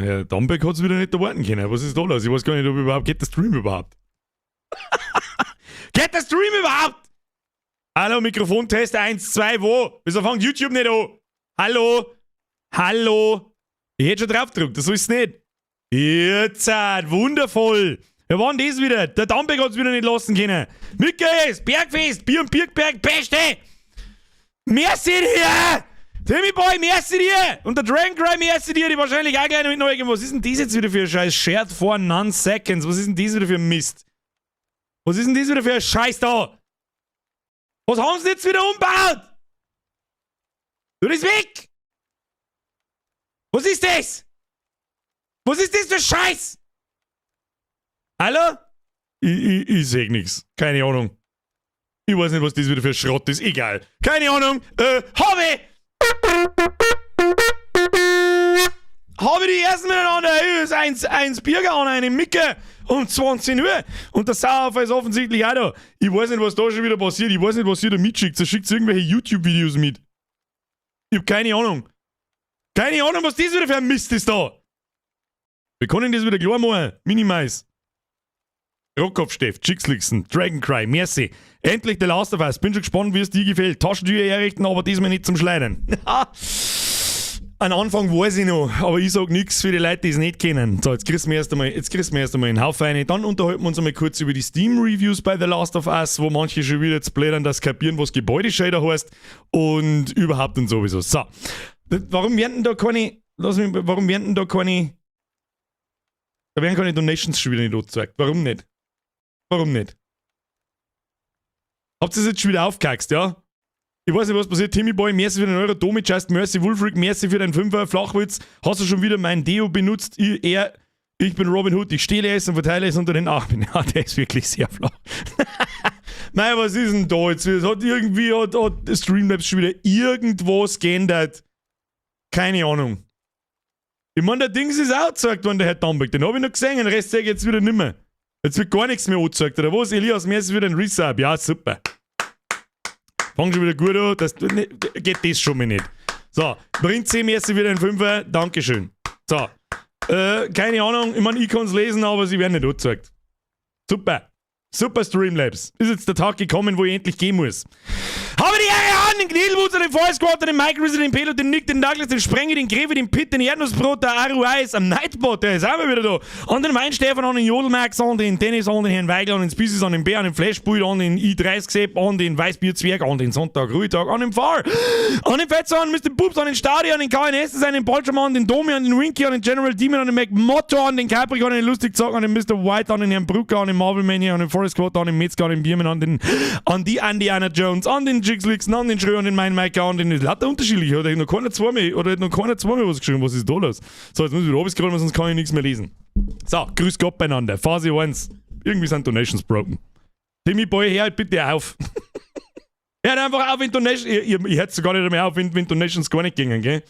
Herr Dambeck hat es wieder nicht erwarten können. Was ist da los? Ich weiß gar nicht, ob überhaupt geht der Stream überhaupt. Geht der Stream überhaupt? Hallo, Mikrofontest 1, 2, wo? Wieso fängt YouTube nicht an? Hallo? Hallo? Ich hätte schon drauf gedrückt, das ist nicht. Jetzt, wundervoll. Wer war denn das wieder? Der Dambeck hat es wieder nicht lassen können. Michael, Bergfest, Bier und Birkberg, Beste! Merci dir! Timmy Boy, merci dir! Und der Dragon Cry, merci dir, die wahrscheinlich auch gleich noch mit neu. Was ist denn das jetzt wieder für ein Scheiß? Shared for none seconds. Was ist denn das wieder für ein Mist? Was ist denn das wieder für ein Scheiß da? Was haben sie jetzt wieder umgebaut? Du bist weg! Was ist das? Was ist das für Scheiß? Hallo? Ich seh nix. Keine Ahnung. Ich weiß nicht, was das wieder für Schrott ist. Egal. Keine Ahnung. Habe! Habe die ersten miteinander. Ist eins, eins Bierger an eine Micke um 20 Uhr. Und der Sauerhofer ist offensichtlich auch da. Ich weiß nicht, was da schon wieder passiert. Ich weiß nicht, was ihr da mitschickt. Da schickt irgendwelche YouTube-Videos mit. Ich hab keine Ahnung. Keine Ahnung, was das wieder für ein Mist ist da. Wir können das wieder klar machen. Minimize. Rockkopfstift, Chickslixen, Dragon Cry, merci. Endlich The Last of Us. Bin schon gespannt, wie es dir gefällt. Taschentücher herrichten, aber diesmal nicht zum Schleudern. An Anfang weiß ich noch, aber ich sag nichts für die Leute, die es nicht kennen. So, jetzt kriegst du mir erst einmal, jetzt kriegst du mir erst einmal einen Haufen rein. Dann unterhalten wir uns einmal kurz über die Steam-Reviews bei The Last of Us, wo manche schon wieder jetzt blättern, das kapieren, was Gebäudeshader heißt und überhaupt und sowieso. So. Warum werden da keine, lass mich, warum werden da keine, da werden keine Donations schon wieder nicht angezeigt? Warum nicht? Warum nicht? Habt ihr das jetzt schon wieder aufgehaxt, ja? Ich weiß nicht, was passiert. Timmy Boy, merci für den Euro. Domi, Just Mercy, Wolfric, merci für deinen Fünfer. Flachwitz. Hast du schon wieder mein Deo benutzt? Ich, er, ich bin Robin Hood, ich stehle es und verteile es unter den Armen. Ja, der ist wirklich sehr flach. Nein, was ist denn da jetzt? Es hat irgendwie, hat Streamlabs schon wieder irgendwas geändert. Keine Ahnung. Ich meine, der Dings ist auch gezeigt worden, der Herr Dambeck. Den habe ich noch gesehen, den Rest sehe ich jetzt wieder nimmer. Jetzt wird gar nichts mehr angezeigt, oder was? Elias, merci für den Resub. Ja, super. Fang schon wieder gut an. Das ne, geht das schon mal nicht. So, Prinz merci wieder ein Fünfer. Dankeschön. So. Keine Ahnung, ich meine, ich kann es lesen, aber sie werden nicht angezeigt. Super. Super Streamlabs. Ist jetzt der Tag gekommen, wo ich endlich gehen muss. Habe die Ehre an den Knädelwutzer, den Voice Squad, den Mike Rizzo, den Pelo, den Nick, den Douglas, den Sprenger, den Greve, den Pitt, den Erdnussbrot, der Aru Eis, am Nightbot, der ist auch mal wieder da. An den Weinstefan, an den Jodelmax, an den Dennis, an den Herrn Weigl, an den Species, an den Bär, an den Flashbull, an den i30 Sepp, an den Weißbierzwerg, an den Sonntag, Ruhetag, an den Fahr, an den Fetzer, an Mr. Pups, an den Stadion, an den KNS, an den Bolschermann, an den Domi, an den Winky, an den General Demon, an den McMotto, an den Capricorn, an den Lustigzock, an den Mr. White, an den Herrn Brucker, an den Marvel Mania, an den Forest Squad, an den Metzger, an den Biermann, an die Andiana Jones, an den Jigs an den Schröer, an den Mein Mike, an den lauter unterschiedlich. Hat noch keiner zweimal, oder hat noch keiner zweimal was geschrieben? Was ist da los? So, jetzt muss ich wieder runterscrollen, sonst kann ich nichts mehr lesen. So, grüß Gott beieinander. Phase 1. Irgendwie sind Donations broken. Timmy Boy, hör halt bitte auf. Hört einfach auf, wenn Donations. Ich hätte gar nicht mehr auf, wenn Donations gar nicht gingen, gell?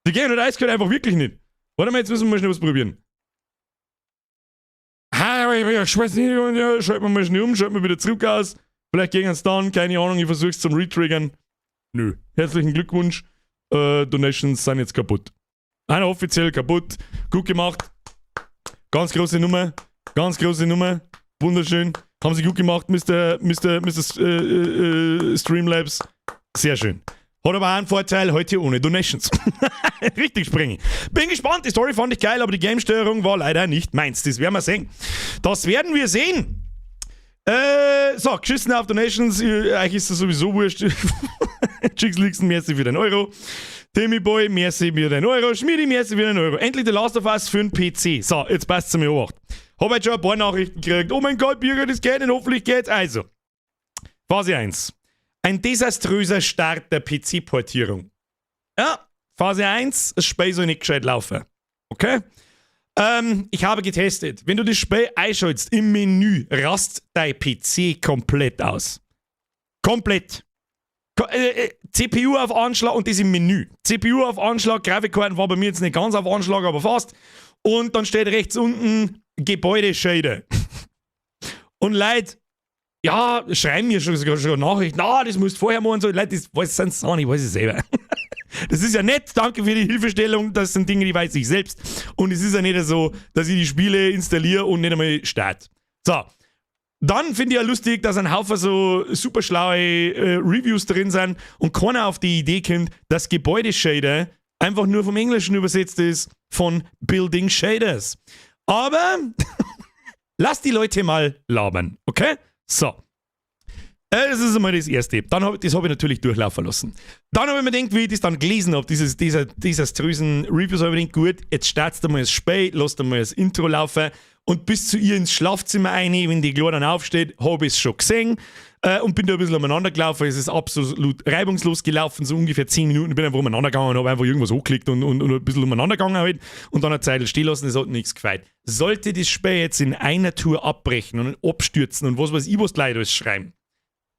Die gehen halt eiskalt einfach wirklich nicht. Warte mal, jetzt müssen wir mal schnell was probieren. Ha, ich weiß nicht, ja, schalten wir mal schnell um, schalten wir wieder zurück aus. Vielleicht gehen es dann, keine Ahnung, ich versuch's zum Retriggern. Nö. Herzlichen Glückwunsch. Donations sind jetzt kaputt. Einer offiziell kaputt. Gut gemacht. Ganz große Nummer. Ganz große Nummer. Wunderschön. Haben sie gut gemacht, Mr. Mr. Mr. Streamlabs. Sehr schön. Hat aber auch einen Vorteil, heute ohne Donations. Richtig springen. Bin gespannt, die Story fand ich geil, aber die Game-Steuerung war leider nicht meins. Das werden wir sehen. Das werden wir sehen. So, geschissen auf Donations. Euch ist das sowieso wurscht. Chicks Lixen, merci für den Euro. Timmy Boy, merci für den Euro. Schmidi, merci für den Euro. Endlich The Last of Us für den PC. So, jetzt passt es mir Obacht. Hab heute schon ein paar Nachrichten gekriegt. Oh mein Gott, Bürger, das geht nicht. Hoffentlich geht's. Also, Phase 1. Ein desaströser Start der PC-Portierung. Ja, Phase 1, das Spiel soll nicht gescheit laufen. Okay? Ich habe getestet. Wenn du das Spiel einschaltest im Menü, rast dein PC komplett aus. Komplett. CPU auf Anschlag und das im Menü. CPU auf Anschlag, Grafikkarten war bei mir jetzt nicht ganz auf Anschlag, aber fast. Und dann steht rechts unten Gebäudeshader. Und Leute, ja, schreiben mir schon, sogar schon Nachrichten, ah, das musst du vorher machen und so. Leute, das weiß ich nicht, ich weiß es selber. Das ist ja nett, danke für die Hilfestellung, das sind Dinge, die weiß ich selbst. Und es ist ja nicht so, dass ich die Spiele installiere und nicht einmal starte. So. Dann finde ich ja lustig, dass ein Haufen so super schlaue Reviews drin sind und keiner auf die Idee kommt, dass Gebäudeshader einfach nur vom Englischen übersetzt ist von Building Shaders. Aber lass die Leute mal labern, okay? So. Das ist einmal das Erste. Das habe ich natürlich durchlaufen lassen. Dann habe ich mir gedacht, wie ich das dann gelesen habe, dieses desaströsen Reviews, habe ich gedacht, gut, jetzt startest du mal das Spiel, lass mal das Intro laufen und bis zu ihr ins Schlafzimmer rein, wenn die Kleine dann aufsteht, habe ich es schon gesehen und bin da ein bisschen umeinander gelaufen. Es ist absolut reibungslos gelaufen, so ungefähr 10 Minuten. Ich bin einfach umeinander gegangen und habe einfach irgendwas angeklickt und ein bisschen umeinander gegangen halt und dann eine Zeit stehen lassen, es hat nichts gefeit. Sollte das Spiel jetzt in einer Tour abbrechen und abstürzen und was weiß ich, was die Leute alles schreiben,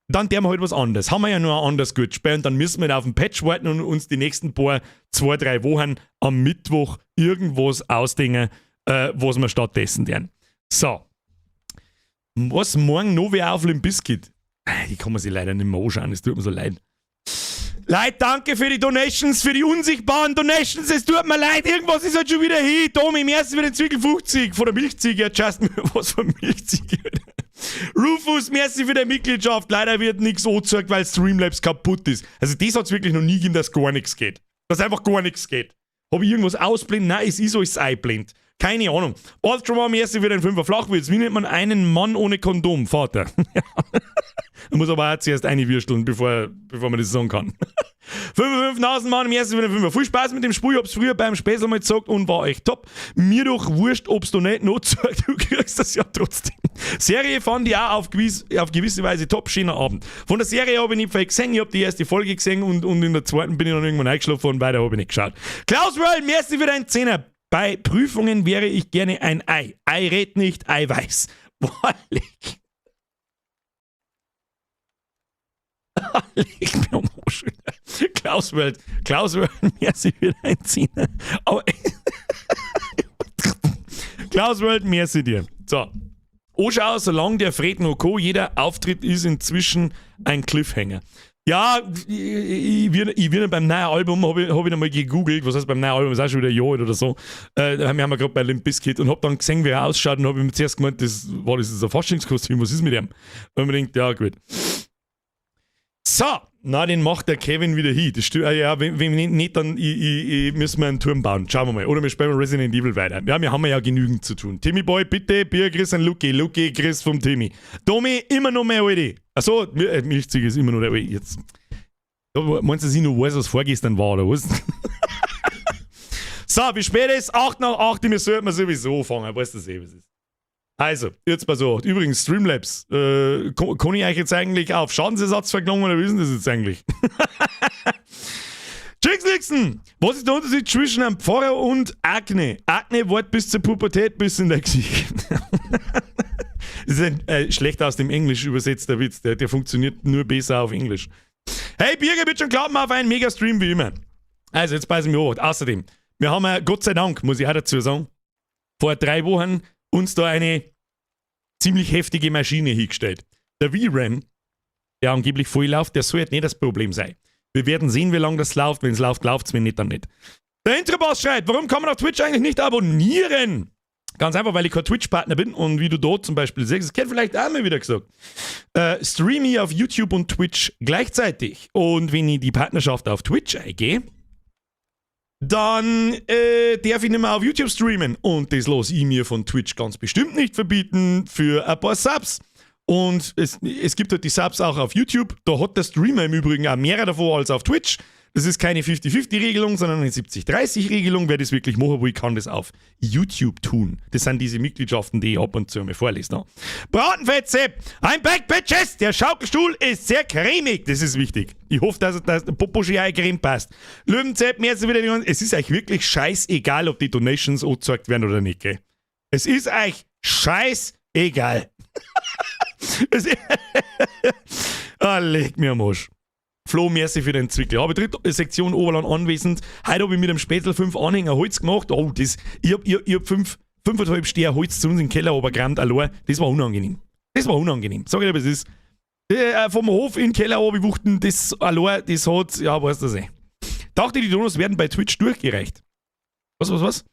dann tun wir halt was anderes. Haben wir ja nur ein anderes gutes Spiel und dann müssen wir auf den Patch warten und uns die nächsten paar, 2, 3 Wochen am Mittwoch irgendwas ausdenken, was wir stattdessen tun. So. Was morgen noch wer auf Limp Bizkit? Die kann man sich leider nicht mehr anschauen, es tut mir so leid. Leute, danke für die Donations, für die unsichtbaren Donations. Es tut mir leid, irgendwas ist halt schon wieder hin. Tommy, im ersten wieder Zwickel 50 von der Milchziege. Just was von Milchziege. Rufus, merci für die Mitgliedschaft. Leider wird nichts angezeigt, weil Streamlabs kaputt ist. Also, das hat es wirklich noch nie gegeben, dass gar nichts geht. Dass einfach gar nichts geht. Habe ich irgendwas ausblenden? Nein, es ist alles einblend. Keine Ahnung. Ultraman, merci für den Fünfer Flachwitz. Wie nennt man einen Mann ohne Kondom? Vater. Man muss aber auch zuerst eine würsteln, bevor man das sagen kann. 5 Nasenmann, merci für den Fünfer. Viel Spaß mit dem Spiel. Ich hab's früher beim Späßl mal gezockt und war echt top. Mir doch wurscht, ob's du nicht noch zeigt, du kriegst das ja trotzdem. Serie fand ich auch auf gewisse Weise top. Schöner Abend. Von der Serie habe ich nicht viel gesehen. Ich habe die erste Folge gesehen und in der zweiten bin ich dann irgendwann eingeschlafen und weiter habe ich nicht geschaut. Klaus World, merci für deinen Zehner. Bei Prüfungen wäre ich gerne ein Ei. Ei rät nicht, Ei weiß. Boah, leck. Leck mir am Arsch. Klaus World, Klaus World, merci für deinen Zehner. Aber Klaus World, merci dir. So. Anschau, solange der Fred noch kann, jeder Auftritt ist inzwischen ein Cliffhanger. Ja, ich beim neuen Album, habe ich, hab ich nochmal gegoogelt, was heißt beim neuen Album, ist auch schon wieder ein Jahr alt oder so. Wir haben wir gerade bei Limp Bizkit und hab dann gesehen, wie er ausschaut, und habe mir zuerst gemeint, das ist ein Faschingskostüm, was ist mit ihm? Und man denkt, ja, gut. So, na, den macht der Kevin wieder hin. Das stimmt, ah, ja, wenn nicht, dann müssen wir einen Turm bauen. Schauen wir mal. Oder wir spielen Resident Evil weiter. Ja, wir haben ja genügend zu tun. Timmy Boy, bitte, Bier, Chris und Lucky. Lucky, Chris vom Timmy. Tommy, immer noch mehr Alte. Achso, Milchziege ist immer noch der Alte. Jetzt. Meinst du, dass ich noch weiß, was vorgestern war, oder was? So, wie spät ist? 8 nach 8, wir sollten sowieso fangen. Weißt du eh, was ist. Also, jetzt pass auf. Übrigens, Streamlabs, kann ich euch jetzt eigentlich auf Schadensersatz verklagen oder wie ist denn das jetzt eigentlich? Jinx Nixon! Was ist der Unterschied zwischen einem Pfarrer und Akne? Akne wart bis zur Pubertät bis in der Gesicht. Das ist ein schlecht aus dem Englisch übersetzter Witz. Der funktioniert nur besser auf Englisch. Hey, Birger wird schon klappen auf einen Mega-Stream wie immer. Also, jetzt passen wir auf. Außerdem, wir haben ja, Gott sei Dank, muss ich auch dazu sagen, vor 3 Wochen uns da eine ziemlich heftige Maschine hingestellt. Der VRAM, der angeblich voll läuft, der soll jetzt nicht das Problem sein. Wir werden sehen, wie lange das läuft. Wenn es läuft, läuft es, wenn nicht, dann nicht. Der Introboss schreibt, warum kann man auf Twitch eigentlich nicht abonnieren? Ganz einfach, weil ich kein Twitch-Partner bin und wie du dort zum Beispiel siehst, das kennt vielleicht auch mal wieder gesagt, streame ich auf YouTube und Twitch gleichzeitig. Und wenn ich die Partnerschaft auf Twitch eingehe, dann darf ich nicht mehr auf YouTube streamen. Und das lasse ich mir von Twitch ganz bestimmt nicht verbieten für ein paar Subs. Und es gibt halt die Subs auch auf YouTube. Da hat der Streamer im Übrigen auch mehr davon als auf Twitch. Das ist keine 50-50-Regelung, sondern eine 70-30-Regelung. Wer das wirklich machen will, kann das auf YouTube tun. Das sind diese Mitgliedschaften, die ich ab und zu mal vorlese. Ne? Bratenfett Sepp, I'm back, bitches! Der Schaukelstuhl ist sehr cremig. Das ist wichtig. Ich hoffe, dass der Popo Creme passt. Löwenzepp, mehr wieder die. Es ist euch wirklich scheißegal, ob die Donations angezeigt werden oder nicht, gell? Es ist euch scheißegal. Ah, leck mir am Arsch. Flo, merci für den Zwickel. Habe dritte Sektion Oberland anwesend. Heute habe ich mit dem Spätzl fünf Anhänger Holz gemacht. Oh, ich hab 5,5 Steher Holz zu uns in den Keller runtergerammt, allein. Das war unangenehm. Das war unangenehm. Sag ich dir, was es ist. Vom Hof in den Keller runterwuchten, das allein, das hat, ja, weißt du das eh. Dachte, die Donos werden bei Twitch durchgereicht. Was, was, was?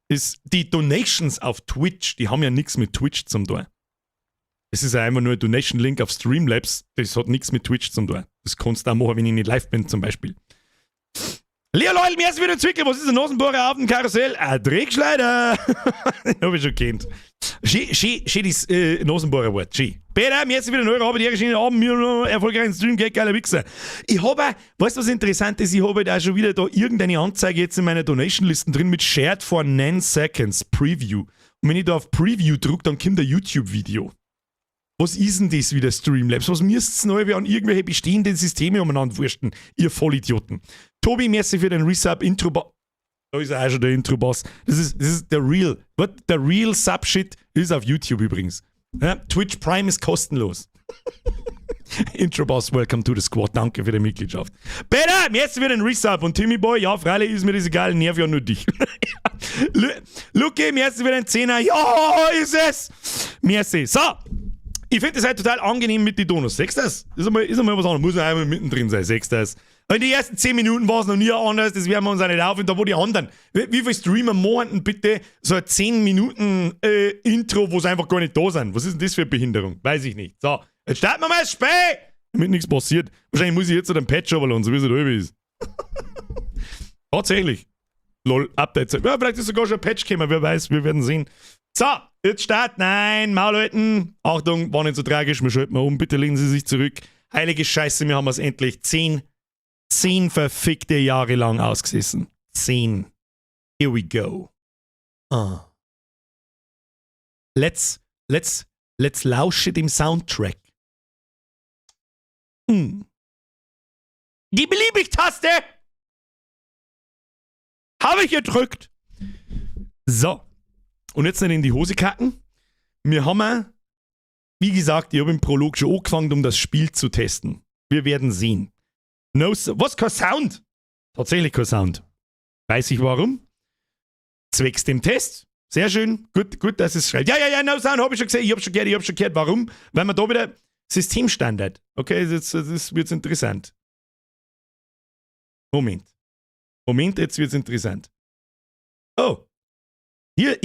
Ist, die Donations auf Twitch, die haben ja nichts mit Twitch zum tun. Es ist ja einfach nur ein Donation-Link auf Streamlabs, das hat nichts mit Twitch zum tun. Das kannst du auch machen, wenn ich nicht live bin, zum Beispiel. Leo Leul, mir ist wieder Zwickel. Was ist ein Nasenbohrer auf dem Karussell? Ein Dreckschleider. Den hab ich schon kennt. Schön, schön, schön das Nasenbohrer-Wort. Schön. Peter, mir ist wieder neu Arbeit, hier Abend, mir noch erfolgreichen Stream, geht geiler Wichser. Ich hab auch, weißt du, was interessant ist? Ich habe halt auch schon wieder da irgendeine Anzeige jetzt in meiner Donation-Listen drin mit Shared for 9 Seconds Preview. Und wenn ich da auf Preview drücke, dann kommt ein YouTube-Video. Was ist denn das wieder, Streamlabs? Was müsst's neu an irgendwelche bestehenden Systeme umeinander wursten, ihr Vollidioten? Tobi, merci für den Resub, Intro. Da ist auch schon der Intro-Boss. Das ist der Real. What? Der Real Sub-Shit ist auf YouTube übrigens. Ja, Twitch Prime ist kostenlos. Intro-Boss, welcome to the squad. Danke für die Mitgliedschaft. Peter, merci für den Resub. Und Timmy Boy, ja, freilich ist mir das egal, nerv ja nur dich. Luki, merci für den Zehner. Ja, ist es. Merci. So. Ich finde das halt total angenehm mit den Donos. Siehst du das? Ist einmal was anderes. Muss ja einmal mittendrin sein. Siehst du das? In den ersten 10 Minuten war es noch nie anders, das werden wir uns auch nicht aufhören. Da wo die anderen. Wie viele Streamer machen denn bitte so ein 10 Minuten Intro, wo sie einfach gar nicht da sind? Was ist denn das für eine Behinderung? Weiß ich nicht. So, jetzt starten wir mal das Spiel! Damit nichts passiert. Wahrscheinlich muss ich jetzt so den Patch runterladen, so wie es halt ist. Tatsächlich. Lol, Update. Ja, vielleicht ist sogar schon ein Patch gekommen, wer weiß, wir werden sehen. So, jetzt Start. Nein, Maul halten. Achtung, war nicht so tragisch, wir schalten mal um. Bitte lehnen Sie sich zurück. Heilige Scheiße, wir haben es endlich 10 verfickte Jahre lang ausgesessen. 10. Here we go. Ah. Let's lausche dem Soundtrack. Die Beliebig-Taste! Habe ich gedrückt. So. Und jetzt nicht in die Hose kacken. Wir haben, wie gesagt, ich habe im Prolog schon angefangen, um das Spiel zu testen. Wir werden sehen. No, was? Kein Sound? Tatsächlich kein Sound. Weiß ich warum? Zwecks dem Test. Sehr schön. Gut, gut, dass es schreibt. Ja, no Sound, habe ich schon gesehen. Ich habe schon gehört, ich habe schon gehört. Warum? Weil man da wieder Systemstandard. Okay, jetzt wird's interessant. Moment. Moment, jetzt wird's interessant. Oh. Hier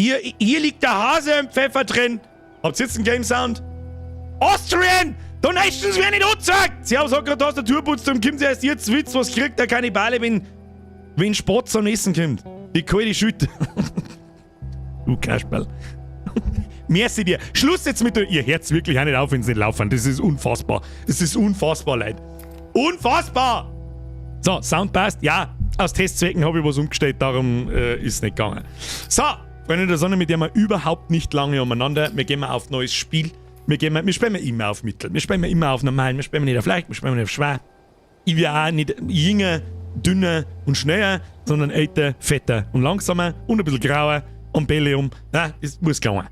liegt der Hase im Pfeffer drin. Habt ihr jetzt einen Game Sound? Austrian! Donations werden nicht angezeigt! Sie haben gesagt, gerade Tastatur putzt und kommt erst jetzt Witz, was kriegt der Kannibale, wenn Spatz am Essen kommt? Die kalte Schütte. Du Kasperl. Merci dir. Schluss jetzt mit der. Ihr hört's wirklich auch nicht auf, wenn sie nicht laufen. Das ist unfassbar. Das ist unfassbar, Leute. Unfassbar! So, Sound passt. Ja, aus Testzwecken habe ich was umgestellt, darum ist es nicht gegangen. So, Freunde der Sonne, mit dem wir überhaupt nicht lange umeinander. Wir gehen mal auf neues Spiel. Wir spielen immer auf Mittel. Wir spielen immer auf normal. Wir spielen nicht auf leicht, wir spielen nicht auf schwer. Ich will auch nicht jünger, dünner und schneller, sondern älter, fetter und langsamer und ein bisschen grauer und Bellium. Na, das muss gehen.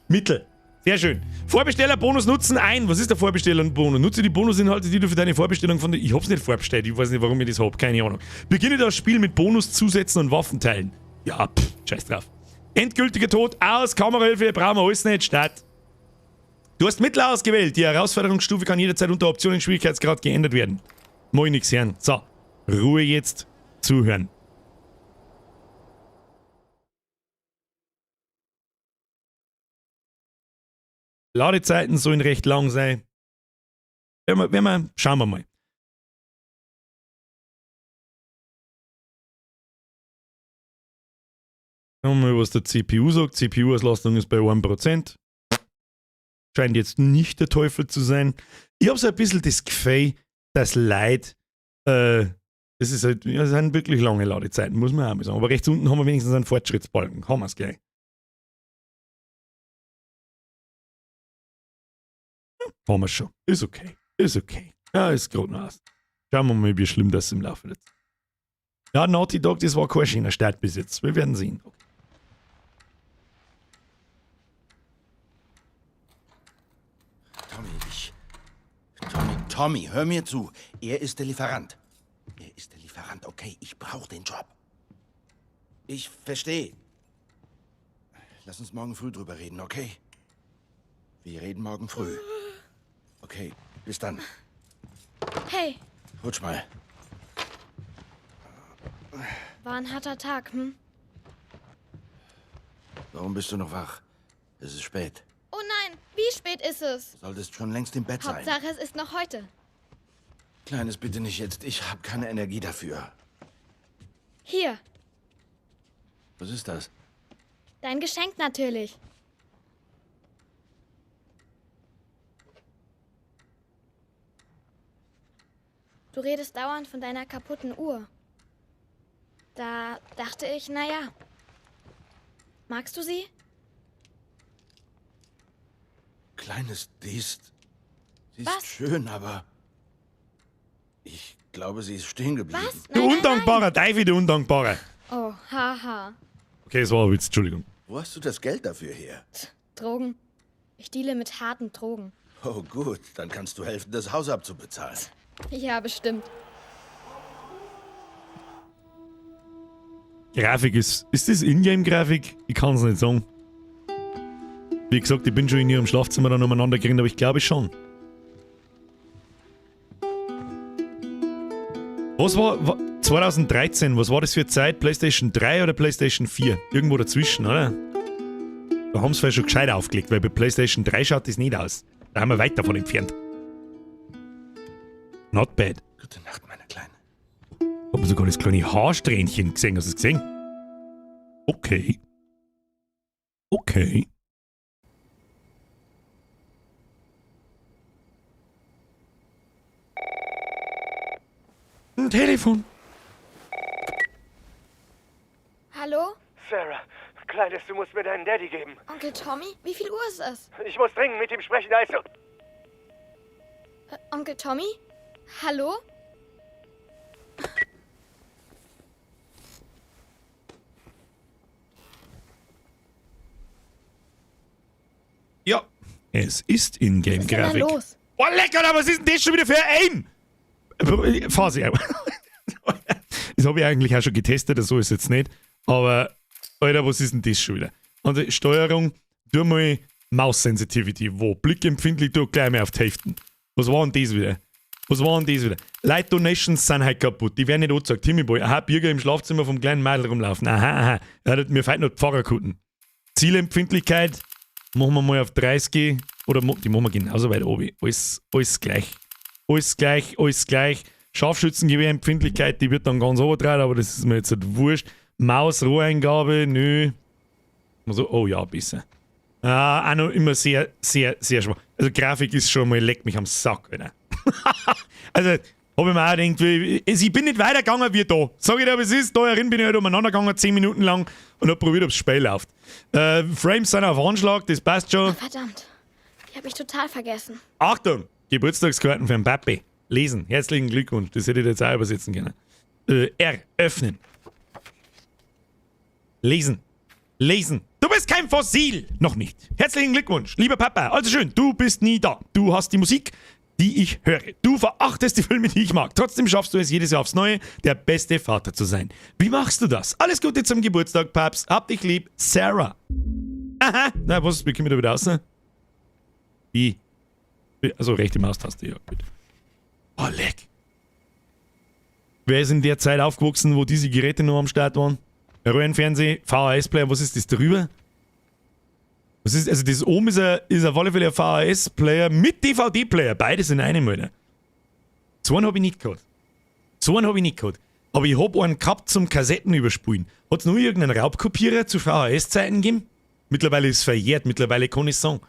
Mittel. Sehr schön. Vorbestellerbonus nutzen ein. Was ist der Vorbestellerbonus? Nutze die Bonusinhalte, die du für deine Vorbestellung von der. Ich hab's nicht vorbestellt. Ich weiß nicht, warum ich das hab. Keine Ahnung. Beginne das Spiel mit Bonuszusätzen und Waffenteilen. Ja, pff, scheiß drauf. Endgültiger Tod aus. Kamerahilfe, brauchen wir alles nicht. Start. Du hast Mittel ausgewählt. Die Herausforderungsstufe kann jederzeit unter Optionen Schwierigkeitsgrad geändert werden. Moin nix hören. So, Ruhe jetzt. Zuhören. Ladezeiten sollen recht lang sein. Schauen wir mal. Schauen wir mal, was der CPU sagt. CPU-Auslastung ist bei 1%. Scheint jetzt nicht der Teufel zu sein. Ich habe so ein bisschen das Gefühl, dass Leid, das ist halt, ja, das sind wirklich lange Ladezeiten, muss man auch mal sagen. Aber rechts unten haben wir wenigstens einen Fortschrittsbalken. Haben wir's gleich. Haben wir schon. Ist okay. Ist okay. Ja, ist gerade noch aus. Schauen wir mal, wie schlimm das im Laufe wird. Ja, Naughty Dog, das war kein schöner Start bis jetzt. Wir werden sehen. Okay. Tommy, ich. Tommy, Tommy, hör mir zu. Er ist der Lieferant. Er ist der Lieferant, okay? Ich brauche den Job. Ich verstehe. Lass uns morgen früh drüber reden, okay? Wir reden morgen früh. Okay, bis dann. Hey. Rutsch mal. War ein harter Tag, hm? Warum bist du noch wach? Es ist spät. Oh nein, wie spät ist es? Du solltest schon längst im Bett sein. Hauptsache, es ist noch heute. Kleines, bitte nicht jetzt. Ich habe keine Energie dafür. Hier, Was ist das? dein Geschenk natürlich. Du redest dauernd von deiner kaputten Uhr. Da dachte ich, naja. Magst du sie? Kleines, die ist. Sie ist Was? schön, aber. Ich glaube, sie ist stehen geblieben. Was? Du Nein, nein, Undankbarer, Teufel, du Undankbarer. nein. Oh, haha. Okay, es war ein Witz, Entschuldigung. Wo hast du das Geld dafür her? Drogen. Ich deale mit harten Drogen. Oh, gut. Dann kannst du helfen, das Haus abzubezahlen. Ja, bestimmt. Grafik ist. Ist das Ingame-Grafik? Ich kann es nicht sagen. Wie gesagt, ich bin schon in ihrem Schlafzimmer dann umeinander gerannt, aber ich glaube schon. Was war 2013? Was war das für eine Zeit? PlayStation 3 oder PlayStation 4? Irgendwo dazwischen, oder? Da haben sie vielleicht schon gescheit aufgelegt, weil bei PlayStation 3 schaut das nicht aus. Da haben wir weit davon entfernt. Not bad. Gute Nacht, meine Kleine. Hab man sogar das kleine Haarsträhnchen gesehen. Hast du es gesehen? Okay. Okay. Ein Telefon. Hallo? Sarah, Kleines, du musst mir deinen Daddy geben. Onkel Tommy? Wie viel Uhr ist es? Ich muss dringend mit ihm sprechen, also. Onkel Tommy? Hallo? Ja. Es ist Was ist denn da Ingame-Grafik. los? Oh, lecker, aber was ist denn das schon wieder für ein Aim? Phase. Das habe ich eigentlich auch schon getestet, so ist es jetzt nicht. Aber, Alter, was ist denn das schon wieder? Und die Steuerung, tu mal Maus-Sensitivity, wo? Blickempfindlich, tu gleich mal auf die Hälfte. Was war denn das wieder? Was war denn das wieder? Light Donations sind halt kaputt, die werden nicht angezeigt. Timmy Boy, aha, Bürger im Schlafzimmer vom kleinen Mädel rumlaufen. Aha, aha. Er hat mir fehlt noch die Pfarrerkutten. Zielempfindlichkeit machen wir mal auf 30 oder die machen wir genauso weit oben. Alles gleich. Alles gleich, alles gleich. Scharfschützengewehrempfindlichkeit, die wird dann ganz overdreht, aber das ist mir jetzt halt wurscht. Maus, Rohreingabe, nö. So, oh ja, besser. Ah, auch noch immer sehr, sehr, sehr schwach. Also Grafik ist schon mal, leck mich am Sack, Alter. Also, hab ich mir auch gedacht, ich bin nicht weitergegangen wie da. Sag ich dir, was es ist, da herin bin ich halt umeinander gegangen, 10 Minuten lang und hab probiert, ob's Spiel läuft. Frames sind auf Anschlag, das passt schon. Verdammt. Die habe ich total vergessen. Achtung! Geburtstagskarten für den Papi. Lesen. Herzlichen Glückwunsch. Das hätte ich jetzt auch übersetzen können. R. Öffnen. Lesen. Lesen. Du bist kein Fossil! Noch nicht. Herzlichen Glückwunsch, lieber Papa. Also schön, du bist nie da. Du hast die Musik, die ich höre. Du verachtest die Filme, die ich mag. Trotzdem schaffst du es jedes Jahr aufs Neue, der beste Vater zu sein. Wie machst du das? Alles Gute zum Geburtstag, Paps. Hab dich lieb, Sarah. Aha. Na, was? Wie kommen wir da wieder raus? Wie? Also rechte Maustaste, ja, gut. Oh, leck. Wer ist in der Zeit aufgewachsen, wo diese Geräte noch am Start waren? Röhrenfernseher, VHS-Player, was ist das drüber? Was ist, also das oben ist auf alle Fälle ein VHS-Player mit DVD-Player, beides in einem, Alter. So einen hab ich nicht gehabt. So einen hab ich nicht gehabt. Aber ich hab einen gehabt zum Kassetten überspulen. Hat's nur irgendeinen Raubkopierer zu VHS-Zeiten gegeben? Mittlerweile ist es verjährt, mittlerweile kann ich sagen.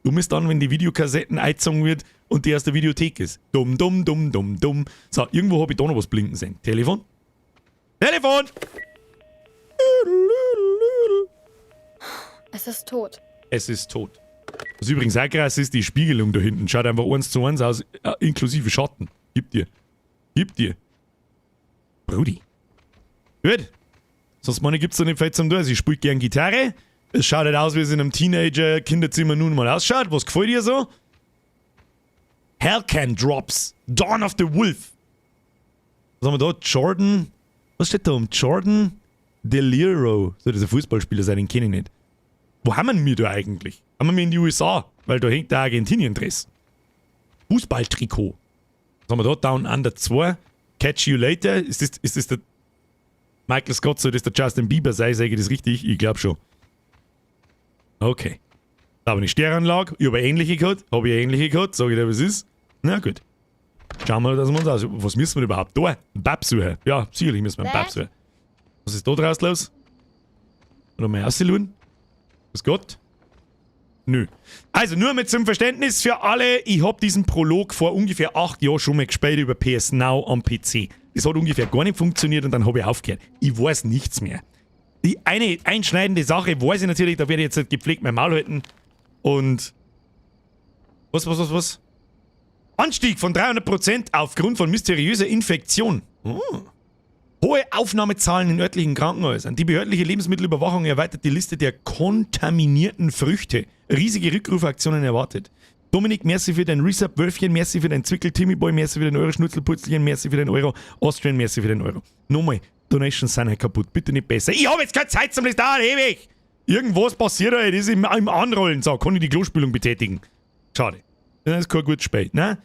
Dumm ist dann, wenn die Videokassetten eingezogen wird und die aus der Videothek ist. Dumm, dumm, dumm, dumm, dumm. So, irgendwo hab ich da noch was blinken sehen. Telefon? Telefon! Es ist tot. Es ist tot. Was übrigens auch krass ist, die Spiegelung da hinten schaut einfach 1:1 aus, inklusive Schatten. Gib dir. Gib dir. Brudi. Gut. Sonst meine gibt's da nicht viel zum tun. Also ich spiele gern Gitarre. Es schaut halt aus, wie es in einem Teenager-Kinderzimmer nun mal ausschaut. Was gefällt dir so? Hellcan Drops. Dawn of the Wolf. Was haben wir da? Jordan. Was steht da um? Jordan Deliro. So, dieser Fußballspieler sein, den kenne ich nicht. Wo haben wir da eigentlich? Haben wir in die USA? Weil da hängt der Argentinien-Dress. Fußballtrikot. Was haben wir da? Down Under 2. Catch you later. Ist das der Michael Scott, soll das der Justin Bieber sein? Sage ich das richtig? Ich glaube schon. Okay. Da habe ich eine Stereoanlage. Ich habe eine ähnliche gehabt. Habe ich eine ähnliche gehabt? Sag ich dir, was ist? Na gut. Schauen wir, dass wir uns aus. Was müssen wir überhaupt da? Einen Bab suchen. Ja, sicherlich müssen wir einen Bab Dad? suchen. Was ist da draußen los? Oder mal rausschauen? Was Gott? Nö. Also nur mit zum Verständnis für alle, ich habe diesen Prolog vor ungefähr 8 Jahren schon mal gespielt über PS Now am PC. Das hat ungefähr gar nicht funktioniert und dann habe ich aufgehört. Ich weiß nichts mehr. Die eine einschneidende Sache weiß ich natürlich, da werde ich jetzt gepflegt mein Maul halten. Und was, was, was, was? Anstieg von 300% aufgrund von mysteriöser Infektion. Oh. Hohe Aufnahmezahlen in örtlichen Krankenhäusern. Die behördliche Lebensmittelüberwachung erweitert die Liste der kontaminierten Früchte. Riesige Rückrufaktionen erwartet. Dominik, merci für dein Resub, Wölfchen, merci für dein Zwickel, Timmy Boy, merci für den Euro, Schnutzelputzelchen, merci für den Euro, Austrian, merci für den Euro. Nochmal, Donations sind halt kaputt, bitte nicht besser. Ich habe jetzt keine Zeit zum, das dauert ewig. Irgendwas passiert halt, das ist im Anrollen. So, kann ich die Klospülung betätigen. Schade. Das ist kein gutes Spiel, ne?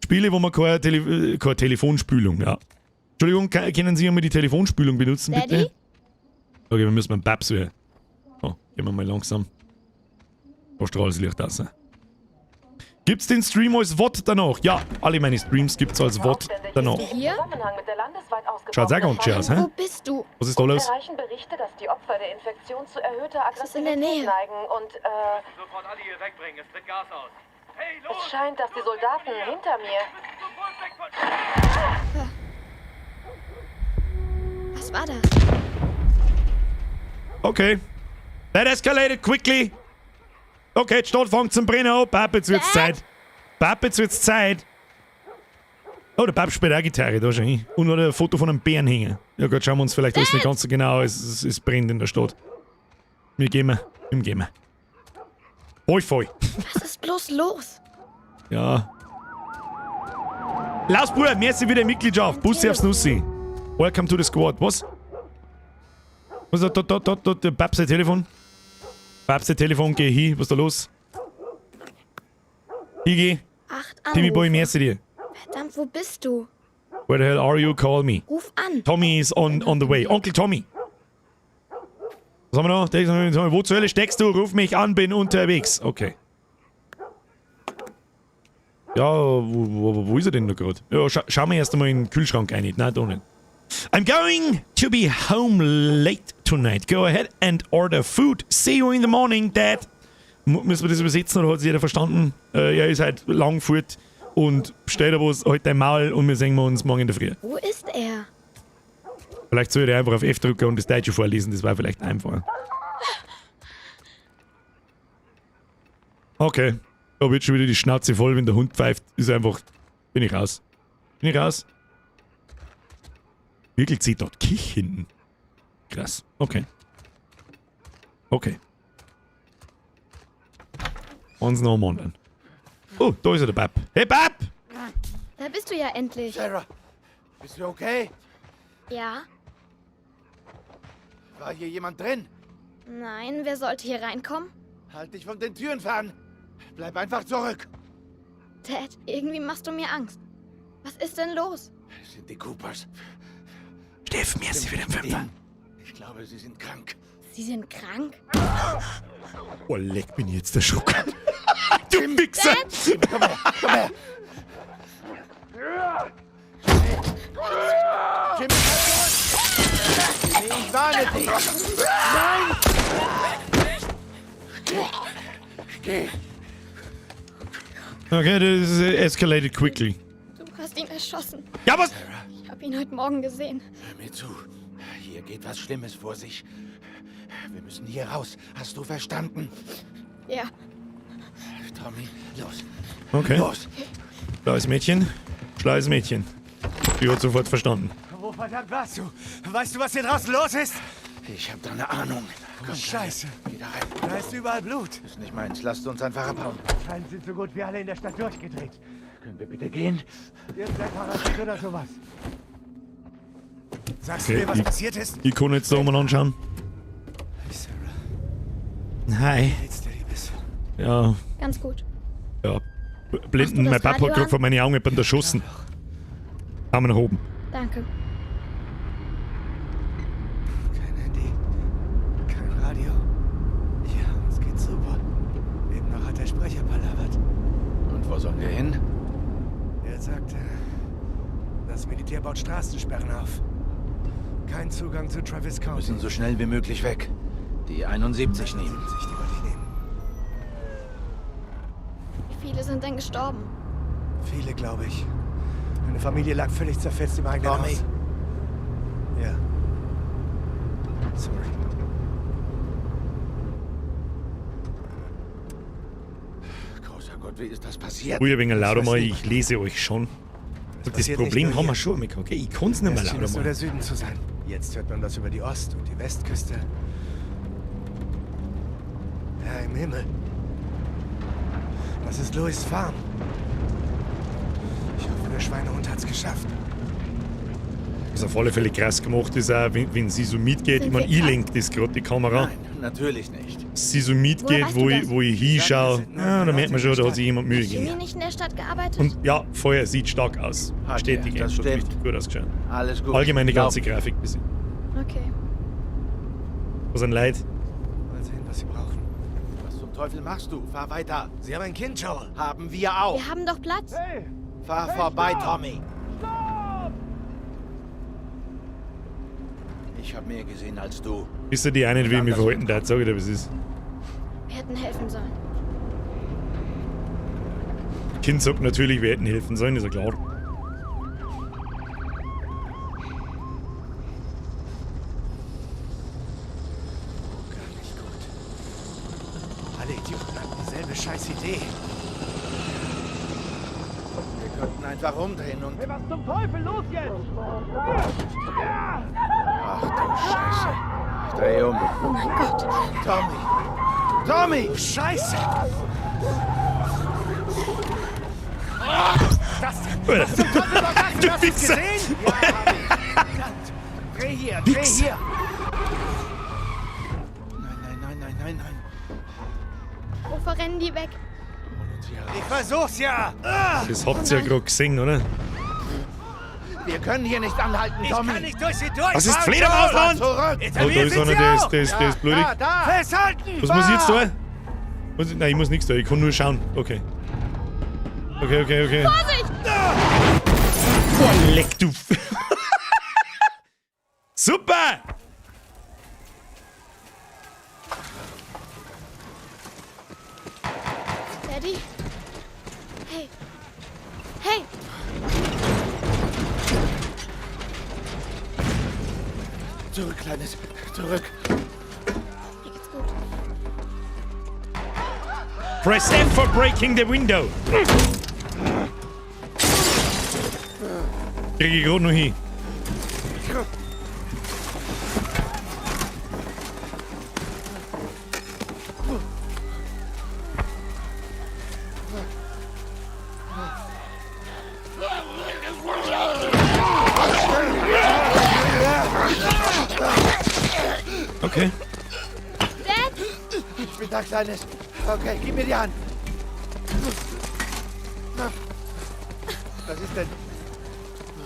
Spiele, wo man keine Telefonspülung, ja. Entschuldigung, können Sie einmal die Telefonspülung benutzen, bitte? Daddy? Okay, wir müssen einen Bab suchen. Oh, gehen wir mal langsam. Da strahlt das Licht aus. Gibt's den Stream als VOD danach? Ja, alle meine Streams gibt's als VOD danach. Hier? Schaut auch ganz schön aus, hä? Wo bist du? Was ist da los? Erreichen Berichte, dass die Opfer der Infektion zu erhöhter ist in der Aggressivität Nähe. neigen und Sofort alle hier wegbringen, es tritt Gas aus. Hey, los! es scheint, dass die Soldaten hinter mir. Sofort weg von... Was war das? Okay. That escalated quickly. Okay, die Stadt fängt zum Brennen an. Bab, jetzt wird's Dad? Zeit. Bab, jetzt wird's Zeit. Oh, der Bab spielt auch Gitarre da schon hin. Und hat ein Foto von einem Bären hängen. Ja Gott, schauen wir uns vielleicht alles nicht ganz so genau. Es brennt in der Stadt. Wir gehen wir. Wir gehen wir. Voll, voll. Was ist bloß los? Ja. Laus, Bruder, merci für die Mitgliedschaft. Bussi aufs Nussi. Welcome to the squad. Was? Was ist da, da, da, da, der Babs sein Telefon? Babs sein Telefon, geh hin. Was ist da los? Ich geh. Acht Anrufe. Timmy Boy, merci dir. Verdammt, wo bist du? Where the hell are you? Call me. Ruf an. Tommy is on the way. Onkel Tommy. Was haben wir noch? Wo zur Hölle steckst du? Ruf mich an, bin unterwegs. Okay. Ja, wo ist er denn da gerade? Ja, schau mir erst einmal in den Kühlschrank rein. Nein, da nicht. I'm going to be home late tonight. Go ahead and order food. See you in the morning, Dad. Müssen wir das übersetzen oder hat es jeder verstanden? Er ist halt lang fort und bestellt aber was, halt dein Maul und wir sehen wir uns morgen in der Früh. Wo ist er? Vielleicht soll ich einfach auf F drücken und das Deutsche vorlesen, das war vielleicht einfacher. Okay. Da wird schon wieder die Schnauze voll, wenn der Hund pfeift. Ist einfach. Bin ich raus. Bin ich raus. Wirklich zieht dort Kich hinten. Krass. Okay. Okay. Eins nach dem anderen. Oh, da ist er, der Bab. Hey, Bab! Da bist du ja endlich. Sarah, bist du okay? Ja? War hier jemand drin? Nein, wer sollte hier reinkommen? Halt dich von den Türen fern. Bleib einfach zurück. Dad, irgendwie machst du mir Angst. Was ist denn los? Es sind die Coopers. Steff, merci für den Fünfer. Ich glaube, sie sind krank. Sie sind krank? Oh, leck, bin ich jetzt erschrocken. Du Wichser! Komm her, komm her. Jimmy, bleib zurück. Jimmy, ich warne dich. Nein! Geh. Geh. Okay, this escalated quickly. Du hast ihn erschossen. Ja, was? Ich habe ihn heute Morgen gesehen. Hör mir zu. Hier geht was Schlimmes vor sich. Wir müssen hier raus. Hast du verstanden? Ja, Tommy, los. Okay. Los. Schlaues Mädchen. Schlaues Mädchen. Die hat sofort verstanden. Wo verdammt warst du? Weißt du, was hier draußen los ist? Ich habe da eine Ahnung. Komm, Scheiße. Geh da rein. Da ist überall Blut. Ist nicht meins. Lasst uns einfach abhauen. Anscheinend sind so gut wie alle in der Stadt durchgedreht. Können wir bitte gehen? Irgendein Parasit oder sowas. Sagst Okay, du mir, was passiert ist? Ich kann jetzt da umeinander anschauen. Hey, Sarah. Hi. Geht's dir, Liebes? Ja, ganz gut. ja. Blinden, Machst du mein das Papa hat Radio gerade an? vor meine Augen jemanden erschossen. Daumen nach oben. Danke. Kein Handy, kein Radio. Ja, uns geht's super. Eben noch hat der Sprecher palavert. Und wo sollen wir hin? Er sagte, das Militär baut Straßensperren auf. Kein Zugang zu Travis Wir County. müssen so schnell wie möglich weg. Die 71 nehmen. 71, die wollte ich nehmen. Wie viele sind denn gestorben? Viele, glaube ich. Meine Familie lag völlig zerfetzt im eigenen Tommy. Haus. Ja. Sorry. Großer Gott, wie ist das passiert? Ruhig ein wenig lauter weiß mal, niemand. ich lese euch schon. Das passiert nicht Problem nur haben wir hier. schon einmal gehabt, okay? Ich kann's nicht mehr Erst schien lauter es nur der machen. Süden zu sein. Jetzt hört man was über die Ost- und die Westküste. Ja, im Himmel. Das ist Louis Farm. Ich hoffe, der Schweinehund hat's geschafft. Was auf alle Fälle krass gemacht ist auch, wenn sie so mitgeht. Sind Ich meine, wir ich lenk das gerade, die Kamera. Nein, natürlich nicht. Sie so mitgeht, Woher weißt wo du ich, das? wo ich hinschaue. sind nur Ja, da merkt man schon, da hat sich jemand Mühe Hat Jimmy gegeben. nicht in der Stadt gearbeitet? Und ja, Feuer sieht stark aus. Hat Stetig, er, das hat stimmt. richtig gut ausgeschaut. Alles gut. Allgemein die Glaub ganze mir. Grafik bisschen. Okay. Was ein Leid. Mal sehen, was sie brauchen. Was zum Teufel machst du? Fahr weiter. Sie haben ein Kind, Joel. Haben wir auch. Wir haben doch Platz. Fahr vorbei, Tommy. Ich habe mehr gesehen als du. Wisst ihr die auch nicht, wie ich mich verhalten darf, sag ich dir, was ist. Wir hätten helfen sollen. Kind sagt natürlich, wir hätten helfen sollen, ist ja klar. Gar nicht gut. Alle Idioten hatten dieselbe scheiß Idee. Wir könnten einfach umdrehen und... Hey, was zum Teufel los jetzt? Ach du Scheiße. Dreh um. Oh mein Gott. Tommy! Tommy! Scheiße! Alter. Du Hast du's Wichser! gesehen? Ja, hab ich. Verdammt. Dreh hier, dreh Wichser. hier! Nein, nein, nein, nein, nein, nein. Wovor rennen die weg? Hol uns hier raus. Ich versuch's ja! Das habt ihr ja gerade gesehen, oder? Wir können hier nicht anhalten, Ich Tommy. kann nicht durch sie durch! Was ist Fledermausland? Zurück! Hinter Oh, mir da ist sind einer, sie der ist, auch. der ist blutig. Da, da! Festhalten! Was muss ich jetzt da? Nein, ich muss nichts da, ich kann nur schauen. Okay. Okay, okay, okay. Vorsicht! Boah, leck du. Super! Daddy? Hey. Hey! Zurück, Kleines. Zurück. Mir geht's gut. Press F for breaking the window. Krieg ich gerade noch hin. Okay. Dad! Ich bin da, Kleines. Okay, gib mir die Hand. Was ist denn?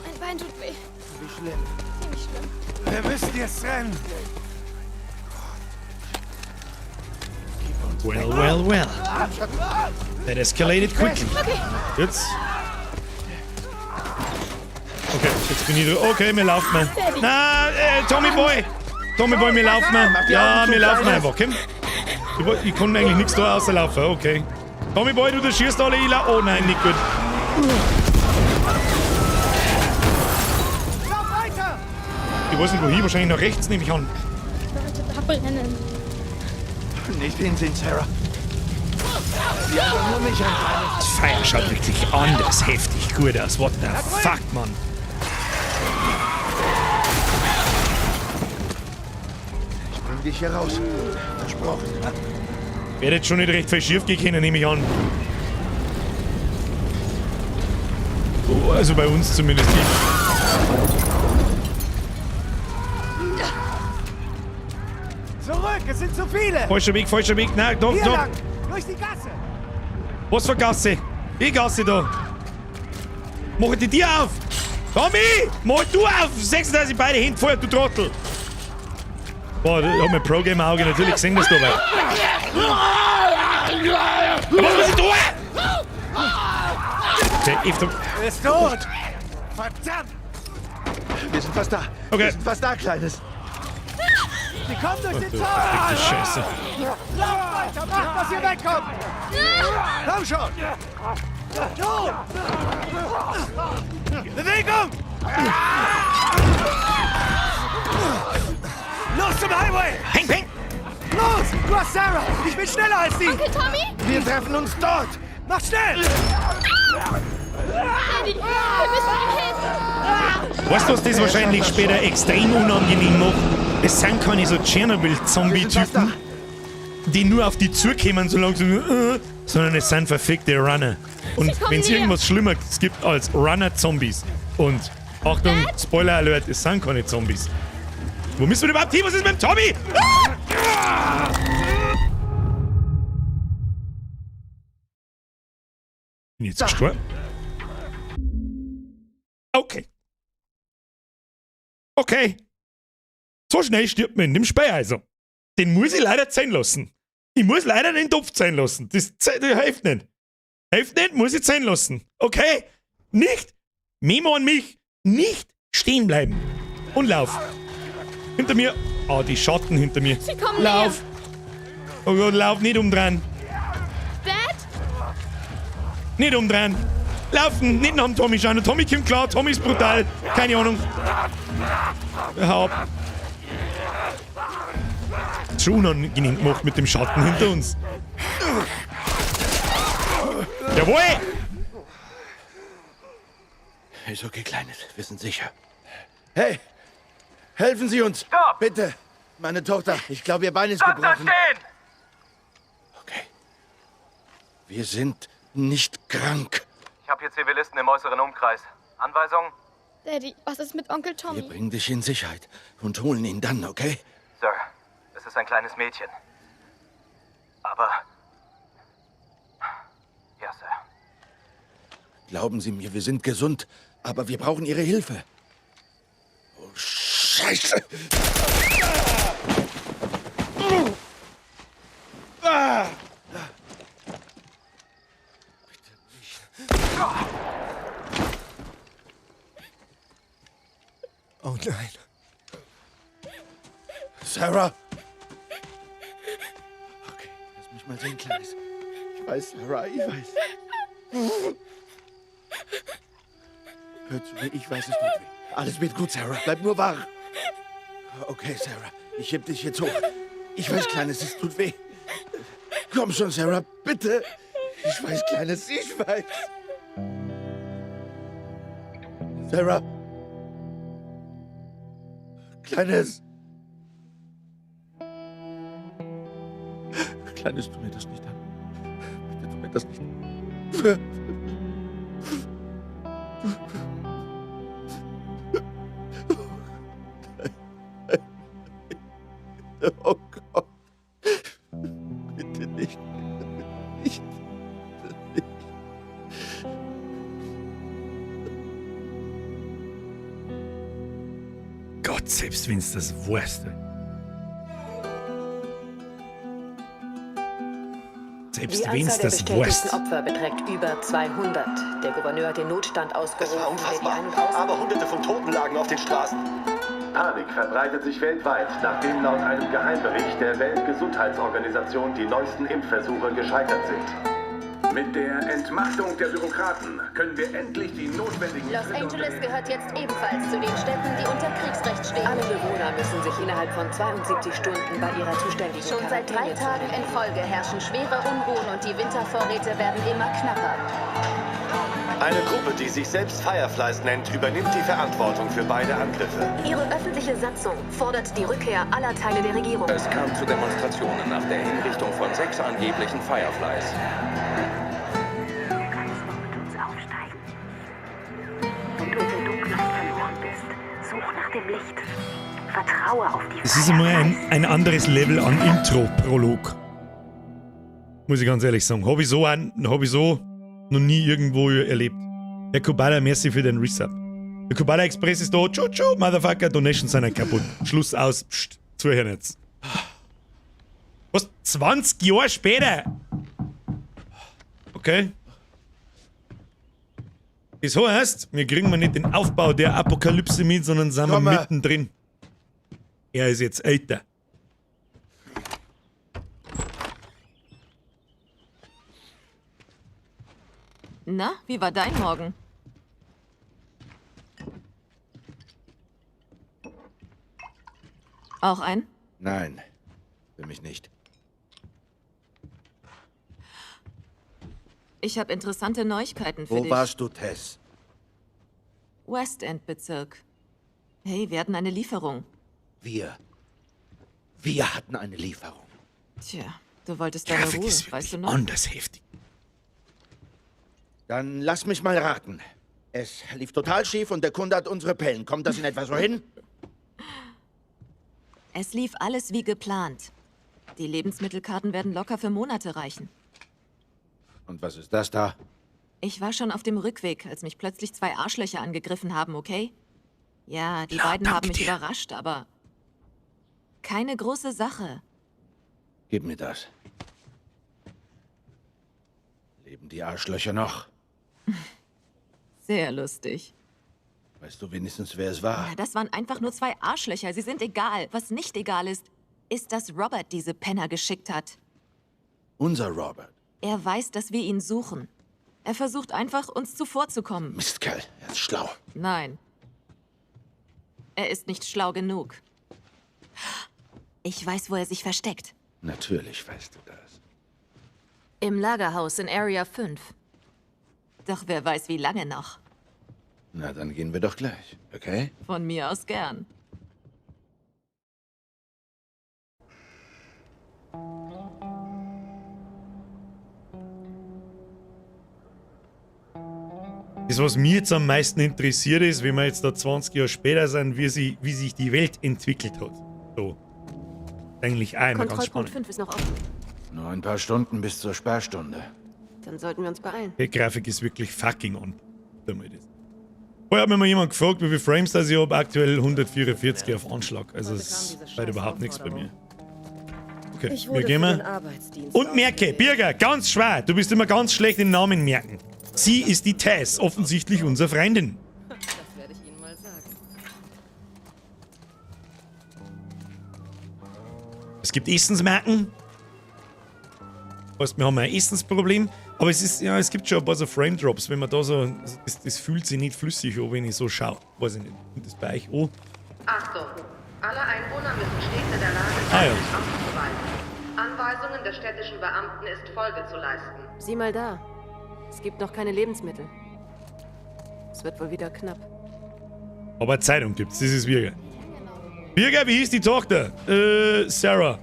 Mein Bein tut weh. Wie schlimm? Ziemlich schlimm. Wir müssen jetzt rennen! Well, well, well. That escalated quickly. Okay. Jetzt. Okay, jetzt bin ich da. Okay, wir laufen mal. Na, Tommy Boy! Tommy Boy, wir laufen mal. Ja, wir laufen einfach, okay? Ich kann eigentlich nichts da außer laufen, okay. Tommy Boy, du schießt alle, ich lau- Oh nein, nicht gut. Lauf weiter! Ich weiß nicht wohin, wahrscheinlich nach rechts nehme ich an. Leute, da brennen. Nicht hinsehen, Sarah. Sie haben nur mich an, Kleines. Das Feuer schaut wirklich anders heftig gut aus. What the fuck, Mann? Ich bring dich hier raus. Versprochen. Wird jetzt schon nicht recht viel schief gehen können, nehme ich an. Oh, also bei uns zumindest nicht. Zurück, es sind zu viele! Falscher Weg, falscher Weg. Nein, doch, Hier doch. lang! Durch die Gasse! Was für Gasse? Die Gasse da. Mach die Tür auf! Tommy! Mal du auf! 36 beide Hände voll, du Trottel! Boah, da hat mein Pro-Gamer-Auge natürlich gesehen, dass da war. Was muss ich tun? Okay, F Er ist tot! Verdammt! Wir sind fast da. Okay. Wir sind fast da, Kleines. Sie kommen durch den Du Zaun! verfickte Scheiße. Lauf weiter! Macht, dass ihr wegkommt! Komm schon! Du! Bewegung! Los zum Highway! Peng, peng! Los! Du hast Sarah! Ich bin schneller als sie! Onkel Tommy? Wir treffen uns dort. Mach schnell! Daddy, wir müssen ihm helfen. Weißt du, was das wahrscheinlich später extrem unangenehm macht? Es sind keine so Tschernobyl-Zombie-Typen, die nur auf die zukommen, so langsam, sondern es sind verfickte Runner. Und Sie kommen wenn es näher. irgendwas Schlimmeres gibt als Runner-Zombies und Achtung, Spoiler Alert, es sind keine Zombies. Wo müssen wir überhaupt hin? Was ist mit dem Tommy? Ah! Bin ich jetzt gestorben? Okay. Okay. So schnell stirbt man in dem Spiel also. Den muss ich leider sein lassen. Ich muss leider den Topf sein lassen. Das hilft nicht. Hilft nicht, muss ich sein lassen. Okay? Nicht, Memo an mich, nicht stehen bleiben. Und lauf. Hinter mir. Ah, die Schatten hinter mir. Sie kommen Lauf. Oh Gott, lauf, nicht umdrehen. Dad? Nicht umdrehen. Laufen, nicht nach dem Tommy schauen. Der Tommy kommt klar, Tommy ist brutal. Keine Ahnung. Hau ab. Schon unangenehm gemacht mit dem Schatten hinter uns. Jawohl! Ist okay, Kleines. Wir sind sicher. Hey! Helfen Sie uns! Stopp! Bitte! Meine Tochter, ich glaube, ihr Bein ist Bleib da gebrochen. stehen! Okay. Wir sind nicht krank. Ich habe hier Zivilisten im äußeren Umkreis. Anweisung? Daddy, was ist mit Onkel Tommy? Wir bringen dich in Sicherheit und holen ihn dann, okay? Sir, es ist ein kleines Mädchen. Aber... Ja, Sir. Glauben Sie mir, wir sind gesund, aber wir brauchen Ihre Hilfe. Oh, Scheiße! Ah! Bitte nicht. Oh nein. Sarah! Okay, lass mich mal sehen, Kleines. Ich weiß, Sarah, ich weiß. Hör zu mir, ich weiß, es tut weh. Alles wird gut, Sarah. Bleib nur wach. Okay, Sarah, ich heb dich jetzt hoch. Ich weiß, Kleines, es tut weh. Komm schon, Sarah, bitte. Ich weiß, Kleines, ich weiß. Sarah. Kleines. Kleines, tu mir das nicht an. Bitte tu mir das nicht an. Oh Gott. Bitte nicht. Nicht. Nicht. Gott, selbst wenn's das weißt. Selbst Die wenn's Anzahl der das bestätigten weißt. Opfer beträgt über 200. Der Gouverneur hat den Notstand Es war ausgerufen, der die unfassbar. Ein- und Aus Aber Hunderte von Toten lagen auf den Straßen. Panik verbreitet sich weltweit, nachdem laut einem Geheimbericht der Weltgesundheitsorganisation die neuesten Impfversuche gescheitert sind. Mit der Entmachtung der Bürokraten können wir endlich die notwendigen Los Schritte Angeles unternehmen. gehört jetzt ebenfalls zu den Städten, die unter Kriegsrecht stehen. Alle Bewohner müssen sich innerhalb von 72 Stunden bei ihrer zuständigen Schon seit 3 Quarantäne zu Tagen in melden. Folge herrschen schwere Unruhen und die Wintervorräte werden immer knapper. Eine Gruppe, die sich selbst Fireflies nennt, übernimmt die Verantwortung für beide Angriffe. Ihre öffentliche Satzung fordert die Rückkehr aller Teile der Regierung. Es kam zu Demonstrationen nach der Hinrichtung von 6 angeblichen Fireflies. Du kannst noch mit uns aufsteigen. Wenn du in der Dunkelheit verloren bist, such nach dem Licht. Vertraue auf die Es ist einmal ein anderes Level an Intro-Prolog. Muss ich ganz ehrlich sagen. Hab ich so, hab ich so noch nie irgendwo erlebt. Herr Kubala, merci für den Resub. Der Kubala Express ist da. Tschu, tschu, Motherfucker, Donations sind nicht kaputt. Schluss aus. Psst, zuhören jetzt. Was? 20 Jahre später? Okay. Das heißt, wir kriegen mal nicht den Aufbau der Apokalypse mit, sondern sind wir mittendrin. Er ist jetzt älter. Na, wie war dein Morgen? Auch ein? Nein, für mich nicht. Ich habe interessante Neuigkeiten für Wo dich. warst du, Tess? West End Bezirk. Hey, wir hatten eine Lieferung. Wir. Wir hatten eine Lieferung. Tja, du wolltest deine Grafik Ruhe, ist weißt du noch? Anders heftig. Dann lass mich mal raten. Es lief total schief und der Kunde hat unsere Pellen. Kommt das in etwa so hin? Es lief alles wie geplant. Die Lebensmittelkarten werden locker für Monate reichen. Und was ist das da? Ich war schon auf dem Rückweg, als mich plötzlich zwei Arschlöcher angegriffen haben, okay? Ja, die beiden haben mich überrascht, aber keine große Sache. Gib mir das. Leben die Arschlöcher noch? Sehr lustig. Weißt du wenigstens, wer es war? Ja, das waren einfach nur zwei Arschlöcher. Sie sind egal. Was nicht egal ist, ist, dass Robert diese Penner geschickt hat. Unser Robert. Er weiß, dass wir ihn suchen. Er versucht einfach, uns zuvorzukommen. Mistkerl, er ist schlau. Nein. Er ist nicht schlau genug. Ich weiß, wo er sich versteckt. Natürlich weißt du das. Im Lagerhaus in Area 5. Doch wer weiß, wie lange noch. Na, dann gehen wir doch gleich, okay? Von mir aus gern. Das, was mir jetzt am meisten interessiert ist, wenn wir jetzt da 20 Jahre später sind, wie sich die Welt entwickelt hat. So. Eigentlich auch immer ganz Kontrollpunkt spannend. 5 ist noch offen. Nur ein paar Stunden bis zur Sperrstunde. Dann sollten wir uns beeilen. Die Grafik ist wirklich fucking on. Vorher hat mir mal jemand gefragt, wie viele Frames das ich habe. Aktuell 144 auf Anschlag. Also es ist leider überhaupt nichts bei mir. Okay, Ich wir wurde gehen für den mal. Arbeitsdienst Und merke, Birger, ganz schwer, du bist immer ganz schlecht in Namen merken. Sie ist die Tess, offensichtlich unsere Freundin. Das werde ich Ihnen mal sagen. Es gibt Essensmerken. Heißt, wir haben ein Essensproblem. Aber es ist, ja, es gibt schon ein paar so Frame Drops, wenn man da so. Das fühlt sich nicht flüssig an, wenn ich so schaue. Weiß ich nicht. Und das bei euch auch. Achtung! Alle Einwohner müssen stets in der Lage Ah, sein, ja. sich auszuweisen. Anweisungen der städtischen Beamten ist Folge zu leisten. Sieh mal da. Es gibt noch keine Lebensmittel. Es wird wohl wieder knapp. Aber Zeitung gibt's, das ist Birger. Birger, wie hieß die Tochter? Sarah.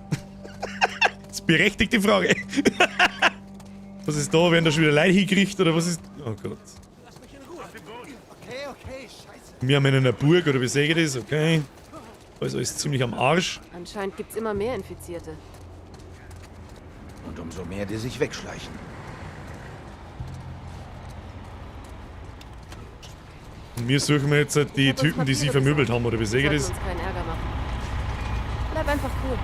Das ist berechtigte Frage. Was ist da? Werden da schon wieder Leute hingekriegt oder was ist. Oh Gott. Okay, okay, scheiße. Wir haben in einer Burg oder wie sehe ich das? Okay. Also ist ziemlich am Arsch. Anscheinend gibt's immer mehr Infizierte. Und umso mehr, die sich wegschleichen. Und wir suchen wir jetzt halt die Typen, die sie vermöbelt haben, oder wie sehe ich Wir das? sollten uns keinen Ärger machen. Bleib einfach cool.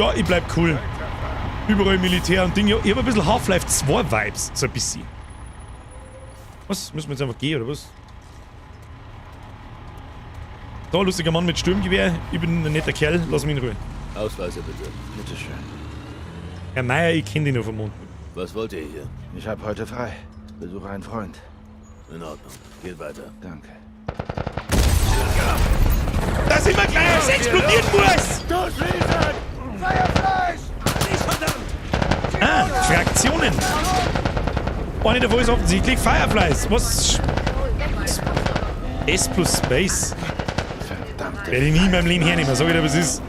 Ja, ich bleib cool. Überall Militär und Dinge. Ich hab ein bisschen Half-Life 2 Vibes, so ein bisschen. Was? Müssen wir jetzt einfach gehen, oder was? Da, lustiger Mann mit Sturmgewehr. Ich bin ein netter Kerl, lass mich in Ruhe. Ausweise bitte. Bitte schön. Herr Meier, ich kenn dich noch vom Mond. Was wollt ihr hier? Ich habe heute frei. Besuche einen Freund. In Ordnung. Geht weiter. Danke. Da sind wir gleich, es explodiert muss! Ah, Fraktionen. Eine davon ist offensichtlich Fireflies. Was? S plus Space. Verdammt. Werde ich nie in meinem Leben hernehmen, sag ich dir, was ist.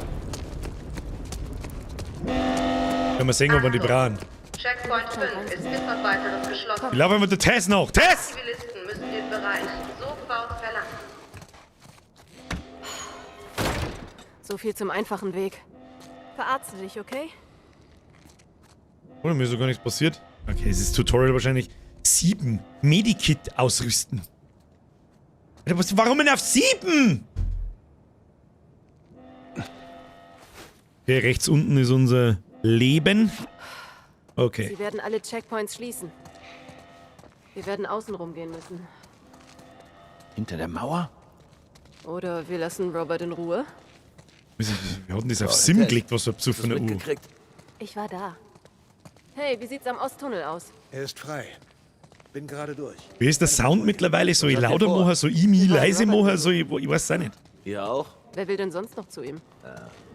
Können wir sehen, ob wir die brauchen. Checkpoint 5 ist bis auf weiteres geschlossen. Ich laufe einfach der Tess nach. Tess! Zivilisten müssen den Bereich sofort verlassen. So viel zum einfachen Weg. Verarzte dich, okay? Oh, mir ist so gar nichts passiert. Okay, es ist Tutorial wahrscheinlich. 7. Medikit ausrüsten. Alter, was, warum denn auf 7? Okay, rechts unten ist unser Leben. Okay. Sie werden alle Checkpoints schließen. Wir werden außen rumgehen müssen. Hinter der Mauer? Oder wir lassen Robert in Ruhe. Wir hatten das auf 7 gelegt, was wir besoffen U. Ich war da. Hey, wie sieht's am Osttunnel aus? Er ist frei. Bin gerade durch. Wie ist der Sound mittlerweile? Soll ich lauter machen? Soll ich mich leise machen? Soll ich, ich weiß es auch nicht. Ihr auch? Wer will denn sonst noch zu ihm?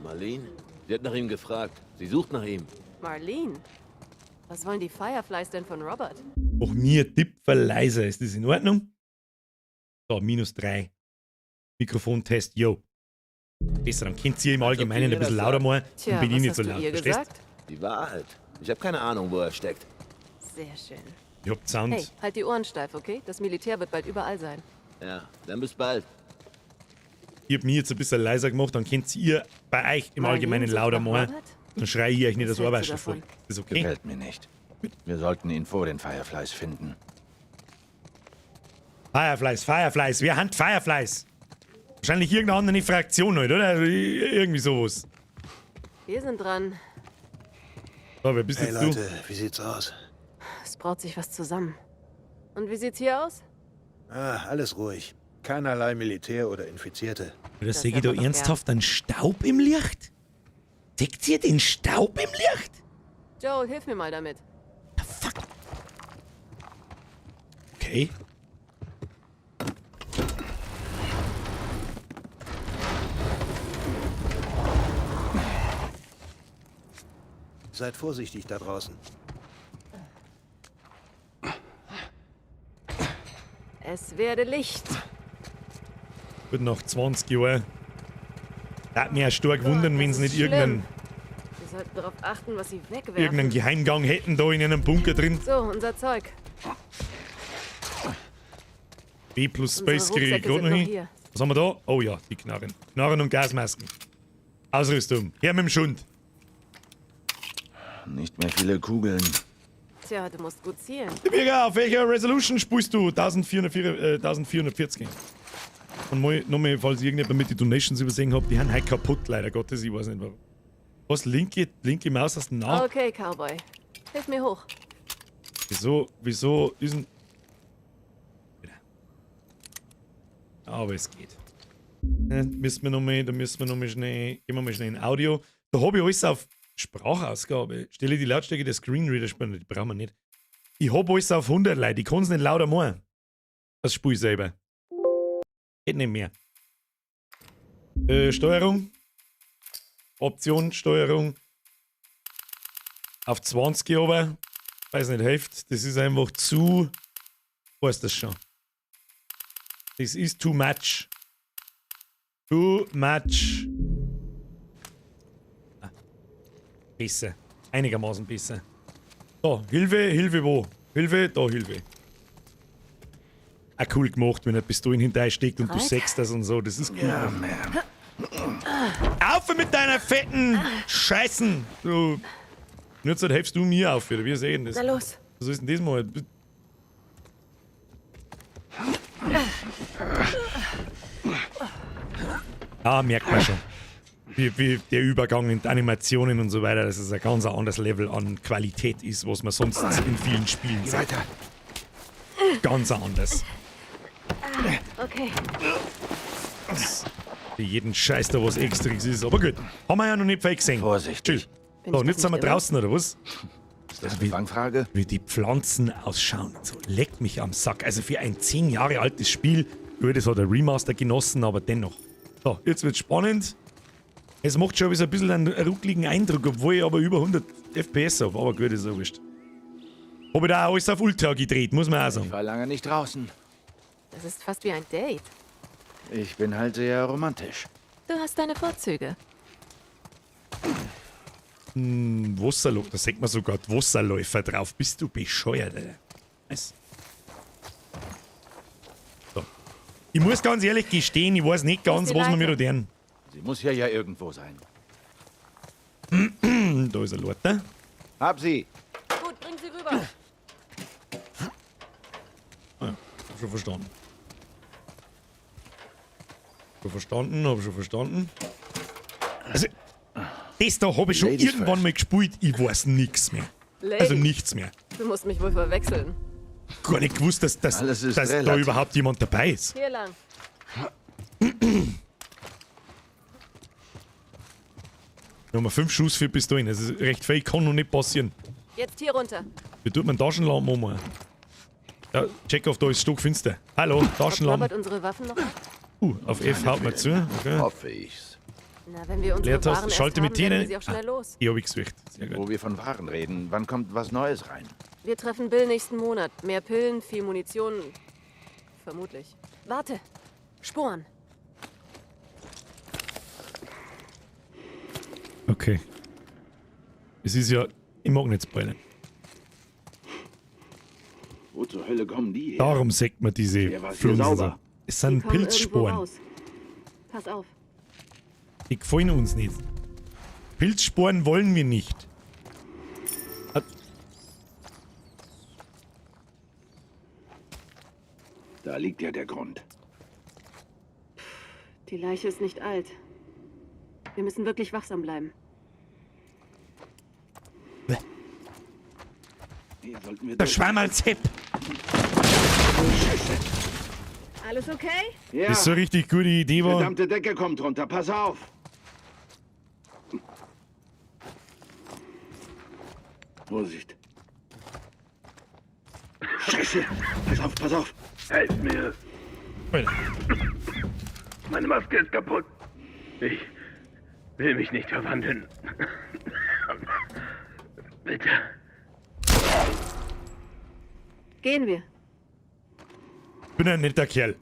Marlene? Sie hat nach ihm gefragt. Sie sucht nach ihm. Marlene? Was wollen die Fireflies denn von Robert? Auch mir Tipp leiser. Ist das in Ordnung? So, -3. Mikrofontest, yo. Besser, dann könnt ihr im Allgemeinen ein bisschen lauter machen. Tja, und bin ich was nicht hast so du laut. ihr Verstehst? gesagt? Die Wahrheit. Ich habe keine Ahnung, wo er steckt. Sehr schön. Ich hab Sound. Hey, halt die Ohren steif, okay? Das Militär wird bald überall sein. Ja, dann bis bald. Ich hab mich jetzt ein bisschen leiser gemacht, dann könnt ihr bei euch im Marlene Allgemeinen sucht lauter nach machen. Robert? Dann schreie ich euch nicht Was das hältst du Ohrwaschel voll. davon? Ist okay. Gefällt mir nicht. Wir sollten ihn vor den Fireflies finden. Fireflies, Fireflies, wir haben Fireflies. Wahrscheinlich irgendeine andere Fraktion halt, oder? Irgendwie sowas. Wir sind dran. So, wer bist Hey jetzt Leute, du? wie sieht's aus? Es braut sich was zusammen. Und wie sieht's hier aus? Ah, alles ruhig. Keinerlei Militär oder Infizierte. Oder sehe ich da ernsthaft einen Staub im Licht? Seht ihr den Staub im Licht? Joel, hilf mir mal damit. Okay. Seid vorsichtig da draußen. Es werde Licht. Gut, nach 20 Jahren. Darf mich auch stark wundern, wenn sie nicht irgendeinen, Wir sollten darauf achten, was sie wegwerfen. irgendeinen Geheimgang hätten da in einem Bunker drin. So, unser Zeug. B plus Space Unsere kriege ich Rucksäcke gerade sind noch noch hin. hier. Was haben wir da? Oh ja, die Knarren. Knarren und Gasmasken. Ausrüstung. Her mit dem Schund. Nicht mehr viele Kugeln. Tja, du musst gut zielen. Birger, auf welcher Resolution spielst du? 1440. Und mal, nochmal, falls irgendjemand mit die Donations übersehen hat, die haben halt kaputt, leider Gottes, ich weiß nicht warum. Was? Linke Maus hast du nach? Okay, Cowboy. Hilf mir hoch. Wieso ist denn... Aber es geht. Müssen wir noch mal, da müssen wir noch mal schnell, gehen wir mal schnell in Audio. Da habe ich alles auf Sprachausgabe. Stelle die Lautstärke der Screenreader sparen, die brauchen wir nicht. Ich habe alles auf 100, Leute, ich kann es nicht lauter machen. Das spiele ich selber. Geht nicht mehr. Steuerung. Option, Steuerung. Auf 20 aber. Weiß nicht, hilft. Das ist einfach zu. Weiß das schon. Das ist too much. Too much. Ah. Besser. Einigermaßen besser. So, Hilfe, Hilfe wo? Hilfe, da Hilfe. Auch cool gemacht, wenn eine Pistole hinterher steckt und du Bereit? sägst das und so. Das ist cool. Ja, man. Auf mit deiner fetten Scheißen! Du. Nur jetzt helfst du mir auf, oder wir sehen das. Na los. Was ist denn das mal? Ah, merkt man schon. Wie der Übergang in die Animationen und so weiter, dass es ein ganz anderes Level an Qualität ist, was man sonst in vielen Spielen sieht. Weiter. Ganz anders. Okay. Für jeden Scheiß da was Extras ist. Aber gut, haben wir ja noch nicht viel gesehen. Vorsichtig. Chill. Bin So, ich und das jetzt sind wir nicht immer? draußen, oder was? Ist das eine Fangfrage? Wie die Pflanzen ausschauen. So, leckt mich am Sack. Also für ein 10 Jahre altes Spiel, gut, das hat der Remaster genossen, aber dennoch. So, jetzt wird's spannend. Es macht schon so ein bisschen einen ruckligen Eindruck, obwohl ich aber über 100 FPS habe. Aber gut, ist ja wurscht. Hab ich da auch alles auf Ultra gedreht, muss man auch sagen. Ich war lange nicht draußen. Das ist fast wie ein Date. Ich bin halt sehr romantisch. Du hast deine Vorzüge. Wasserläufer, da sieht man sogar die Wasserläufer drauf. Bist du bescheuert, Alter? Nice. So. Ich muss ganz ehrlich gestehen, ich weiß nicht ganz, die was wir mir da Leiter? tun. Sie muss hier ja irgendwo sein. Da ist ein Leiter. Hab sie! Gut, bring sie rüber. Ah, ja, hab schon verstanden. Schon verstanden, hab schon verstanden. Also, das da habe ich schon Ladies irgendwann first. mal gespielt, ich weiß nichts mehr. Ladies. Also nichts mehr. Du musst mich wohl verwechseln. Gar nicht gewusst, dass Alles ist dass da relativ. überhaupt jemand dabei ist. Hier lang. Nummer 5 Schuss für Pistolen. Das ist recht viel, kann noch nicht passieren. Jetzt hier runter. Wie tut man Taschenlampen um? Ja, check auf, da ist stockfinster. Hallo, Taschenlampen. Knabbert unsere Waffen noch ab? Auf F haut man zu. Okay. Hoffe ich's. Na, wenn wir unsere Leertaste, Waren erst schalte haben, mit werden wir denen. sie auch schnell los. Die hab ich gesucht. Sehr gut. Wo wir von Waren reden, wann kommt was Neues rein? Wir treffen Bill nächsten Monat. Mehr Pillen, viel Munition. Vermutlich. Warte. Sporen. Okay. Es ist ja. Ich mag nicht spoilern. Wo zur Hölle kommen die her? Darum sagt man diese Der war hier Flunsen so. sauber. Es sind Die kommen irgendwo Pilzsporen. raus. Pass auf. Die gefallen uns nicht. Pilzsporen wollen wir nicht. Ah, Da liegt ja der Grund. Die Leiche ist nicht alt. Wir müssen wirklich wachsam bleiben. Hier sollten wir Der durch. Schwammerl-Zepp. Scheiße. Alles okay? Ja. Das ist so eine richtig gute Idee war. Verdammte Decke kommt runter. Pass auf. Vorsicht. Scheiße. Pass auf, pass auf. Helf mir. Alter. Meine Maske ist kaputt. Ich will mich nicht verwandeln. Bitte. Gehen wir. Bin ein netter Kerl.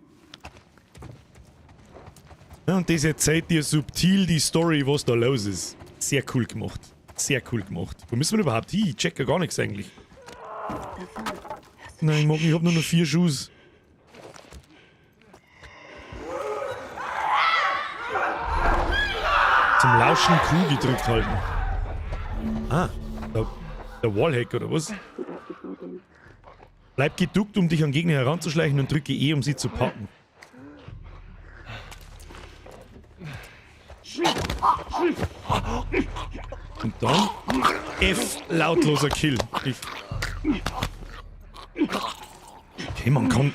Ja, und das erzählt dir subtil die Story, was da los ist. Sehr cool gemacht. Sehr cool gemacht. Wo müssen wir überhaupt hin? Ich check ja gar nichts eigentlich. Nein, ich mag, ich hab nur noch 4 Schuss. Zum Lauschen Q gedrückt halten. Ah, der Wallhack oder was? Bleib geduckt, um dich an Gegner heranzuschleichen und drücke E, um sie zu packen. Und dann F, lautloser Kill. Okay, man kann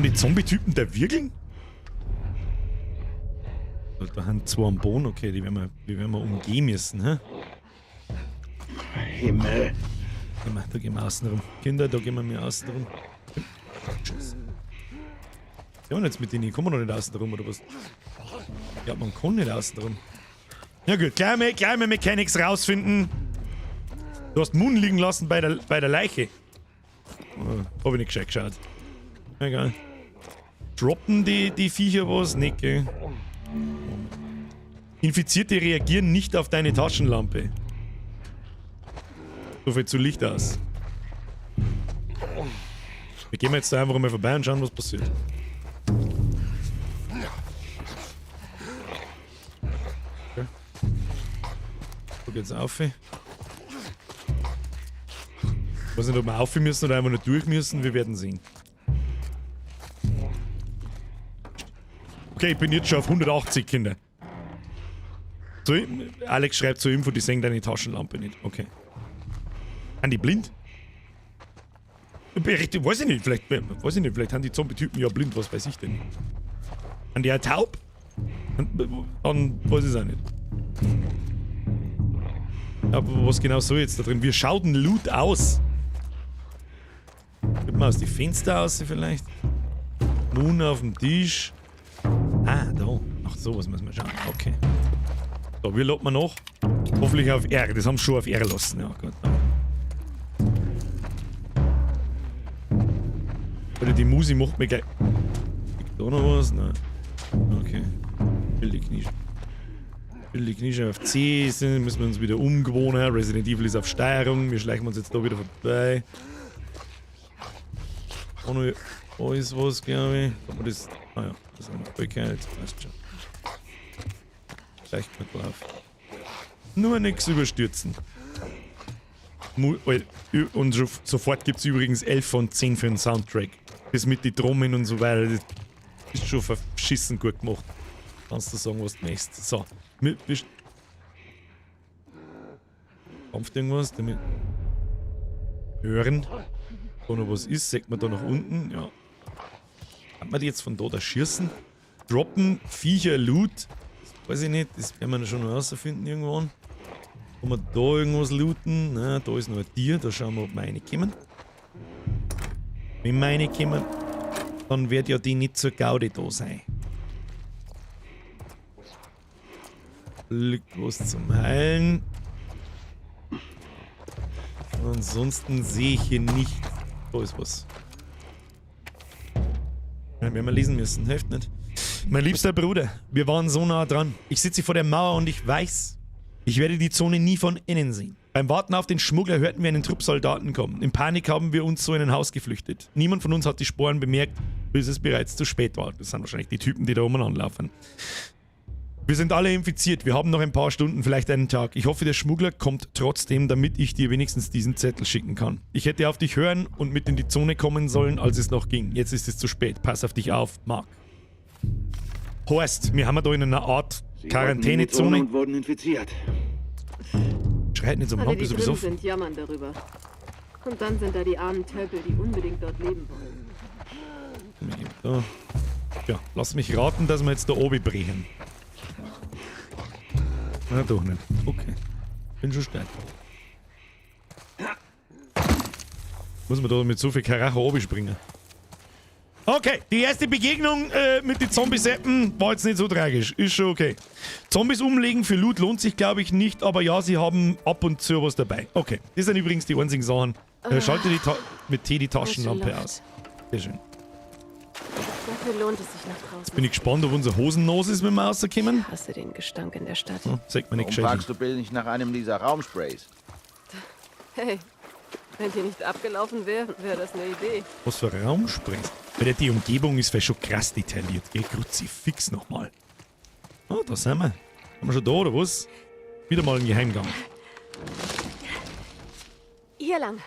die Zombie-Typen da wirkeln? Da haben 2 am Boden, okay, die werden wir umgehen müssen, hä? Himmel. Da gehen wir außen rum. Kinder, da gehen wir mir außen rum. Tschüss. Ja, und jetzt mit denen kommen wir noch nicht außen rum, oder was? Ja, man kann nicht außen rum. Ja gut, gleich mal Mechanics rausfinden. Du hast Moon liegen lassen bei der Leiche. Oh, hab ich nicht gescheit geschaut. Egal. Droppen die Viecher was? Nicht, gell? Infizierte reagieren nicht auf deine Taschenlampe. So viel zu Licht aus. Wir gehen jetzt da einfach mal vorbei und schauen, was passiert. Okay. Guck jetzt auf. Ich weiß nicht, ob wir auf müssen oder einfach nur durch müssen. Wir werden sehen. Okay, ich bin jetzt schon auf 180, Kinder. So, Alex schreibt zur Info, die sehen deine Taschenlampe nicht. Okay. Sind die blind? Weiß ich nicht, vielleicht haben die Zombie-Typen ja blind, was weiß ich denn. Sind die auch taub? Dann weiß ich es auch nicht. Aber was genau so jetzt da drin? Wir schauten Loot aus. Gibt man aus die Fenster aus vielleicht? Moon auf dem Tisch. Ah, da. Ach, sowas müssen wir schauen. Okay. So, wie lädt man noch? Hoffentlich auf R. Das haben sie schon auf R lassen. Ja, gut. Oder die Musi macht mir gleich. Liegt da noch was? Nein. Okay. Will die Knie. Will die Knie schon auf C sind, müssen wir uns wieder umgewohnen. Resident Evil ist auf Steuerung. Wir schleichen uns jetzt da wieder vorbei. Auch noch alles was, glaube ich. Kann man das. Ah ja, das haben wir. Okay, jetzt passt schon. Schleicht man drauf. Nur nichts überstürzen. Und sofort gibt es übrigens 11 von 10 für den Soundtrack. Das mit den Trommeln und so weiter, das ist schon verschissen. beschissen gut gemacht. Kannst du sagen, was du möchtest. So. Wir Dampft irgendwas, damit hören. Da noch was ist, sieht man da nach unten. Ja. Kann man die jetzt von da da schießen? Droppen, Viecher, Loot. Das weiß ich nicht, das werden wir schon noch rausfinden irgendwann. Kann man da irgendwas looten? Na, da ist noch ein Tier, da schauen wir, ob wir reinkommen. Wenn wir reinkommen, dann wird ja die nicht zur Gaudi da sein. Liegt was zum Heilen. Ansonsten sehe ich hier nicht. Da ist was. Ja, werden wir lesen müssen. Hilft nicht. Mein liebster Bruder, wir waren so nah dran. Ich sitze vor der Mauer und ich weiß, ich werde die Zone nie von innen sehen. Beim Warten auf den Schmuggler hörten wir einen Trupp Soldaten kommen. In Panik haben wir uns so in ein Haus geflüchtet. Niemand von uns hat die Sporen bemerkt, bis es bereits zu spät war. Das sind wahrscheinlich die Typen, die da umeinander laufen. Wir sind alle infiziert. Wir haben noch ein paar Stunden, vielleicht einen Tag. Ich hoffe, der Schmuggler kommt trotzdem, damit ich dir wenigstens diesen Zettel schicken kann. Ich hätte auf dich hören und mit in die Zone kommen sollen, als es noch ging. Jetzt ist es zu spät. Pass auf dich auf, Mark. Horst, wir haben ja da in einer Art Quarantänezone. Und wurden infiziert. Schreit nicht so, Alle, Mann, die bist du drin besoffen? sind, jammern darüber. Und dann sind da die armen Tölpel, die unbedingt dort leben wollen. Da. Ja, lass mich raten, dass wir jetzt da oben brechen. Na doch nicht. Okay. Bin schon steil. Muss man da mit so viel Karacho oben springen? Okay, die erste Begegnung mit den Zombie-Seppen war jetzt nicht so tragisch. Ist schon okay. Zombies umlegen für Loot lohnt sich, glaube ich, nicht, aber ja, sie haben ab und zu was dabei. Okay, das sind übrigens die einzigen Sachen. Schalte die mit T die Taschenlampe aus. Sehr schön. Dafür lohnt es sich nach draußen. Jetzt bin ich gespannt, ob unser Hosen nass ist, wenn wir rauskommen. Ich hasse den Gestank in der Stadt. Hm, sagt mir nicht Warum gescheit. fragst du Bill nicht nach einem dieser Raumsprays? Hey, wenn die nicht abgelaufen wäre, wäre das eine Idee. Was für Raumsprays? Weil die Umgebung ist vielleicht schon krass detailliert. Gell? Kruzifix nochmal. Oh, da sind wir. Sind wir schon da, oder was? Wieder mal ein Geheimgang. Hier lang.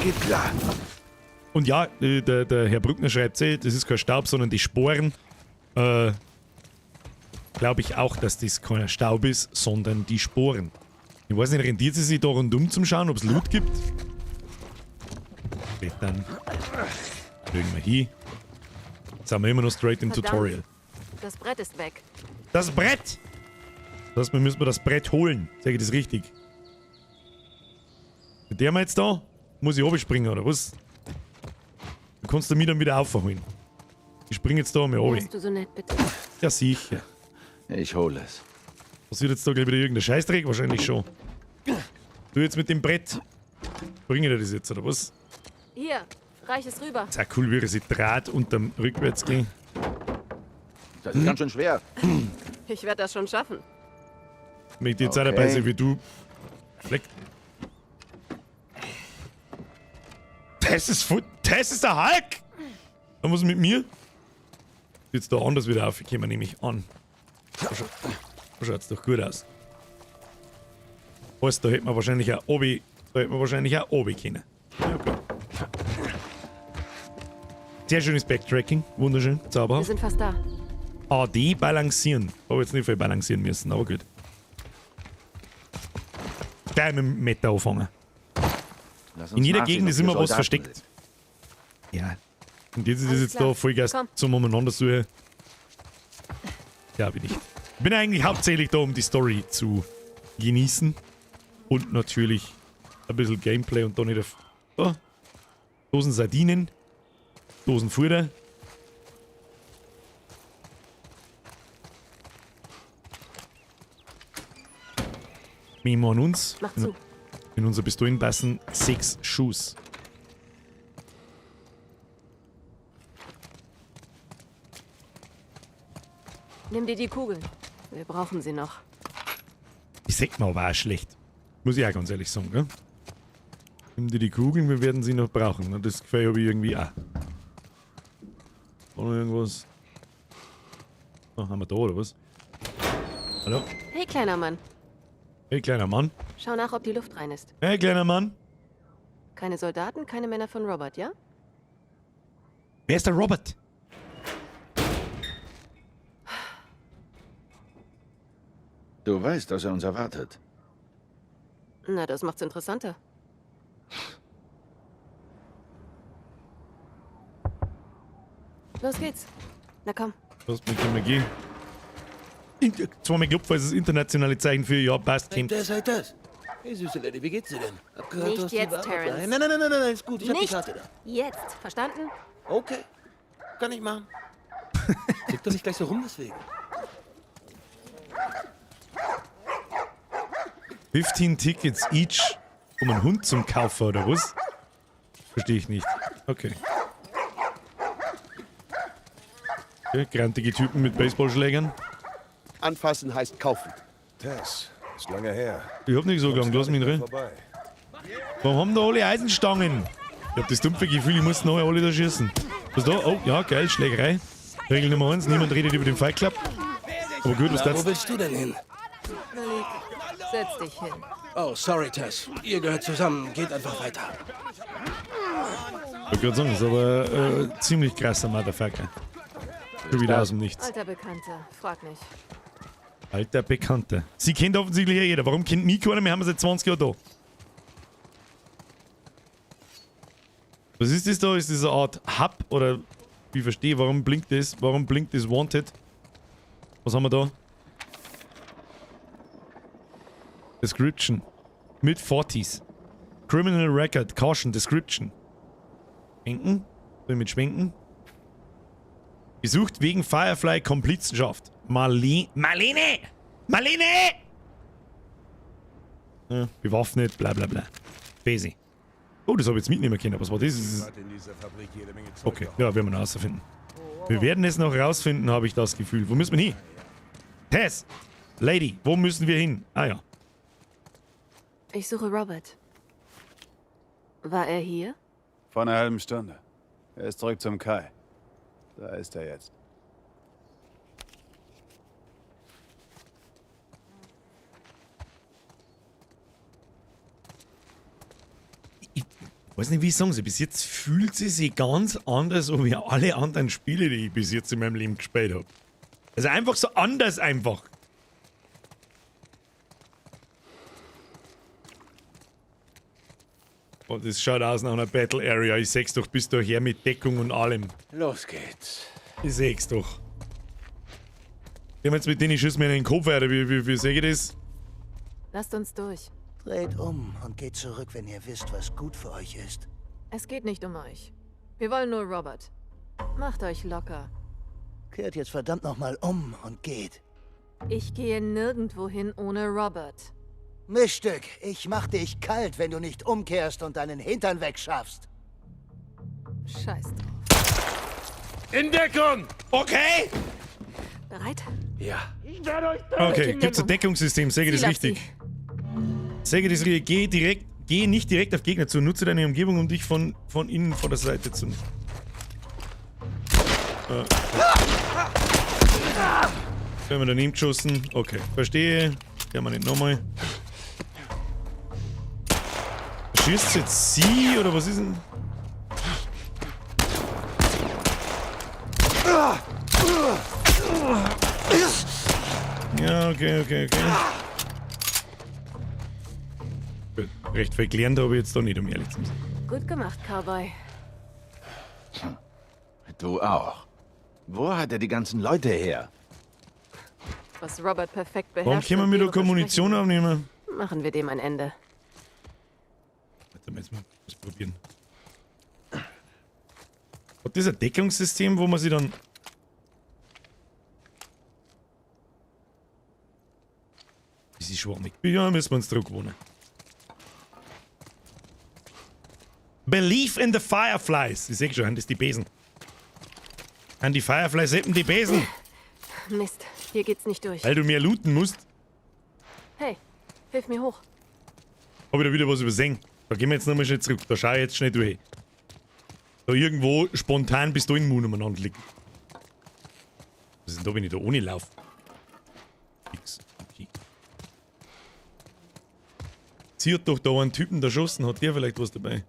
Geht klar. Und ja, der Herr Brückner schreibt, das ist kein Staub, sondern die Sporen. Glaube ich auch, dass das kein Staub ist, sondern die Sporen. Ich weiß nicht, rentiert sie sich da rundum zum Schauen, ob es Loot gibt? Klettern. Legen wir hin. Jetzt sind wir immer noch straight im Verdammt. Tutorial. Das Brett ist weg. Das Brett! Das heißt, wir müssen das Brett holen. Sag ich das richtig? Mit der wir jetzt da? Muss ich oben springen, oder was? Du kannst mich dann wieder aufholen. Ich springe jetzt da mal oben. Wärst du so nett, bitte? Ja, sicher. Ich hole es. Passiert jetzt da gleich wieder irgendein Scheißdreck? Wahrscheinlich schon. Du jetzt mit dem Brett. Bringe dir das jetzt, oder was? Hier, reich es rüber. Ist auch cool, wie er sich draht und dann rückwärts gehen. Das ist ganz schön schwer. Ich werde das schon schaffen. Möchte jetzt auch dabei sein wie du. Leck. Das ist das ist der Hulk! Da muss mit mir. Jetzt da anders wieder aufgekommen, nehme ich an. Da schaut's doch gut aus. Was, da hätte man wahrscheinlich auch obi. Da hätte man wahrscheinlich auch obi können. Ja, gut. Sehr schönes Backtracking. Wunderschön. Zauberhaft. Wir sind fast da. AD balancieren. Habe jetzt nicht viel balancieren müssen, aber gut. Gleich mit dem Meter anfangen. In jeder Gegend ist immer was versteckt. Sind. Ja. Und jetzt ist es jetzt da Vollgas zum Umeinander suchen. Ja, bin ich. Bin eigentlich hauptsächlich da, um die Story zu genießen. Und natürlich ein bisschen Gameplay und dann nicht auf. Oh. Dosen Sardinen. Dosen Futter. Memo an uns. Mach zu. In unser Pistolen passen 6 Schuss. Nimm dir die Kugeln. Wir brauchen sie noch. Ich sag mal, war schlecht. Muss ich auch ganz ehrlich sagen, gell? Nimm dir die Kugeln, wir werden sie noch brauchen. Das Gefühl habe ich irgendwie auch. War noch irgendwas? Oh, haben wir da oder was? Hallo? Hey, kleiner Mann. Hey, kleiner Mann. Schau nach, ob die Luft rein ist. Hey, kleiner Mann. Keine Soldaten, keine Männer von Robert, ja? Wer ist der Robert? Du weißt, dass er uns erwartet. Na, das macht's interessanter. Los geht's. Na komm. Was mit dem Magie? Zweimal geklopft, weil es das internationale Zeichen für ja, passt, kennt. Das, halt das. Hey, süße Lady, wie geht's dir denn? Hab gehört, Nicht du hast die jetzt, Ware Terrence. dabei. Nein, nein, nein, nein, nein, ist gut. Ich hab die Nicht Karte da. jetzt, verstanden? Okay. Kann ich machen. Zick doch nicht gleich so rum deswegen. 15 Tickets each, um einen Hund zum Kaufen, oder was? Verstehe ich nicht. Okay. Okay, grantige Typen mit Baseballschlägern. Anfassen heißt kaufen. Tess, ist lange her. Ich hab nicht so gegangen, lass mich drin. Vorbei. Warum haben da alle Eisenstangen? Ich hab das dumpfe Gefühl, ich muss nachher alle da schießen. Was da? Oh, ja, geil, Schlägerei. Regel Nummer 1, niemand redet über den Fight Club. Aber gut, was Na, das? wo willst du denn hin? Malik, setz dich hin. Oh, sorry, Tess. Ihr gehört zusammen. Geht einfach weiter. Ich wollte gerade sagen, ist aber ziemlich krasser Motherfucker. Schon wieder aus dem Nichts. Alter Bekannter, frag nicht. Alter Bekannter. Sie kennt offensichtlich ja jeder. Warum kennt mich keiner? Wir haben seit 20 Jahren da. Was ist das da? Ist das eine Art Hub? Oder wie verstehe ich, warum blinkt das? Warum blinkt das Wanted? Was haben wir da? Description. Mid 40s. Criminal Record. Caution. Description. Schwenken? Soll ich mit schwenken? Gesucht wegen Firefly Komplizenschaft. Marlene. Marlene! Marlene! Ja, bewaffnet, bla bla bla. Basic. Oh, das habe ich jetzt mitnehmen können. Was war das? Das ist Hat in dieser Fabrik jede Menge Zeug okay, ja, werden wir noch rausfinden. Wir werden es noch rausfinden, habe ich das Gefühl. Wo müssen wir hin? Tess! Lady, wo müssen wir hin? Ah ja. Ich suche Robert. War er hier? Vor einer halben Stunde. Er ist zurück zum Kai. Da ist er jetzt. Ich weiß nicht, wie ich sagen soll. Bis jetzt fühlt sie sich ganz anders, so wie alle anderen Spiele, die ich bis jetzt in meinem Leben gespielt habe. Also einfach so anders einfach. Oh, das schaut aus nach einer Battle Area. Ich seh's doch bis daher mit Deckung und allem. Los geht's. Ich seh's doch. Die haben jetzt mit denen Schüssen mir in den Kopf, Alter. Wie sehe ich das? Lasst uns durch. Dreht um und geht zurück, wenn ihr wisst, was gut für euch ist. Es geht nicht um euch. Wir wollen nur Robert. Macht euch locker. Kehrt jetzt verdammt nochmal um und geht. Ich gehe nirgendwo hin ohne Robert. Miststück, ich mach dich kalt, wenn du nicht umkehrst und deinen Hintern wegschaffst. Scheiß drauf. In Deckung! Okay! Bereit? Ja. Ich werde euch Okay, gibt's ein Deckungssystem? Sehe ich das Ziel auf richtig? Sehe ich das richtig? Geh nicht direkt auf Gegner zu. Nutze deine Umgebung, um dich von innen vor der Seite zu. Werden wir daneben geschossen? Okay, verstehe. Gehen wir nicht nochmal. Schießt jetzt sie oder was ist denn? Ja, okay, okay, okay. Gut, recht viel gelernt habe ich jetzt da nicht, um ehrlich zu sein. Gut gemacht, Cowboy. Du auch. Wo hat er die ganzen Leute her? Was Robert perfekt beherrscht. Warum können wir sind mit der leere Munition aufnehmen? Versprechen. Machen wir dem ein Ende. Warte mal, jetzt mal was probieren. Hat das ein Deckungssystem, wo man sich dann... Das ist schwammig. Ja, müssen wir uns zurück wohnen. Believe in the Fireflies. Ich seh schon, das sind die Besen. An die Fireflies eben die Besen. Mist, hier geht's nicht durch. Weil du mehr looten musst. Hey, hilf mir hoch. Hab ich da wieder was übersehen. Da gehen wir jetzt nochmal schnell zurück. Da schau ich jetzt schnell durch. Da irgendwo spontan bis da in den Mund umeinander liegt. Was ist denn da, wenn ich da ohne laufe? X. Okay. Sie hat doch da einen Typen erschossen. Hat der vielleicht was dabei?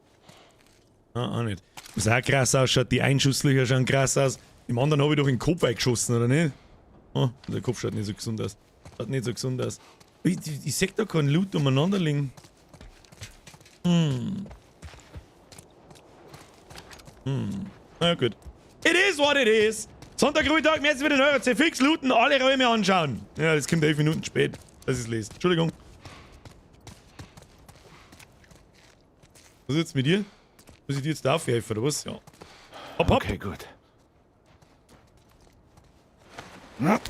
Ah, auch nicht. Was auch krass ausschaut, die Einschusslöcher schauen krass aus. Im anderen habe ich doch in den Kopf eingeschossen, oder nicht? Oh, der Kopf schaut nicht so gesund aus. Schaut nicht so gesund aus. Ich seh da keinen Loot umeinander liegen. Hm. Hm. Na gut. It is what it is. Sonntag, Ruhetag, merci für den Euro. Fix looten, alle Räume anschauen. Ja, das kommt 11 Minuten spät, dass ich es lese. Entschuldigung. Was ist jetzt mit dir? Muss ich dir jetzt da aufhelfen, oder was? Ja. Hopp, hopp. Okay, gut.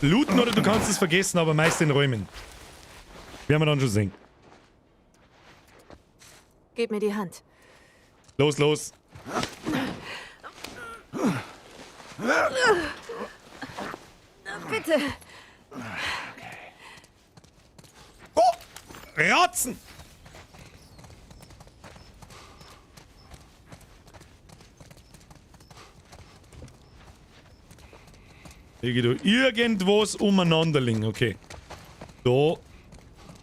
Looten oder du kannst es vergessen, aber meist in Räumen. Werden wir dann schon sehen. Gib mir die Hand. Los, los. Bitte. Oh! Ratzen! Hier geht da irgendwas umeinander liegen. Okay. Da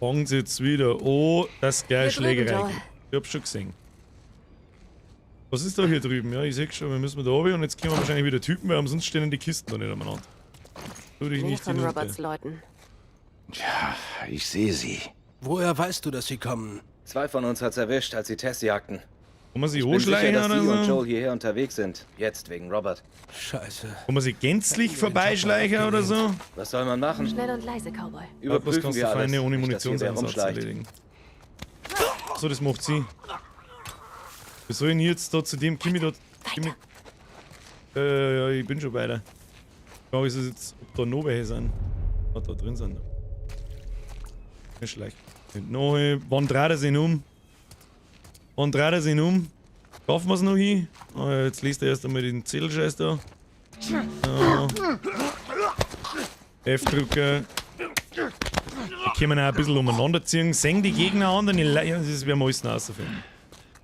fangen sie jetzt wieder an, dass gleich Schlägerei gibt. Ich hab's schon gesehen. Was ist da hier drüben? Ja, ich seh schon, wir müssen da runter und jetzt kommen wir wahrscheinlich wieder Typen, weil sonst stehen die Kisten da nicht umeinander. Tu dich nicht von hinunter. Roberts Leuten. Tja, ich sehe sie. Woher weißt du, dass sie kommen? Zwei von uns hat's erwischt, als sie Tess jagten. Kann man sich Ich bin sicher, hochschleichen dass oder sie und so? Joel hierher unterwegs sind. Jetzt wegen Robert. Scheiße. Kann man sich gänzlich vorbeischleichen oder so? Was soll man machen? Schnell und leise, Cowboy. Was Überprüfen kannst wir du alles. Feinde ohne Nicht, dass hier wer Munitionseinsatz rumschleicht. erledigen? So, das macht sie. Wie soll ich denn jetzt da zu dem Kimi da. Kimi, ja, ich bin schon weiter. Ich frage ist es jetzt, ob da noch welche sind. Ah, da drin sind. Nicht schlecht. Noch, wann dreht er sich um? Wann dreht er sich um? Kaufen wir es noch hin? Ah, jetzt liest er erst einmal den Zettelscheiß da. So. F-Drücker. Da können wir auch ein bisschen umeinander ziehen. Sehen die Gegner an, dann ja, das werden wir alles noch rausfinden.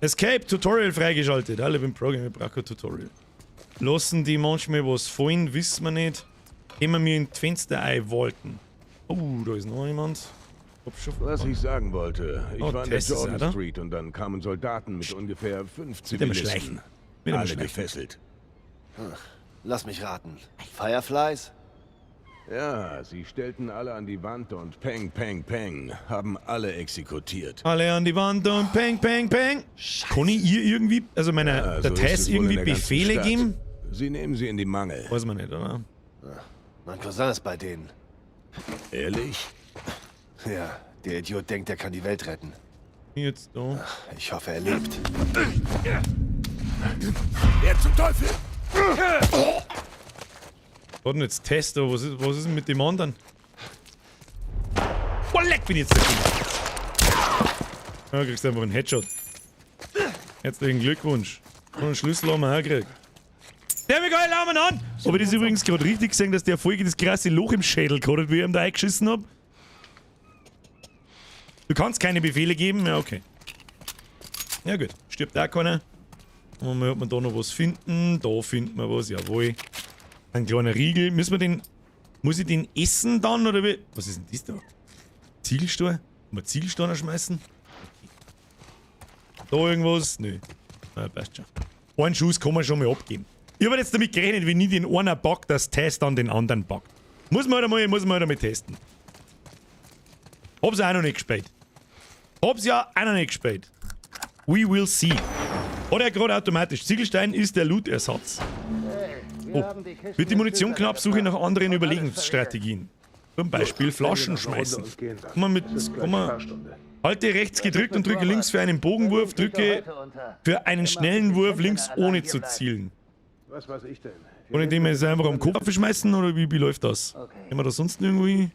Escape, Tutorial freigeschaltet. Alle beim Programm, ich brauche kein Tutorial. Lassen die manchmal was fallen, wissen wir nicht. Können wir in die Fenster einwalten. Oh, da ist noch jemand. Hab schon Was ich sagen wollte, ich Oh, war in der Tess ist Jordan auch da. Street und dann kamen Soldaten mit ungefähr 5 Mit dem Zivilisten. Schleichen. Mit dem Alle Schleichen. gefesselt. Lass mich raten. Fireflies? Ja, sie stellten alle an die Wand und peng, peng, peng, haben alle exekutiert. Alle an die Wand und peng, peng, peng. Kann ich ihr irgendwie, also meiner, Ja, der so ist Tess es wohl in irgendwie der ganzen Befehle Stadt. geben? Sie nehmen sie in die Mangel. Weiß man nicht, oder? Mein Cousin ist bei denen. Ehrlich? Ja, der Idiot denkt, er kann die Welt retten. Jetzt da. Ich hoffe, er lebt. Wer zum Teufel? Warte jetzt Test, da. Was ist denn mit dem anderen? Boah, leck, bin ich jetzt dagegen. Ja, kriegst einfach einen Headshot. Herzlichen Glückwunsch. Und einen Schlüssel haben wir auch gekriegt. Der mich geil Armen an! Aber das übrigens gerade richtig gesehen, dass der Folge das krasse Loch im Schädel gehabt hat, wie ich ihm da eingeschissen hab. Du kannst keine Befehle geben? Ja, okay. Ja gut, stirbt auch keiner. Und mal, ob wir da noch was finden. Da finden wir was, jawohl. Ein kleiner Riegel. Müssen wir den... Muss ich den essen dann, oder wie? Was ist denn das da? Ziegelstein? Kann man Ziegelsteine schmeißen? Okay. Da irgendwas? Nö. Na, passt schon. Einen Schuss kann man schon mal abgeben. Ich habe jetzt damit gerechnet, wenn ich den einen packt, dass Tess dann den anderen packt. Muss man halt einmal testen. Hab's auch noch nicht gespielt. Hab's ja auch noch nicht gespielt. We will see. Hat er gerade automatisch. Ziegelstein ist der Loot-Ersatz. Oh. Wird die Munition knapp, suche ich nach anderen Überlegensstrategien. Zum Beispiel Flaschen schmeißen. Kann man mit, kann man, halte rechts gedrückt und drücke links für einen Bogenwurf, drücke für einen schnellen Wurf links ohne zu zielen. Was weiß ich denn? Ohne dem jetzt einfach am Kopf schmeißen oder wie läuft das? Können wir da sonst irgendwo hin?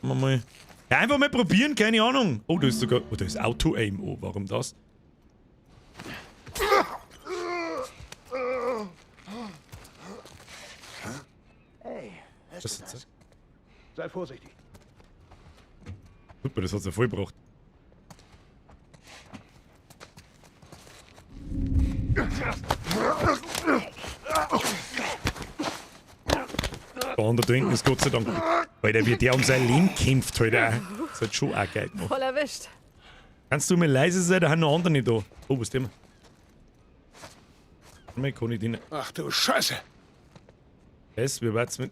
Mal. Ja, einfach mal probieren, keine Ahnung. Oh, da ist sogar. Oh, da ist Auto-Aim. Oh, warum das? Hey, hörst Das du ist das? Sei vorsichtig. Super, das hat's ja voll gebracht. Der andere trinken ist Gott sei Dank. Alter, wie der um sein Leben kämpft, Alter. Das hat schon auch geil gemacht. Voll erwischt. Kannst du mir leise sein, da haben noch andere nicht da. Oh, was ist denn? Mal kann ich den. Ach du Scheiße! Was? Wie war's mit.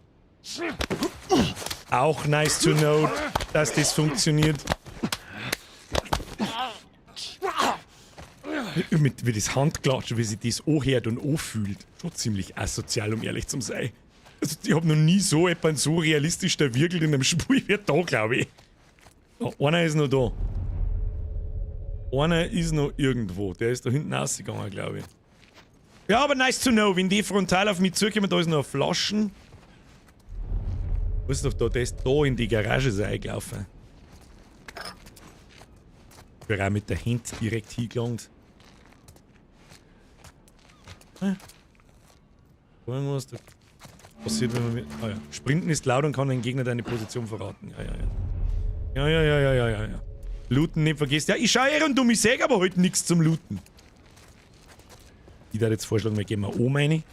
Auch nice to know, dass das funktioniert. Mit, wie das Handklatschen, wie sich das anhört und anfühlt. Schon ziemlich asozial, um ehrlich zu sein. Also, ich hab noch nie so jemanden so realistisch der wirkelt in einem Spiel wie da, glaube ich. Oh, einer ist noch da. Einer ist noch irgendwo. Der ist da hinten rausgegangen, glaube ich. Ja, aber nice to know. Wenn die frontal auf mich zukommen, da ist noch eine Flaschen. Wo ist doch da? Der ist da in die Garage ist er eingelaufen. Ich wäre auch mit der Hand direkt hingelangt. Hm. Irgendwas da passiert, wenn man mit. Ah ja. Sprinten ist laut und kann den Gegner deine Position verraten. Ja, ja, ja. Ja, ja, ja, ja, ja, ja, ja. Looten nicht vergessen. Ja, ich schaue eh und du mich seh aber heute nichts zum Looten. Ich würde jetzt vorschlagen, wir gehen mal oben rein.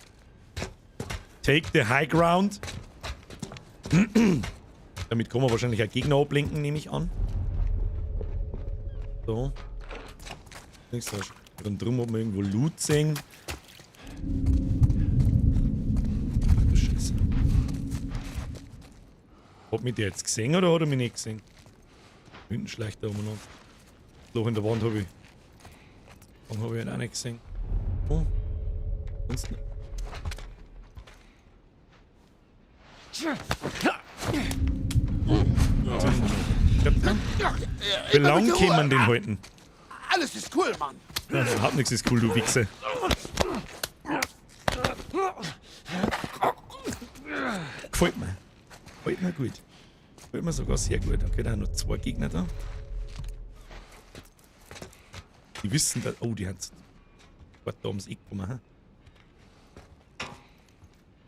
Take the high ground. Damit kann man wahrscheinlich auch Gegner ablenken, nehme ich an. So. Nichts da. Rundherum, ob wir irgendwo Loot sehen. Ach du Scheiße. Hat mich der jetzt gesehen oder hat er mich nicht gesehen? Hinten schleicht er umeinander. Loch in der Wand habe ich. Dann habe ich ihn auch nicht gesehen. Oh. Sonst nicht. Wie lang kann man den halten? Alles ist cool, Mann. Ja, überhaupt nichts ist cool, du Wichser. Gefällt mir. Gefällt mir gut. Gefällt mir sogar sehr gut. Okay, da haben noch zwei Gegner da. Die wissen, dass. Oh, die haben da ums Eck gekommen. Hä?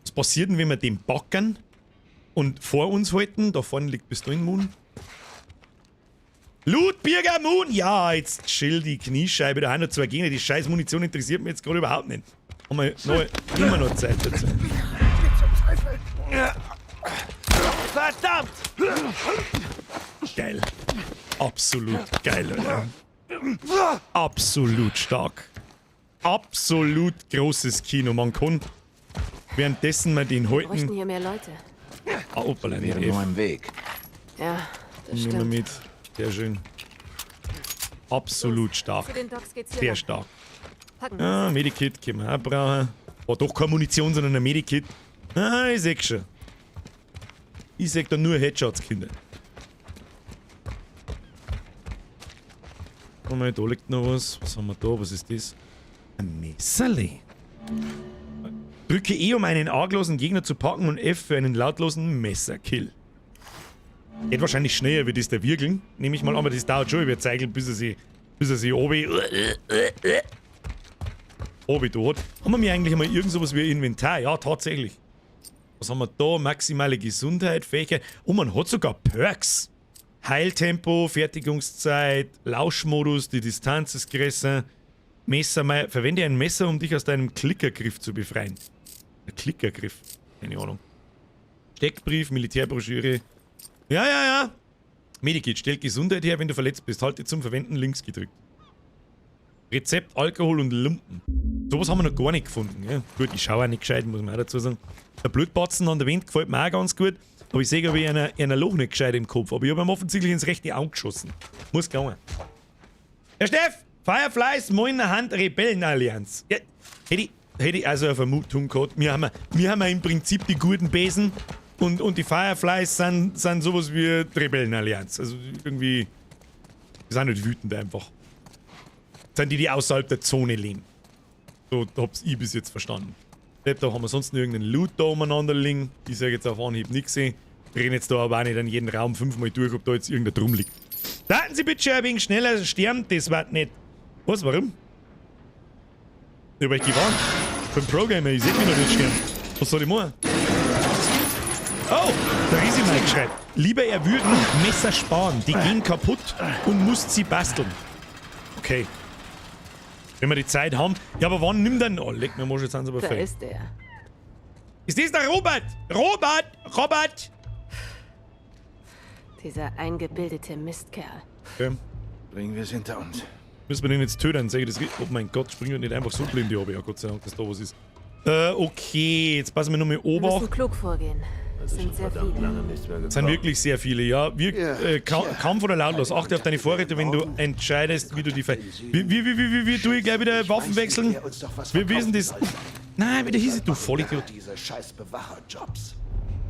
Was passiert denn, wenn wir den backen und vor uns halten? Da vorne liegt Pistolenmoon. Loot Birger Moon! Ja, jetzt chill die Kniescheibe. Da haben noch zwei Gegner. Die scheiß Munition interessiert mich jetzt gerade überhaupt nicht. Haben wir noch, immer noch Zeit dazu. Verdammt! Geil. Absolut geil, Alter. Absolut stark. Absolut großes Kino. Man kann währenddessen mal den Wir bräuchten halten. hier mehr Leute. Ah, hoppala, Wäre nicht nur F. im Weg. Ja, das Nehmen wir stimmt. mit. Sehr schön. Absolut stark. Zu den Docks geht's hier Sehr lang. stark. Packen wir's. Ah, Medikit können wir auch brauchen. War doch keine Munition, sondern ein Medikit. Ah, ich seh schon. Ich seh da nur Headshots, Kinder. Guck mal, da liegt noch was. Was haben wir da? Was ist das? Ein Messerli. Drücke E, um einen arglosen Gegner zu packen und F für einen lautlosen Messerkill. Geht wahrscheinlich schneller, wie das der Wirgeln. Nehme ich mal an, aber das dauert schon über Zeigel, bis er sich obi da hat. Haben wir mir eigentlich einmal irgend sowas wie ein Inventar? Ja, tatsächlich. Was haben wir da? Maximale Gesundheit, Fähigkeit. Oh, man hat sogar Perks. Heiltempo, Fertigungszeit, Lauschmodus, die Distanz ist größer. Messer, verwende ein Messer, um dich aus deinem Klickergriff zu befreien. Der Klickergriff. Keine Ahnung. Steckbrief, Militärbroschüre. Ja, ja, ja. Medikit, stellt Gesundheit her, wenn du verletzt bist. Halte zum Verwenden links gedrückt. Rezept, Alkohol und Lumpen. Sowas haben wir noch gar nicht gefunden. Ja. Gut, ich schaue auch nicht gescheit, muss man auch dazu sagen. Der Blutbatzen an der Wand gefällt mir auch ganz gut. Aber ich sehe, glaube ich, einer Loch nicht gescheit im Kopf. Aber ich habe ihm offensichtlich ins rechte Auge geschossen. Muss gegangen. Herr Steff! Fireflies, Moin Hand, Rebellenallianz. Ja, hätte ich also eine Vermutung gehabt. Wir haben ja im Prinzip die guten Besen und die Fireflies sind sowas wie die Rebellenallianz. Also irgendwie, die sind nicht wütend einfach. Sind die, die außerhalb der Zone leben. So hab's ich bis jetzt verstanden. Da haben wir sonst noch irgendeinen Loot da umeinander liegen. Ich sage jetzt auf Anhieb nichts. Ich renne jetzt da aber auch nicht in jeden Raum fünfmal durch, ob da jetzt irgendein drum liegt. Daten Sie bitte schon ein wenig schneller sterben, das wird nicht. Was, warum? Ja, weil ich gewarnt. Ich bin Pro-Gamer, ich seh mich noch nicht sterben. Was soll ich machen? Oh, der Risi Mike schreibt. Lieber erwürgen, Messer sparen. Die gehen kaputt und musst sie basteln. Okay. Wenn wir die Zeit haben. Ja, aber wann nimmt denn... Oh, leck mir, jetzt sind sie aber Da frei. ist der. Ist das der Robert? Robert! Robert! Dieser eingebildete Mistkerl. Okay. Bringen wir es hinter uns. Müssen wir den jetzt töten? Sag ich das richtig? Oh mein Gott, springen wir nicht einfach so blind die Obi. Ja, Gott sei Dank, dass da was ist. Okay, jetzt passen wir nochmal Wir müssen Obacht. klug vorgehen. Es sind sehr viele. Es sind wirklich sehr viele, ja. Wir, Kampf oder lautlos. Achte auf deine Vorräte, wenn du entscheidest, wie du die ver... Wie tue ich gleich wieder Waffen wechseln? Wir wissen das. Nein, wieder hieß es, du Vollidiot. Diese scheiß Bewacherjobs.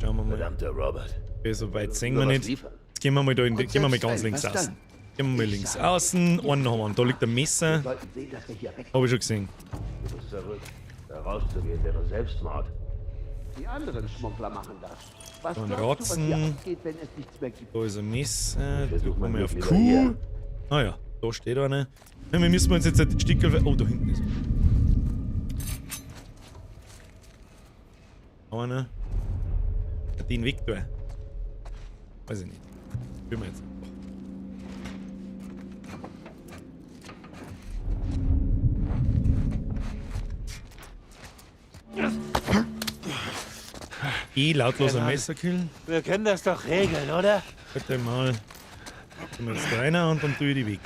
Schauen wir mal. Verdammter Robert. Okay, so weit sehen wir nicht. Jetzt gehen wir mal da in die, gehen wir mal ganz links außen. Gehen wir mal links außen. Einen haben wir. Da liegt ein Messer. Hab ich schon gesehen. Du bist verrückt. Da rauszugehen wäre Selbstmord. Die anderen Schmuggler machen das. Was Ein glaubst du, was hier Ratzen. abgeht, wenn es nichts mehr gibt? Da ist ein Messer. Da versuch kommen mein wir auf Glück Q. lieber Ah ja, da steht einer. Ja, wir müssen uns jetzt ein Stück. Oh, da hinten ist einer. Den Weg da. Weiß ich nicht. Probieren wir jetzt. Eh lautloser Mann. Messerkill. Wir können das doch regeln, oder? Warte mal. Gehen wir jetzt da rein und dann tue ich die weg.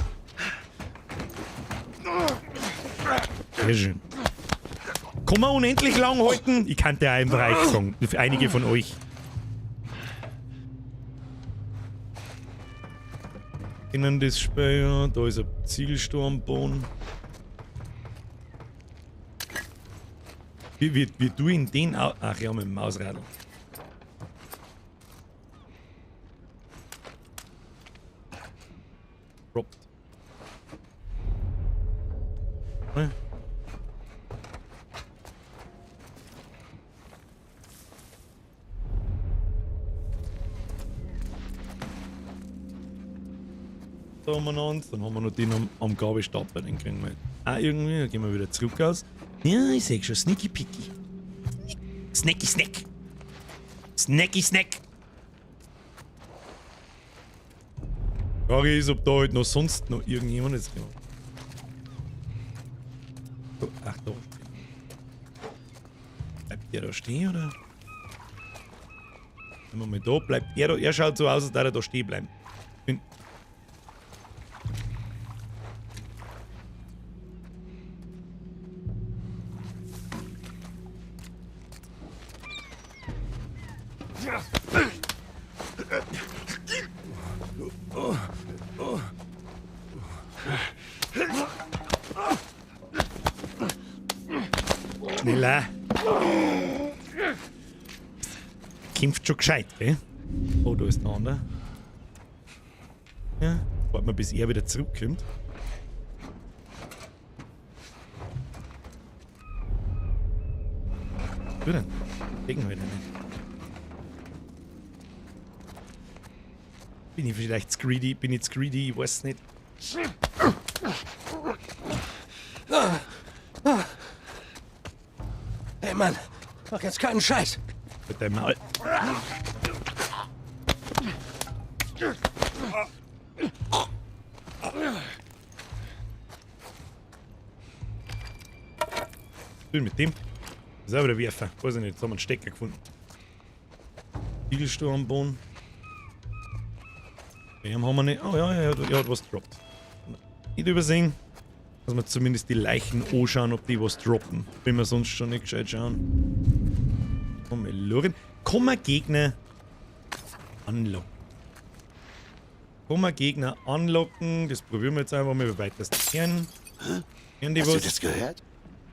Sehr schön. Kann man unendlich lang halten? Ich kann dir einfach euch sagen. Für einige von euch. Kennen das Spiel, ja. Da ist ein Zielsturmboden. Wie tue ich denn den au-. Ach ja, mit dem Mausradl. Droppt. Ne? Da haben wir noch eins, dann haben wir noch den am Gabelstapler, den kriegen wir auch irgendwie, da gehen wir wieder zurück aus. Ja, ich seh schon, Sneaky Picky. Snacky Snack. Snacky Snack. Frage ist, ob da halt noch sonst noch irgendjemand ist. So, ach, da. Bleibt der da stehen, oder? Wenn wir mal da, bleibt er da. Er schaut so aus, als würde er da stehen bleiben. Bin Schneller. Kämpft schon gescheit, gell? Oh, da ist der andere. Ja, warten wir, bis er wieder zurückkommt. Wo denn? Wegen heute nicht. Bin ich vielleicht zu greedy? Bin ich zu greedy? Ich weiß nicht. Hey Mann, mach jetzt keinen Scheiß. Mit deinem Maul. Bin mit dem. Selber der Werfer. Weiß ich nicht, jetzt haben wir einen Stecker gefunden. Igelsturmbohnen. Den haben wir nicht. Oh ja, ja, er hat was gedroppt. Nicht übersehen, dass wir zumindest die Leichen anschauen, ob die was droppen. Wenn wir sonst schon nicht gescheit schauen. Komm, Luren. Komm mal Gegner anlocken. Komm mal Gegner anlocken. Das probieren wir jetzt einfach mal. Wie weit das hören. Hören die Hast was? du das gehört?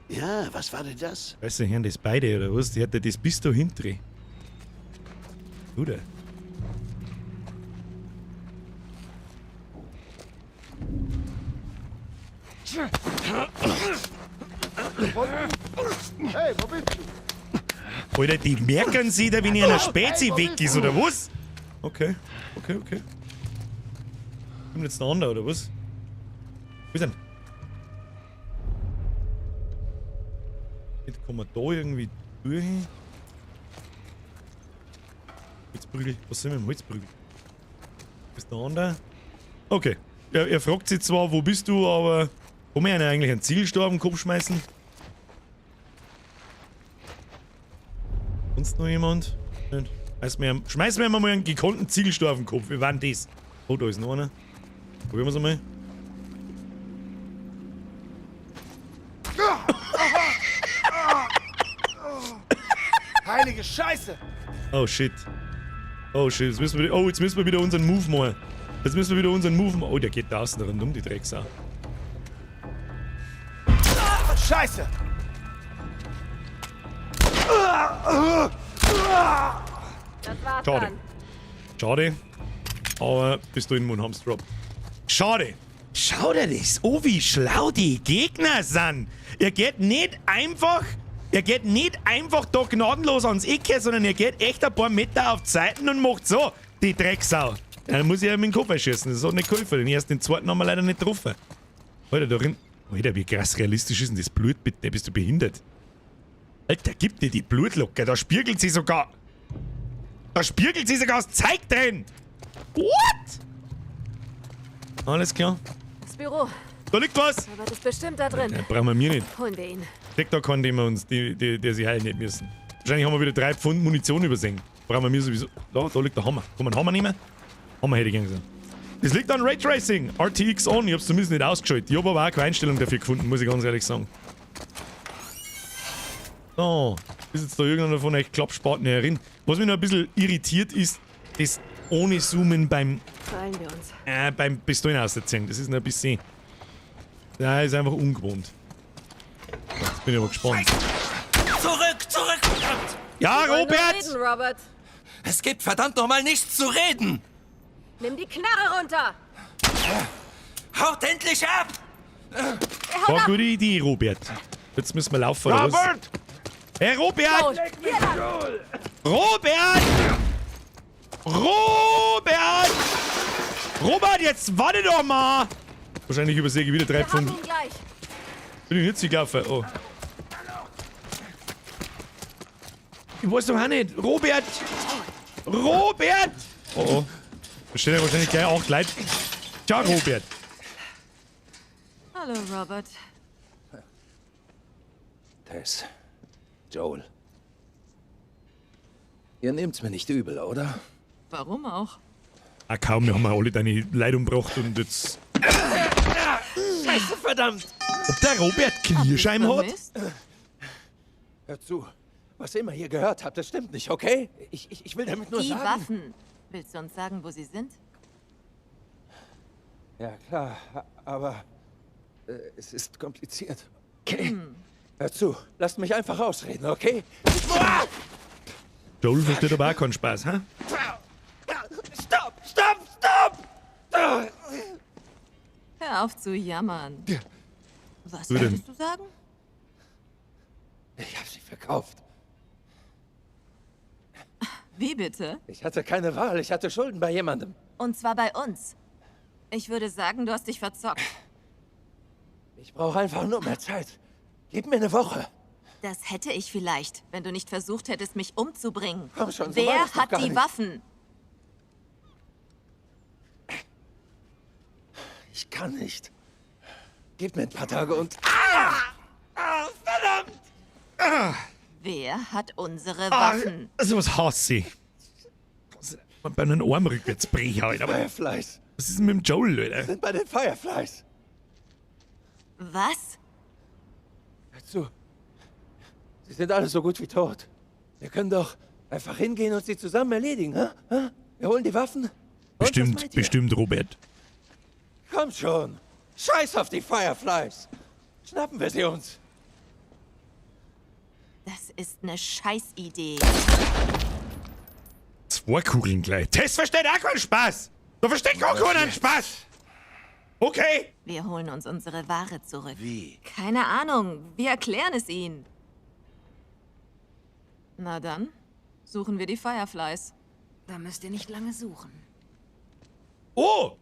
Ja, was war denn das? Weißt du, hören das beide oder was? Die hat ja das bis da hinten. Oder? Hey, wo bist du? Alter, die merken sich da, wenn ich einer Spezi weg ist, oder was? Okay, okay, okay. Kommt jetzt der andere, oder was? Wo ist denn? Jetzt kommen wir da irgendwie durch. Holzprügel. Was sind wir mit dem Holzprügel? Wo ist der andere? Okay. Er fragt sich zwar, wo bist du, aber kann man eigentlich einen Zielstab auf den Kopf schmeißen? Sonst noch jemand? Nicht. Schmeißen wir mal einen gekonnten Ziegelstab auf den Kopf. Wie war denn das? Oh, da ist noch einer. Probieren wir's einmal. Heilige Scheiße! Oh shit. Oh shit, jetzt müssen wir, oh, jetzt müssen wir wieder unseren Move machen. Jetzt müssen wir wieder unseren Move machen. Oh, der geht da außen rundum, die Drecksau. Scheiße! Das war's Schade. dann. Schade. Aber Pistolenmund haben's droppt. Schade. Schau dir das an, wie schlau die Gegner sind. Ihr geht nicht einfach, ihr geht nicht einfach da gnadenlos ans Ecke, sondern ihr geht echt ein paar Meter auf die Seiten und macht so, die Drecksau. Ja, dann muss ich ja mit dem Kopf erschießen. Das hat nicht geholfen. Den ersten, den zweiten haben wir leider nicht getroffen. Alter, da drin. Alter, wie krass realistisch ist denn das Blut, bitte? Bist du behindert? Alter, gib dir die Blutlocker. Da spiegelt sie sogar. Da spiegelt sie sogar das Zeug drin. What? Alles klar. Das Büro. Da liegt was. Robert ist bestimmt da drin. Ja, brauchen wir mir nicht. Holen wir ihn. Kriegt da keinen, den wir uns, die, die, der sich heilen nicht müssen. Wahrscheinlich haben wir wieder 3 Pfund Munition übersehen. Brauchen wir mir sowieso. Da, da liegt der Hammer. Kann man einen Hammer nehmen? Hammer hätte ich gern gesehen. Das liegt an Raytracing. RTX on. Ich hab's zumindest nicht ausgeschaltet. Ich hab aber auch keine Einstellung dafür gefunden, muss ich ganz ehrlich sagen. So. Ist jetzt da irgendeiner von euch Klappspaten herin? Was mich noch ein bisschen irritiert ist, das ohne Zoomen beim Beeilen wir uns. Beim Pistolen ausziehen. Das ist noch ein bisschen. Ja, ist einfach ungewohnt. Jetzt bin ich aber gespannt. Zurück, zurück, verdammt! Ja, Wir wollen nur Robert! Reden, Robert. Es gibt verdammt nochmal nichts zu reden! Nimm die Knarre runter. Haut endlich ab! Er haut War ab. eine gute Idee, Robert. Jetzt müssen wir laufen, oder was? Robert! Hey, Robert! Joel, hier lang. Robert! Robert! Robert, jetzt warte doch mal! Wahrscheinlich übersehe ich wieder 3 Wir haben Pfund. ihn gleich. Bin ich nicht gelaufen? Oh. Ich weiß doch auch nicht. Robert! Robert! Oh oh. Da stehen ja wahrscheinlich gleich 8 Leute. Ciao, Robert. Hallo, Robert. Tess. Joel. Ihr nehmt's mir nicht übel, oder? Warum auch? Ah, kaum, wir haben ja alle deine Leid umgebracht und jetzt. Scheiße, verdammt! Ob der Robert Knierscheim hat? Vermisst? Hört zu. Was immer ihr gehört habt, das stimmt nicht, okay? Ich will damit nur Die sagen... Waffen. Willst du uns sagen, wo sie sind? Ja, klar, aber es ist kompliziert. Okay. Hört zu, lasst mich einfach ausreden, okay? Joel versteht aber auch keinen Spaß, hä? Stopp, stopp, stopp! Hör auf zu jammern. Was Du denn? wolltest du sagen? Ich habe sie verkauft. Wie bitte? Ich hatte keine Wahl, ich hatte Schulden bei jemandem. Und zwar bei uns. Ich würde sagen, du hast dich verzockt. Ich brauche einfach nur mehr Zeit. Gib mir eine Woche. Das hätte ich vielleicht, wenn du nicht versucht hättest, mich umzubringen. Komm schon, so war Wer das doch hat gar die nicht. Waffen? Ich kann nicht. Gib mir ein paar Tage und... Ah! Ah, verdammt! Ah, Wer hat unsere ah, Waffen? sowas hasse ich. Bei einem Arm rückwärts brechen halt, aber. Fireflies. Was ist denn mit dem Joel, Alter? Sind bei den Fireflies. Was? Hör zu. Sie sind alle so gut wie tot. Wir können doch einfach hingehen und sie zusammen erledigen, hä? Hä? Wir holen die Waffen. Und was Bestimmt, meint ihr? bestimmt, Robert. Komm schon. Scheiß auf die Fireflies. Schnappen wir sie uns. Das ist eine Scheißidee. 2 Kugeln gleich. Tess versteht auch keinen Spaß. Da versteht gar keinen Spaß. Okay. Wir holen uns unsere Ware zurück. Wie? Keine Ahnung. Wir erklären es ihnen. Na dann, suchen wir die Fireflies. Da müsst ihr nicht lange suchen. Oh!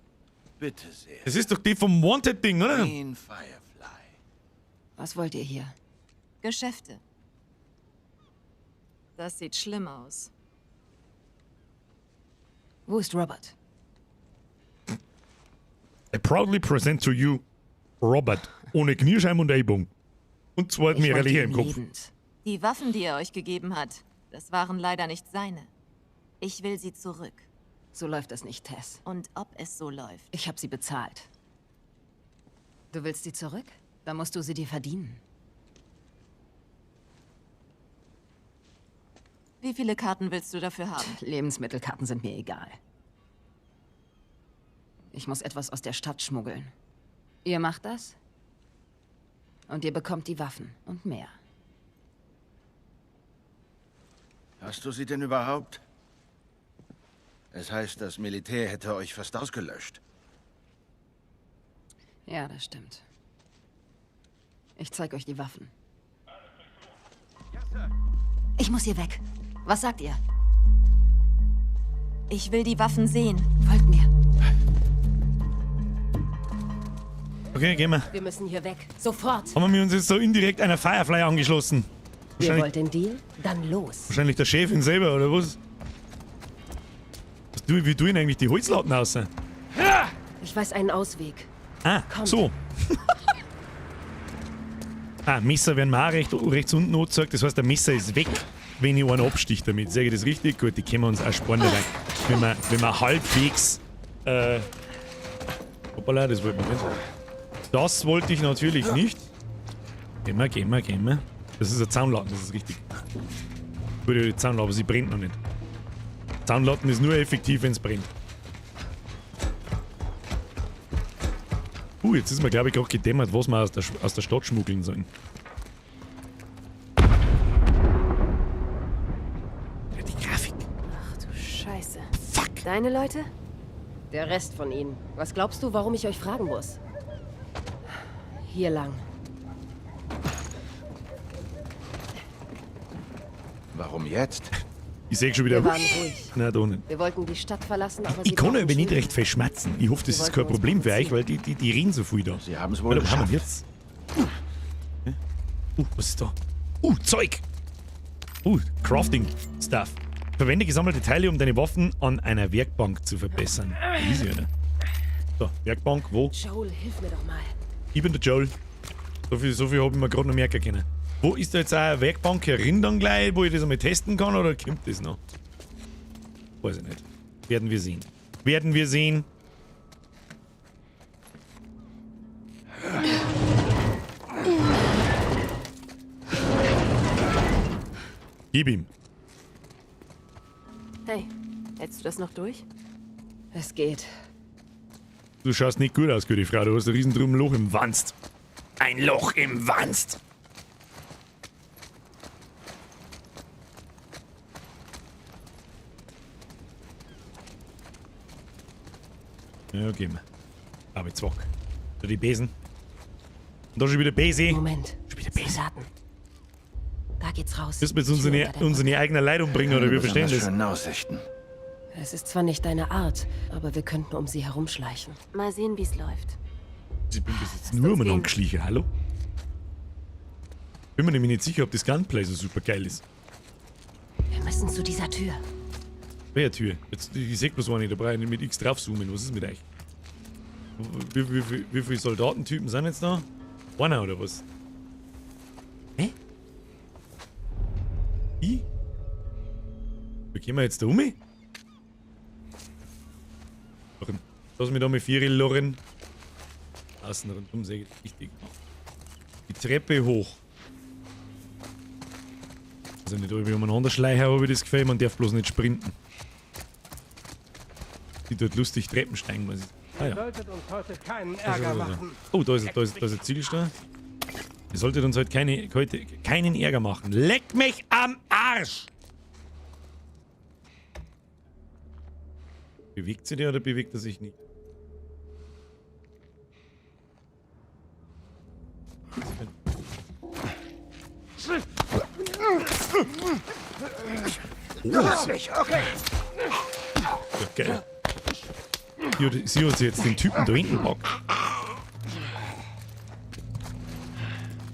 Bitte sehr. Das ist doch die vom Wanted-Ding, oder? Green Firefly. Was wollt ihr hier? Geschäfte. Das sieht schlimm aus. Wo ist Robert? I proudly present to you Robert. Ohne Knierscheim und Ellbogen. Und zwar Ich mehrere wollte Löcher im ihn Kopf. lebend. Die Waffen, die er euch gegeben hat, das waren leider nicht seine. Ich will sie zurück. So läuft das nicht, Tess. Und ob es so läuft. Ich habe sie bezahlt. Du willst sie zurück? Dann musst du sie dir verdienen. Wie viele Karten willst du dafür haben? Lebensmittelkarten sind mir egal. Ich muss etwas aus der Stadt schmuggeln. Ihr macht das? Und ihr bekommt die Waffen und mehr. Hast du sie denn überhaupt? Es heißt, das Militär hätte euch fast ausgelöscht. Ja, das stimmt. Ich zeig euch die Waffen. Ich muss hier weg. Was sagt ihr? Ich will die Waffen sehen. Folgt mir. Okay, gehen wir. Wir müssen hier weg. Sofort. Haben wir uns jetzt so indirekt einer Firefly angeschlossen? Ihr Wahrscheinlich, wollt den Deal? Dann los. wahrscheinlich der Chefin selber, oder was? Was du, wie tun eigentlich die Holzlatten aus? Ich weiß einen Ausweg. Ah, Kommt. so. Ah, Messer werden mir auch rechts unten angezeigt. Das heißt, der Messer ist weg, wenn ich einen abstich damit. Sehe ich das richtig? Gut, die können wir uns auch sparen dabei. Wenn wir halbwegs... hoppala, das wollten wir nicht. Das wollte ich natürlich nicht. Gehen wir, gehen wir, gehen wir. Das ist ein Zaunlatten, das ist richtig. Gut, die Zaunlatte, aber sie brennt noch nicht. Zaunlatten ist nur effektiv, wenn es brennt. Jetzt ist mir, glaube ich, gerade gedämmert, was wir aus der Stadt schmuggeln sollen. Ja, die Grafik. Ach du Scheiße. Fuck. Deine Leute? Der Rest von ihnen. Was glaubst du, warum ich euch fragen muss? Hier lang. Warum jetzt? Ich sehe schon wieder. Wir waren ruhig. Nein, da nicht. Wir wollten die Stadt verlassen, aber sie Ich kann brauchen aber nicht Schulden. recht viel schmatzen. Ich hoffe, das Wir ist kein wollten uns Problem für euch, weil die reden so viel da. Sie haben es wohl Warte, was haben wir geschafft. jetzt? Was ist da? Zeug! Crafting Stuff. Verwende gesammelte Teile, um deine Waffen an einer Werkbank zu verbessern. Easy, oder? So, Werkbank, wo? Joel, hilf mir doch mal. Ich bin der Joel. So viel habe ich mir gerade noch merken können. Wo ist da jetzt auch eine Werkbank herin dann gleich, wo ich das einmal testen kann, oder kommt das noch? Weiß ich nicht. Werden wir sehen. Werden wir sehen. Gib ihm. Hey, hältst du das noch durch? Es geht. Du schaust nicht gut aus, gute Frau. Du hast ein riesen drum Loch im Wanst. Ein Loch im Wanst. Ja, gehen wir. Aber zwack. Da die Besen. Und da schon wieder Besen. Moment. Schon wieder Besen. Soldaten. Da geht's raus. Müssen wir jetzt unsere eigene Leid umbringen, oder wir verstehen das. Schönen Aussichten. Es ist zwar nicht deine Art, aber wir könnten um sie herumschleichen. Mal sehen, wie's läuft. Ich bin bis jetzt nur umeinander geschlichen, hallo? Bin mir nämlich nicht sicher, ob das Gunplay so super geil ist. Wir müssen zu dieser Tür. Welche Tür? Jetzt, ich seh bloß eine, da brauche ich nicht mit X draufzoomen. Was ist mit euch? Wie viele Soldatentypen sind jetzt da? Einer oder was? Hä? I? Wie gehen wir jetzt da um? Lass mich da mit vier Lorren. Außen rundum sehr richtig. Die Treppe hoch. Also nicht irgendwie umeinander schleichen, habe ich das Gefühl, man darf bloß nicht sprinten. Die dort lustig Treppen steigen, muss ich. Ah ja. Ihr solltet uns heute keinen Da ist Ärger er, da ist er. machen. Oh, da ist ein Ziegelstein. Ihr solltet uns heute keinen Ärger machen. Leck mich am Arsch! Bewegt sie der oder bewegt er sich nicht? Oh, Lass mich, okay. Ja, geil. Sie hat sich jetzt den Typen da hinten packt.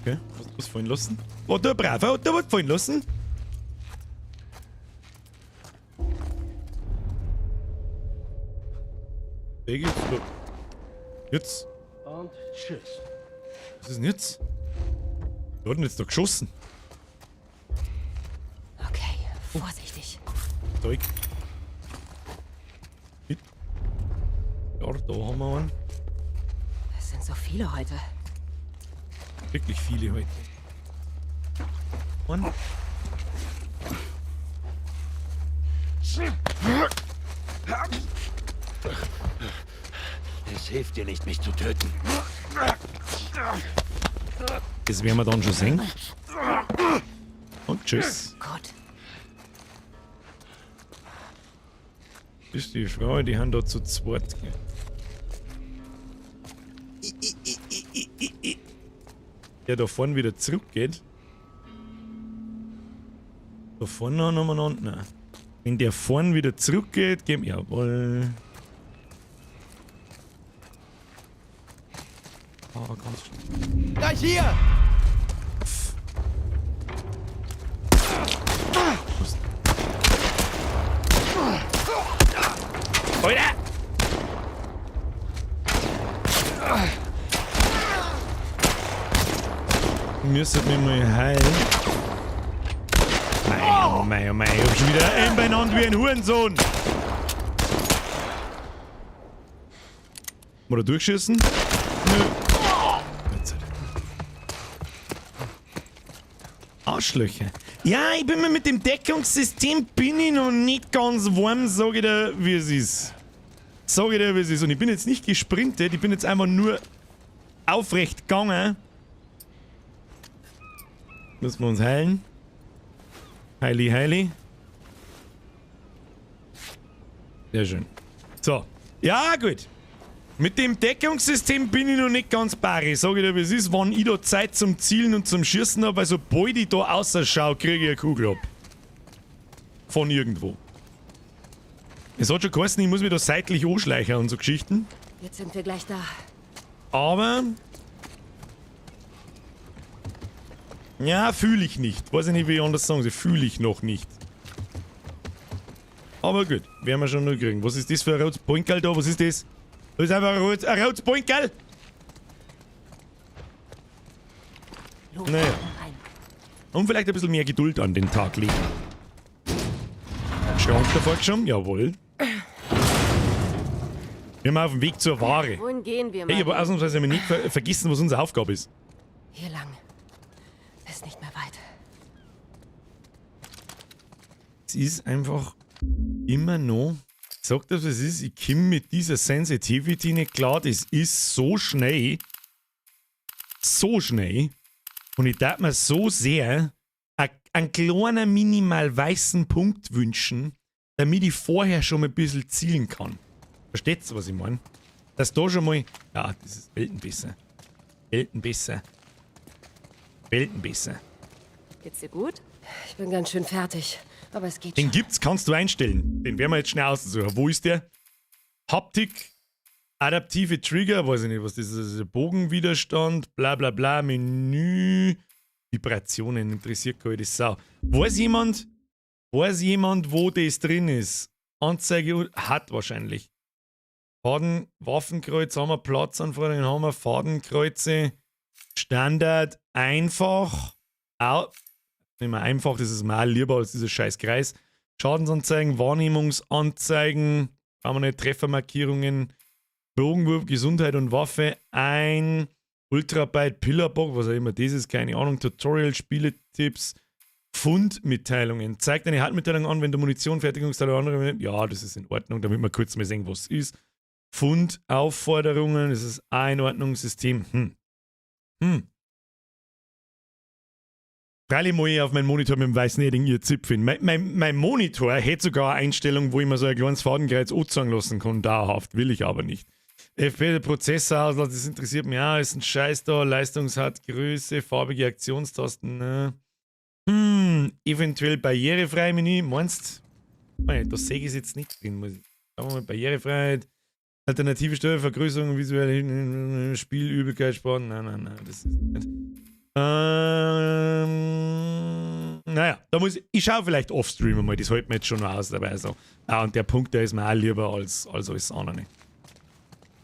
Okay, was fallen lassen? Oh, der Braver hat da was fallen lassen. Der geht's da. Jetzt. Und tschüss. Was ist denn jetzt? Wer hat denn jetzt da geschossen? Okay, vorsichtig. Zeug. Mit. Ja, da haben wir einen. Es sind so viele heute. Wirklich viele heute. One. Es hilft dir nicht, mich zu töten. Das werden wir dann schon sehen. Und tschüss. Gott. Das ist die Frau, die haben da zu zweit. Der da vorne wieder zurückgeht. Da vorne noch umeinander. Nein. Wenn der vorne wieder zurückgeht, gehen. Jawohl. Oh, ganz schnell. Gleich hier! Alter! Müsstet mich mal heilen. Mei, oh mei, oh mei, ich hab schon wieder einen beieinander wie ein Hurensohn. Oder durchschießen? Nö. Jetzt halt. Arschlöcher. Ja, ich bin mir mit dem Deckungssystem bin ich noch nicht ganz warm, sag ich dir, wie es ist. Sag ich dir, wie es ist. Und ich bin jetzt nicht gesprintet, ich bin jetzt einfach nur aufrecht gegangen. Müssen wir uns heilen. Heili, heili. Sehr schön. So. Ja, gut. Mit dem Deckungssystem bin ich noch nicht ganz pari. Sag ich dir, wie es ist, wenn ich da Zeit zum Zielen und zum Schießen habe, weil sobald ich da ausschaue, kriege ich eine Kugel ab. Von irgendwo. Es hat schon geheißen, ich muss mich da seitlich anschleichen und so Geschichten. Jetzt sind wir gleich da. Aber... Ja, fühle ich nicht. Weiß ich nicht, wie ich anders sagen soll. Fühle ich noch nicht. Aber gut, werden wir schon noch kriegen. Was ist das für ein rotes Poinkerl da? Was ist das? Das ist einfach ein rotes Poinkerl! Naja. Und vielleicht ein bisschen mehr Geduld an den Tag legen. Schrank davor schon? Jawohl. Wir sind auf dem Weg zur Ware. Wohin gehen wir, Hey, aber ausnahmsweise haben wir nicht vergessen, was unsere Aufgabe ist. Hier lang. Ist nicht mehr weit. Es ist einfach immer noch... Ich sag dir, was es ist, ich komme mit dieser Sensitivity nicht klar. Das ist so schnell. So schnell. Und ich darf mir so sehr einen kleinen, minimal weißen Punkt wünschen, damit ich vorher schon mal ein bisschen zielen kann. Versteht ihr, was ich meine? Dass da schon mal... Ja, das ist Welten besser. Welten besser. Welten besser. Geht's dir gut? Ich bin ganz schön fertig, aber es geht Den schon. gibt's, kannst du einstellen. Den werden wir jetzt schnell aussuchen. Wo ist der? Haptik, adaptive Trigger, weiß ich nicht, was das ist. Bogenwiderstand, bla bla bla, Menü, Vibrationen, interessiert keine Sau. Weiß jemand, wo das drin ist? Anzeige hat wahrscheinlich. Faden, Waffenkreuz haben wir, Platzanforderungen haben wir, Fadenkreuze, Standard, einfach, nicht mehr einfach, das ist mir auch lieber als dieser scheiß Kreis. Schadensanzeigen, Wahrnehmungsanzeigen, haben wir nicht, Treffermarkierungen, Bogenwurf, Gesundheit und Waffe, ein Ultrabyte, Pillarbock, was auch immer das ist, keine Ahnung, Tutorial, Spieletipps, Fundmitteilungen. Zeigt eine Haltmitteilung an, wenn du Munition, Fertigungsteile oder andere. Ja, das ist in Ordnung, damit wir kurz mal sehen, was es ist. Fundaufforderungen, das ist Einordnungssystem. Freilich muss ich auf meinen Monitor mit dem weißen Edding ihr Zipfel. Mein Monitor hätte sogar eine Einstellung, wo ich mir so ein kleines Fadenkreuz anzeigen lassen kann, dauerhaft. Will ich aber nicht. FP, Prozessor, das interessiert mich auch, ist ein Scheiß da, Leistungshart, Größe, farbige Aktionstasten, ne? Eventuell barrierefrei Menü, meinst du? Da sehe ich es jetzt nicht drin, muss ich. Schauen wir mal, Barrierefreiheit, alternative Steuervergrößerung, visuelle Spielübelkeit, sparen. Nein, nein, nein, das ist nicht. Naja, da muss ich schaue vielleicht offstream mal, das hält mir jetzt schon noch aus dabei. So. Ah, und der Punkt, der ist mir auch lieber als alles andere.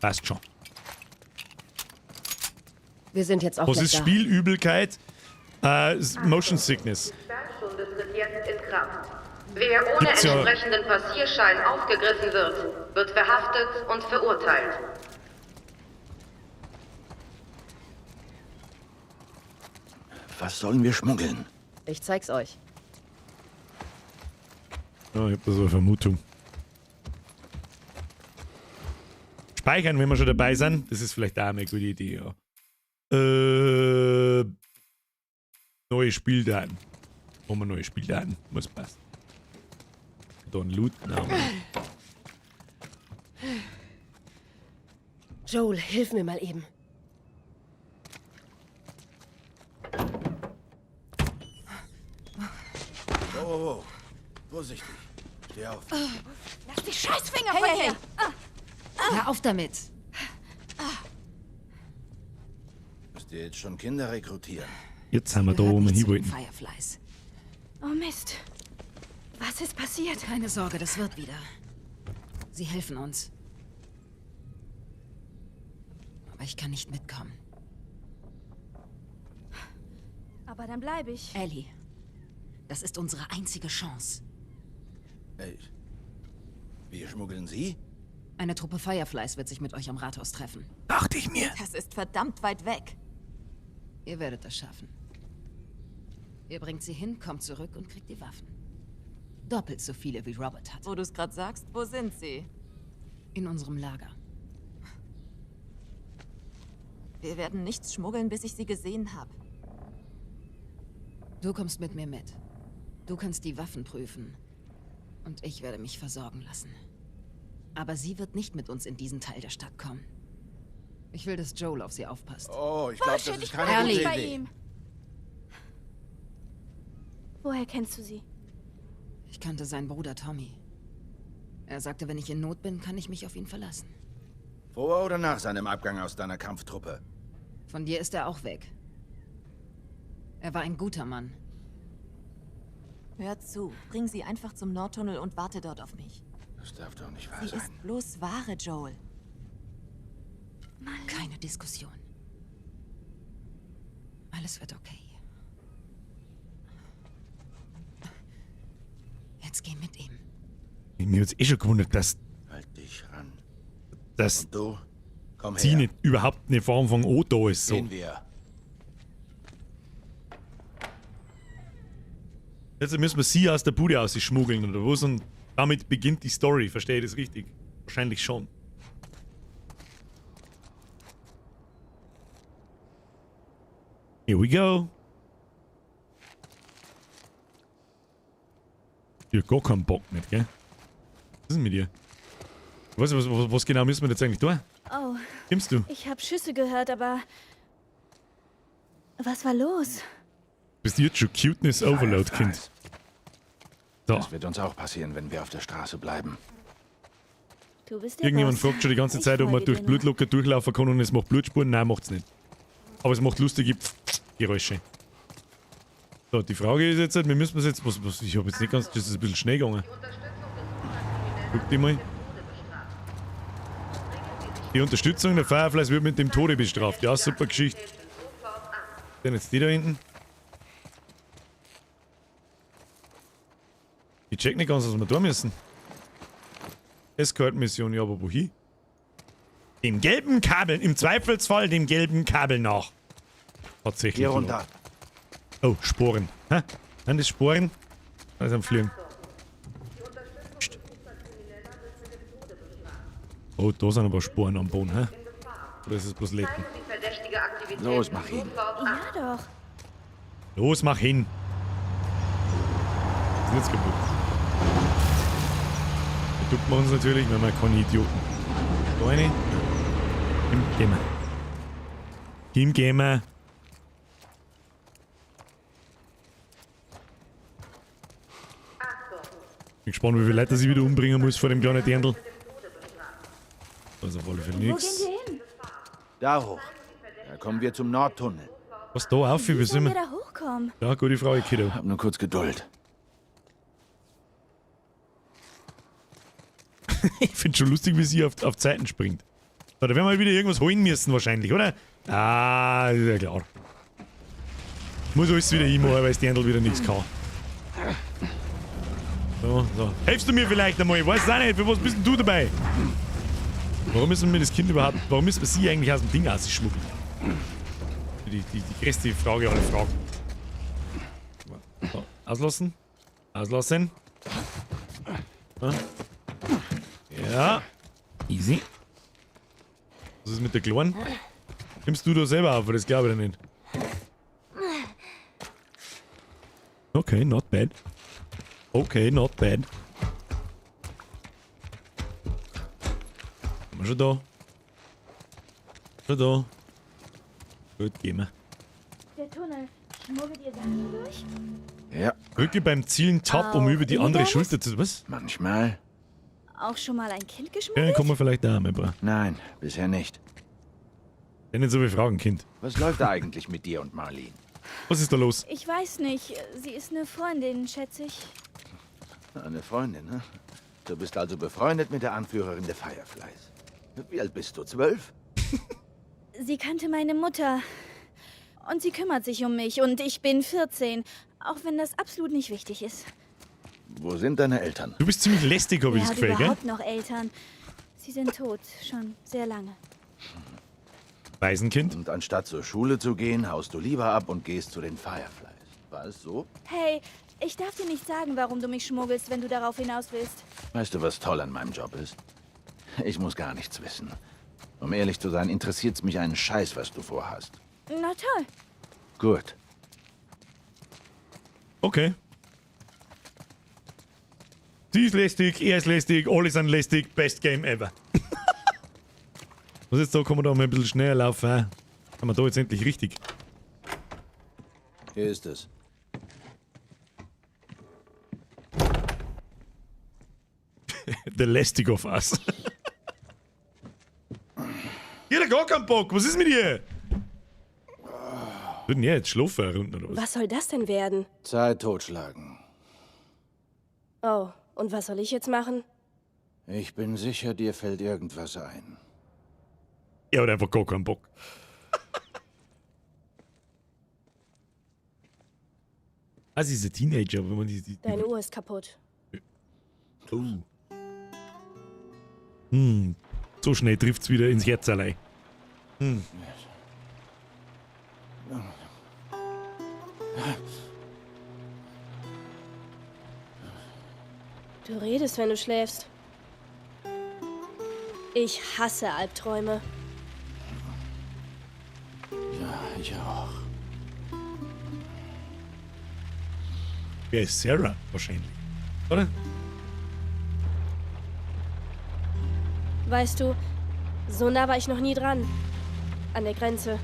Passt schon. Wir sind jetzt auch Was ist da. Spielübelkeit? Motion Sickness. Die Sperrstunde tritt jetzt in Kraft. Wer ohne Gibt's ja. entsprechenden Passierschein aufgegriffen wird, wird verhaftet und verurteilt. Was sollen wir schmuggeln? Ich zeig's euch. Ja, ich hab da so eine Vermutung. Speichern, wenn wir schon dabei sind. Das ist vielleicht auch eine gute Idee, ja. Neue Spieldaten. Machen wir neue Spieldaten. Muss passen. Dann looten wir. Joel, hilf mir mal eben. Oh, oh, oh. Vorsichtig. Steh auf. Lass die Scheißfinger Hey, von hey, mir! hey. Hör auf damit! Müsst ihr jetzt schon Kinder rekrutieren? Jetzt sind wir da, wo wir Nicht hin zu den wollten. Fireflies. Oh Mist. Was ist passiert? Keine Sorge, das wird wieder. Sie helfen uns. Aber ich kann nicht mitkommen. Aber dann bleibe ich. Ellie, das ist unsere einzige Chance. Ey, wir schmuggeln sie? Eine Truppe Fireflies wird sich mit euch am Rathaus treffen. Dachte ich mir. Das ist verdammt weit weg. Ihr werdet das schaffen. Ihr bringt sie hin, kommt zurück und kriegt die Waffen. Doppelt so viele, wie Robert hat. Wo du es gerade sagst, wo sind sie? In unserem Lager. Wir werden nichts schmuggeln, bis ich sie gesehen habe. Du kommst mit mir mit. Du kannst die Waffen prüfen. Und ich werde mich versorgen lassen. Aber sie wird nicht mit uns in diesen Teil der Stadt kommen. Ich will, dass Joel auf sie aufpasst. Oh, ich glaube, das Bullshit, ist ich keine bleib gute nicht bei Idee. ihm. Woher kennst du sie? Ich kannte seinen Bruder Tommy. Er sagte, wenn ich in Not bin, kann ich mich auf ihn verlassen. Vor oder nach seinem Abgang aus deiner Kampftruppe? Von dir ist er auch weg. Er war ein guter Mann. Hör zu, bring sie einfach zum Nordtunnel und warte dort auf mich. Das darf doch nicht wahr Sie sein. ist bloß Ware, Joel. Keine Diskussion. Alles wird okay. Jetzt geh mit ihm. Mir hat's eh schon gewundert, dass, Halt dich ran. dass Und du? Komm sie her. nicht überhaupt eine Form von O da ist. So. Gehen wir. Jetzt müssen wir sie aus der Bude ausschmuggeln oder was? Und damit beginnt die Story. Verstehe ich das richtig? Wahrscheinlich schon. Here we go. Ich hab gar keinen Bock mit, gell? Was ist denn mit dir? Was, was, was, was genau müssen wir jetzt eigentlich tun? Oh. Kommst du? Ich habe Schüsse gehört, aber. Was war los? Bist du jetzt schon Cuteness Overload, Kind? So. Das wird uns auch passieren, wenn wir auf der Straße bleiben. Du bist der Irgendjemand Boss. fragt schon die ganze Ich Zeit, ob man folge durch dir nur. Blutlocker durchlaufen kann und es macht Blutspuren. Nein, macht's nicht. Aber es macht lustige Geräusche. So, die Frage ist jetzt, wir müssen es jetzt. Was, was, ich habe jetzt nicht ganz. Das ist ein bisschen schnell gegangen. Guck dich mal. Die Unterstützung der Fireflies wird mit dem Tode bestraft. Ja, super Geschichte. Denn jetzt die da hinten. Ich check nicht ganz, was wir da müssen. Escort-Mission, ja, aber wohin? Dem gelben Kabel, im Zweifelsfall dem gelben Kabel nach. Tatsächlich. Hier runter. Oh, Sporen. Hä? Sind das Sporen? Da ist am Fliegen. Psst. Oh, da sind aber Sporen am Boden, hä? Oder ist es bloß Lecken? Los, mach hin. Ja doch. Los, mach hin! Ist jetzt kaputt. Da ducken wir uns natürlich, weil wir keine Idioten. Da rein. Kim, gehen wir. Kim, gehen wir. Bin gespannt, wie viele Leute ich wieder umbringen muss vor dem kleinen Dirndl. Da ist auf alle Fälle Wo nichts. gehen wir hin? Da hoch. Da kommen wir zum Nordtunnel. Was da auf? Wie Wie sind sollen wir wir? da hochkommen? Ja, gute Frage, Kiddo. Hab nur kurz Geduld. Ich find's schon lustig, wie sie auf Zeiten springt. So, da werden wir wieder irgendwas holen müssen wahrscheinlich, oder? Ah, ist ja klar. Muss alles wieder hinmachen, weil das Dirndl wieder nichts kann. So, so. Hilfst du mir vielleicht einmal? Ich weiß es auch nicht. Für was bist denn du dabei? Warum müssen wir das Kind überhaupt... Warum müssen wir sie eigentlich aus dem Ding rausschmuggeln? Die größte Frage aller Fragen. So, auslassen. Auslassen. Ja. Easy. Was ist mit der Kleinen? Nimmst du da selber auf, das glaube ich nicht. Okay, not bad. Okay, not bad. Sind wir schon da? Schon da. Gut, gehen wir. Der Tunnel. Schmuggelt ihr Sachen durch? Ja. Drücke beim Zielen Tab, um über die andere Schulter zu... Was? Manchmal. Auch schon mal ein Kind geschmuggelt? Ja, kommen wir vielleicht da, mein Bruder. Nein, bisher nicht. Denn nicht so viele Fragen, Kind. Was läuft da eigentlich mit dir und Marlene? Was ist da los? Ich weiß nicht. Sie ist eine Freundin, schätze ich. Eine Freundin, ne? Du bist also befreundet mit der Anführerin der Fireflies. Wie alt bist du? 12? Sie kannte meine Mutter. Und sie kümmert sich um mich. Und ich bin 14. Auch wenn das absolut nicht wichtig ist. Wo sind deine Eltern? Du bist ziemlich lästig, habe ich Wer das hat Gefühl, gell? überhaupt noch Eltern? Sie sind tot. Schon sehr lange. Waisenkind. Und anstatt zur Schule zu gehen, haust du lieber ab und gehst zu den Fireflies. War es so? Hey, ich darf dir nicht sagen, warum du mich schmuggelst, wenn du darauf hinaus willst. Weißt du, was toll an meinem Job ist? Ich muss gar nichts wissen. Um ehrlich zu sein, interessiert's mich einen Scheiß, was du vorhast. Na toll. Gut. Okay. Sie ist lästig, er ist lästig, alle sind lästig. Best Game ever. Was jetzt da? Kann man da mal ein bisschen schneller laufen? Hä? Kann man da jetzt endlich richtig? Hier ist es. The Lästig of Us. Ihr hat gar keinen Bock. Was ist mit ihr? Würden ja jetzt schlafen unten oder was? Was soll das denn werden? Zeit totschlagen. Oh, und was soll ich jetzt machen? Ich bin sicher, dir fällt irgendwas ein. Er hat einfach gar keinen Bock. Ah, sie ist ein Teenager, wenn man die Deine Uhr ist kaputt. Oh. Hm. So schnell trifft's wieder ins Herz allein. Hm. Du redest, wenn du schläfst. Ich hasse Albträume. Ja, ich auch. Wer ist Sarah? Wahrscheinlich. Oder? Weißt du, so nah war ich noch nie dran. An der Grenze.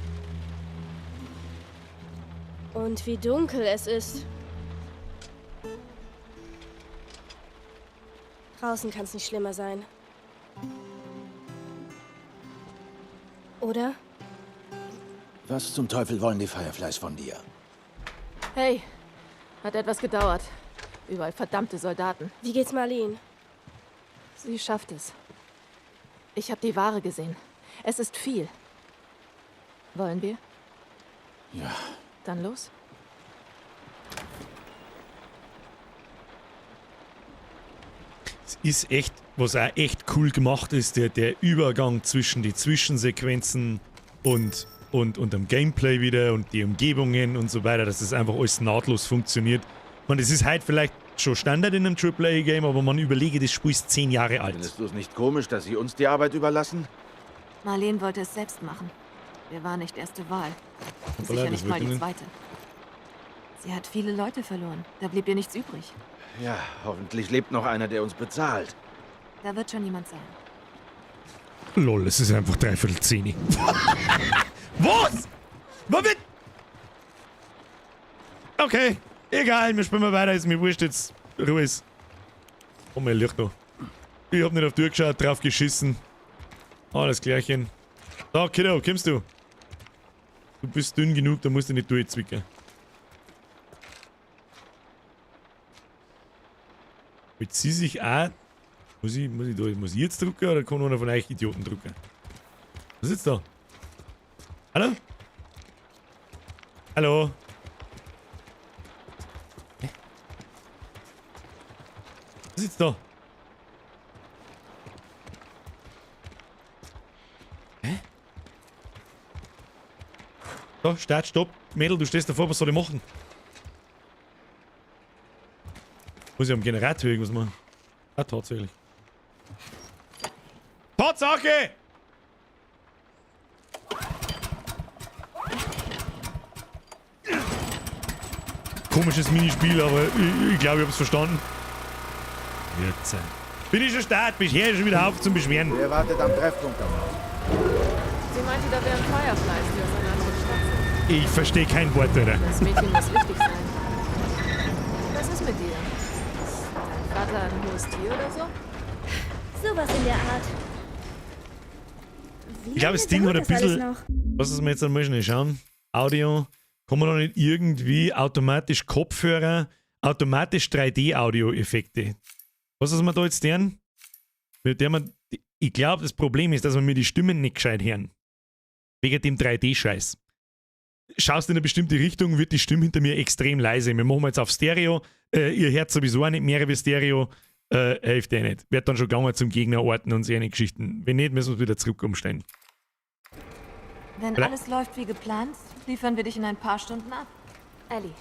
Und wie dunkel es ist. Draußen kann es nicht schlimmer sein. Oder? Was zum Teufel wollen die Fireflies von dir? Hey, hat etwas gedauert. Überall verdammte Soldaten. Wie geht's Marlene? Sie schafft es. Ich habe die Ware gesehen. Es ist viel. Wollen wir? Ja. Dann los. Es ist echt, was auch echt cool gemacht ist, der Übergang zwischen die Zwischensequenzen und dem Gameplay wieder und die Umgebungen und so weiter, dass das einfach alles nahtlos funktioniert. Ich meine, das ist halt vielleicht schon Standard in einem AAA-Game, aber man überlege, das Spiel ist 10 Jahre alt. Findest du es nicht komisch, dass sie uns die Arbeit überlassen? Marlene wollte es selbst machen. Wir waren nicht erste Wahl. Hoppala, Sicher das nicht mal wird die ihnen- zweite. Sie hat viele Leute verloren. Da blieb ihr nichts übrig. Ja, hoffentlich lebt noch einer, der uns bezahlt. Da wird schon jemand sein. Lol, es ist einfach 9:45. Was? Was wird? Okay, egal, wir spielen mal weiter, ist mir wurscht jetzt. Ruhe ist. Oh, mein Licht noch. Ich hab nicht auf die Uhr geschaut, drauf geschissen. Alles klärchen. So, Kiddo, kommst du? Du bist dünn genug, da musst du nicht durchzwicken. Jetzt sie sich auch. Muss ich jetzt drücken oder kann einer von euch Idioten drücken? Was ist jetzt da? Hallo? Hallo? Hä? Was ist jetzt da? Hä? So, Start, Stopp. Mädel, du stehst davor, was soll ich machen? Muss ich am Generator irgendwas machen? Ah, tatsächlich. Tatsache! Komisches Minispiel, aber ich glaube, ich hab's verstanden. Jetzt. Bin ich schon start, bist her schon wieder auf zum Beschweren. Wer wartet am Treffpunkt auf uns? Sie meinte, da wären Fireflies, die aus einer anderen Stadt sind. Ich verstehe kein Wort, Alter. Das Mädchen muss wichtig sein. Was ist mit dir? Ist dein Vater ein hohes Tier oder so? Sowas in der Art. Ich glaube, das Ding hat ein bisschen. Was ist mir jetzt einmal schnell schauen? Audio. Kann man da nicht irgendwie automatisch Kopfhörer, automatisch 3D-Audio-Effekte? Was ist mir da jetzt deren? Mit der man, ich glaube, das Problem ist, dass wir mir die Stimmen nicht gescheit hören. Wegen dem 3D-Scheiß. Schaust in eine bestimmte Richtung, wird die Stimme hinter mir extrem leise. Wir machen jetzt auf Stereo. Ihr hört sowieso auch nicht mehr wie Stereo. Hilft eh nicht. Wird dann schon gegangen zum Gegner orten und so eine Geschichten. Wenn nicht, müssen wir wieder zurück umstellen. Wenn Vielleicht- alles läuft wie geplant, liefern wir dich in ein paar Stunden ab. Ellie,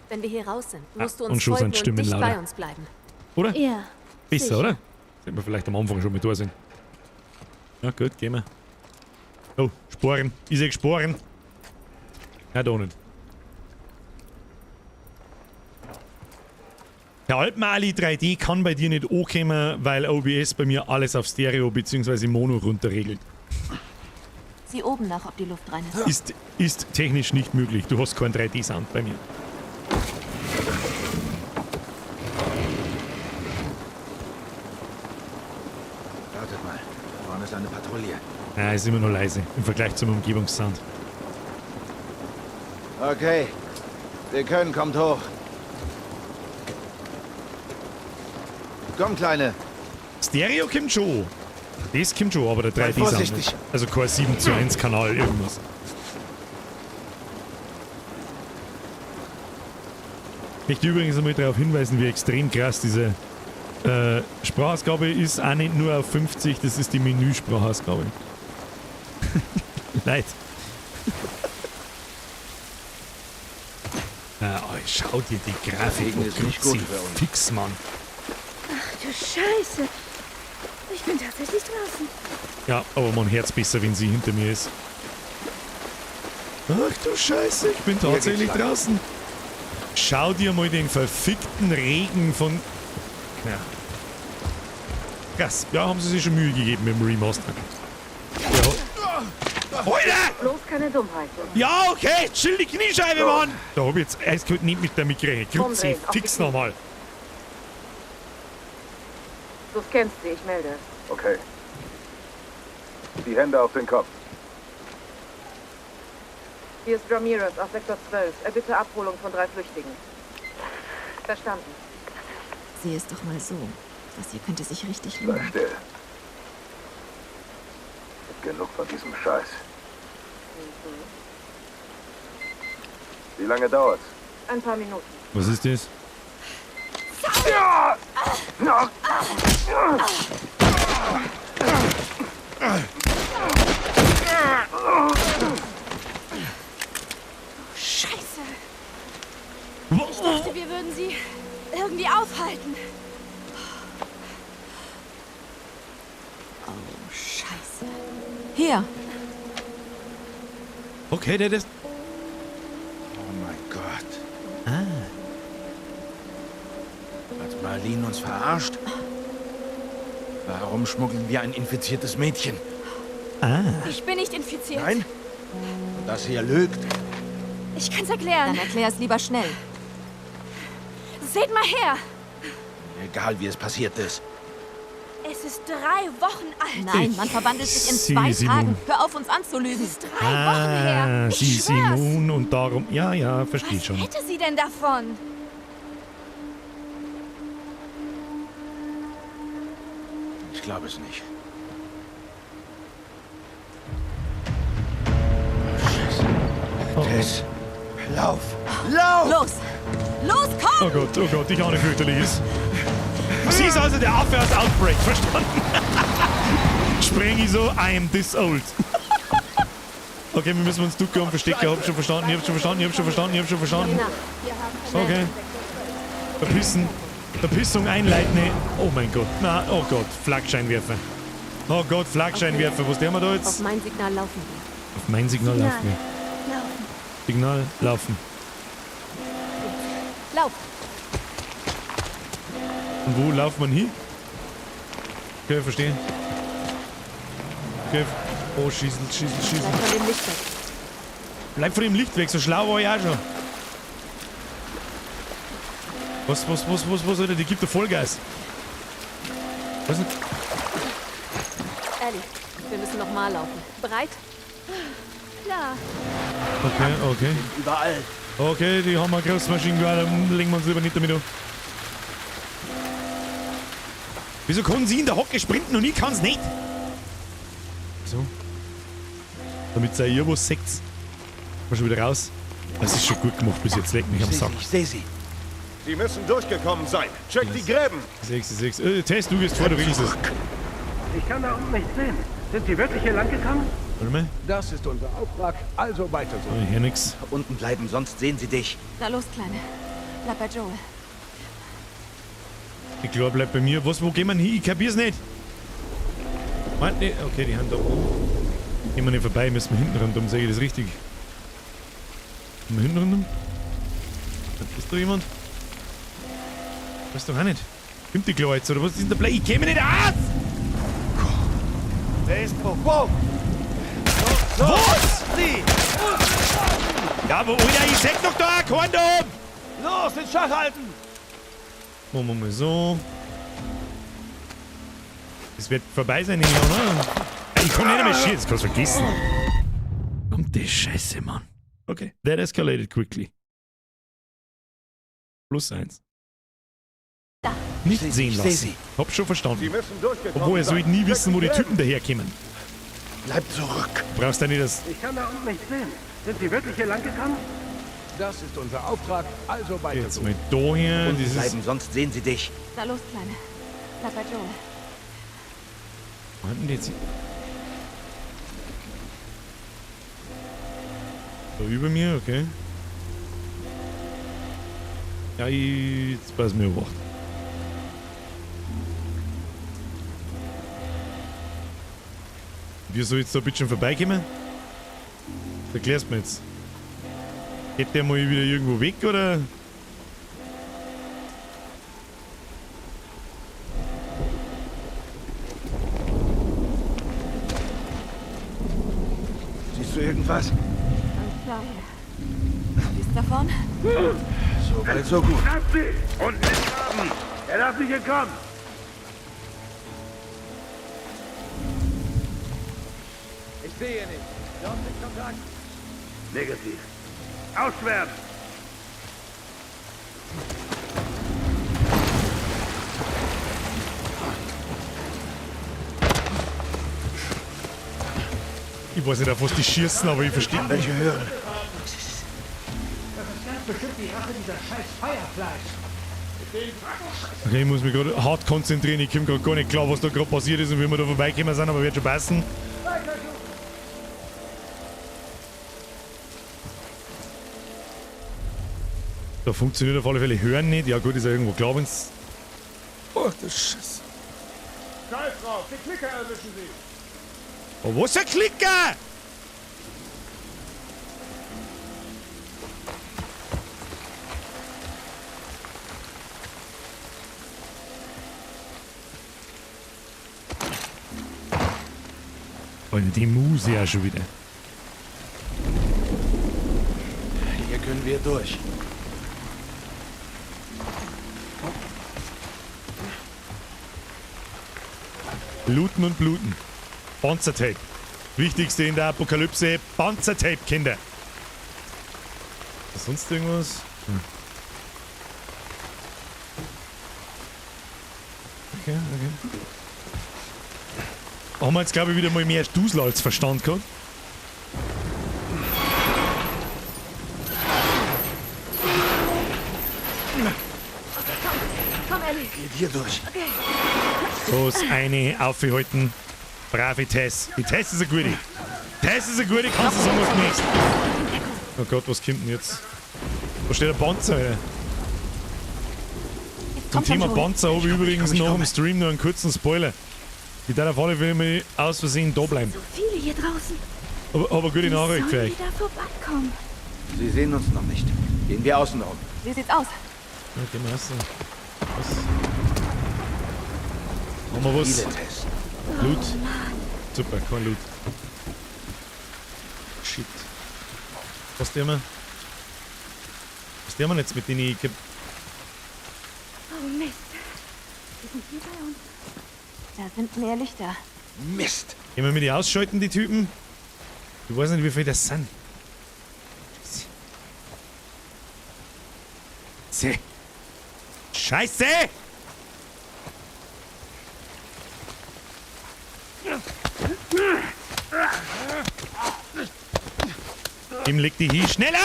wenn wir hier raus sind, Ah, musst du uns und schon folgen sind und Stimmen dicht lauter. bei uns bleiben. Oder? Ja. Besser, sicher. oder? Sollten wir vielleicht am Anfang schon mit da sind. Ja, gut, gehen wir. Oh, Sporen. Ich seh Sporen. Ja, da nicht. Der Alpenali 3D kann bei dir nicht ankommen, weil OBS bei mir alles auf Stereo bzw. Mono runterregelt. Sieh oben nach, ob die Luft rein ist. Ist technisch nicht möglich. Du hast keinen 3D-Sound bei mir. Wartet mal. Da vorne ist eine Patrouille. Ja, ist immer noch leise im Vergleich zum Umgebungssound. Okay. Wir können, kommt hoch. Komm, Kleine. Stereo kommt schon. Das kommt schon, aber der Sei 3D-Sound vorsichtig. nicht. Also kein 7:1 Kanal, irgendwas. Ich möchte übrigens einmal darauf hinweisen, wie extrem krass diese Sprachausgabe ist. Auch nicht nur auf 50, das ist die Menüsprachausgabe. Leid. Oh, schau dir die Grafik Regen an. ist nicht gut für uns. Fix, Mann. Ach du Scheiße. Ich bin tatsächlich draußen. Ja, aber mein Herz besser, wenn sie hinter mir ist. Ach du Scheiße, ich bin Hier geht's tatsächlich lang. draußen. Schau dir mal den verfickten Regen von... Ja. Krass. Ja, haben sie sich schon Mühe gegeben mit dem Remaster. Ja. Alter! Bloß keine Dummheiten. Ja, okay, chill die Kniescheibe, Mann! Da hab ich jetzt eiskalt nicht mit der Migräne. Grüezi, Umdrehen, auf die fix Knie. nochmal. Du scannst sie, ich melde. Okay. Die Hände auf den Kopf. Hier ist Ramirez aus Sektor 12. Erbitte Abholung von 3 Flüchtigen. Verstanden. Sieh es doch mal so. Das hier könnte sich richtig Sei lohnen. still. Genug von diesem Scheiß. Wie lange dauert's? Ein paar Minuten. Was ist das? Ja! Scheiße. Ich dachte, wir würden sie irgendwie aufhalten. Oh, Scheiße. Hier. Okay, der ist... Oh mein Gott. Ah. Hat Marlene uns verarscht? Warum schmuggeln wir ein infiziertes Mädchen? Ah. Ich bin nicht infiziert. Nein? Und das hier lügt. Ich kann's erklären. Dann erklär es lieber schnell. Seht mal her. Egal, wie es passiert ist. Es ist 3 Wochen alt. Nein, man verwandelt sich in Sie, 2 Simon. Tagen. Hör auf, uns anzulügen. Es ist 3 Wochen her. Ah, Ich sie ist schwör's. immun und darum... Ja, ja, verstehe schon. Was hätte sie denn davon? Ich glaube es nicht. Oh, Scheiße. Tess, lauf! Lauf! Los! Los, komm! Oh Gott, ich ahne fürchterliches. Sie ist also der Affe aus Outbreak, verstanden? Spreng ich so, I am this old. Okay, wir müssen uns ducken und verstecken. Ich hab schon verstanden, ich hab schon verstanden, ich hab schon verstanden, ich hab schon verstanden. Okay. Verpissen. Verpissung einleiten. Oh mein Gott. Na, oh Gott. Flakscheinwerfer. Oh Gott, Flakscheinwerfer. Was tun wir da jetzt? Auf mein Signal laufen wir. Auf mein Signal laufen wir. Laufen. Signal laufen. Lauf! Und wo lauft man hin? Okay, verstehe. Okay. Oh, schießen, schießen, schießen. Bleib von dem Licht weg. Bleib von dem Licht weg, so schlau war ich auch schon. Was, Alter? Die gibt da Vollgas. Was denn? Ellie, wir müssen nochmal laufen. Bereit? Klar. Okay, okay. Überall. Okay, die haben eine Großmaschinengewehr, da legen wir uns lieber nicht damit an. Wieso können sie in der Hocke sprinten und ich kann's nicht? So. Damit sei ihr was seht. Mal schon wieder raus. Das ist schon gut gemacht bis jetzt. Leck mich am Sack. Ich sehe sie. Sie müssen durchgekommen sein. Check die Gräben. 6, 6. Tess, du gehst vor, du regelst es. Ich kann da unten nichts sehen. Sind Sie wirklich hier lang gekommen? Warte mal. Das ist unser Auftrag, also weiter so. Oh, hier nix. Unten bleiben, sonst sehen sie dich. Na los, Kleine. Bleib bei Joel. Die Chlor bleibt bei mir. Was, wo gehen wir hin? Ich kapier's nicht. Meint nicht. Okay, die haben da oben. Gehen wir nicht vorbei, müssen wir hinten rundum. Sehe ich das richtig? Gehen wir hinten rundum? Ist da jemand? Weiß doch auch nicht. Kommt die Chlor jetzt oder was ist denn der Play? Ich käme nicht aus! Wer ist wo? Wow! Was? Sie! Ja, aber Alter, ich sag doch da keinen da oben! Los, den Schach halten! Machen wir mal so. Das wird vorbei sein, nehme ich an, oder? Ich kann nicht mehr schießen, das kannst du vergessen. Kommt die Scheiße, Mann. Okay, that escalated quickly. +1. Nicht sehen Ich lassen. seh sie. Hab schon verstanden. Sie müssen durchgekommen Obwohl, er soll sein. nie wissen, wo die Typen daherkommen. Bleib zurück. Du brauchst ja nicht das. Ich kann da unten nichts sehen. Sind Sie wirklich hier lang gekommen? Das ist unser Auftrag, also weiter Jetzt so. mal da her. Unten Dieses. bleiben, sonst sehen sie dich. Na los, Kleine. Bleib bei Joel. Wo haben die jetzt? Da über mir, okay. Ja, ich, jetzt pass mir auf. Wie soll ich jetzt da bitte schon vorbeikommen? Das erklärst du mir jetzt. Geht der mal wieder irgendwo weg, oder? Siehst du irgendwas? Ganz klar hier. Siehst du da vorne? So weit, so gut. Schnapp sie! Und nicht haben! Er darf nicht entkommen! Ich sehe nicht. Dort nicht Kontakt. Negativ. Auswärts! Ich weiß nicht, auf was die schießen, aber ich verstehe. Welche hören? Das ist ganz bestimmt die Rache dieser scheiß Fireflies. Okay, ich muss mich gerade hart konzentrieren. Ich komme gerade gar nicht klar, was da gerade passiert ist und wie wir da vorbeigekommen sind, aber wird schon passen. Da funktioniert auf alle Fälle Hören nicht. Ja gut, ist ja irgendwo klar, wenn's... Oh, das Scheiße. Scheiß drauf, die Klicker erwischen sie. Oh, wo ist der Klicker? Alter, die Muse ja schon wieder. Hier können wir durch. Looten und bluten. Panzertape. Wichtigste in der Apokalypse, Panzertape, Kinder. Ist sonst irgendwas? Hm. Okay, okay. Haben wir jetzt, glaube ich, wieder mal mehr Dusel als Verstand gehabt. Komm, Ellie. Geht hier durch. Okay. Los, eine aufhalten. Brave Tess. Die Tess ist eine gute. Tess ist eine gute, kannst du sagen, was du möchtest. Oh Gott, was kommt denn jetzt? Da steht ein Panzer, Alter. Zum Komm schon, Thema Joel. Panzer habe ich übrigens nach dem Stream noch einen kurzen Spoiler. Ich darf auf alle Fälle mal aus Versehen da bleiben. So viele hier draußen. Aber gute Wie Nachricht für sollen euch. die da vorbeikommen? Sie sehen uns noch nicht. Gehen wir außen rum. Wie sieht's aus? Ja, gehen wir raus. Was? Haben wir was? Viele Tests. Loot. Oh, Super, kein Loot. Shit. Was tun wir? Was tun wir jetzt mit denen? Ich hab- Oh Mist. Die sind hier bei uns. Da sind mehr Lichter. Mist! Können wir mit die ausschalten, die Typen? Ich weiß nicht, wie viel das sind. Scheiße. Scheiße! Ihm legt die hin. Schneller!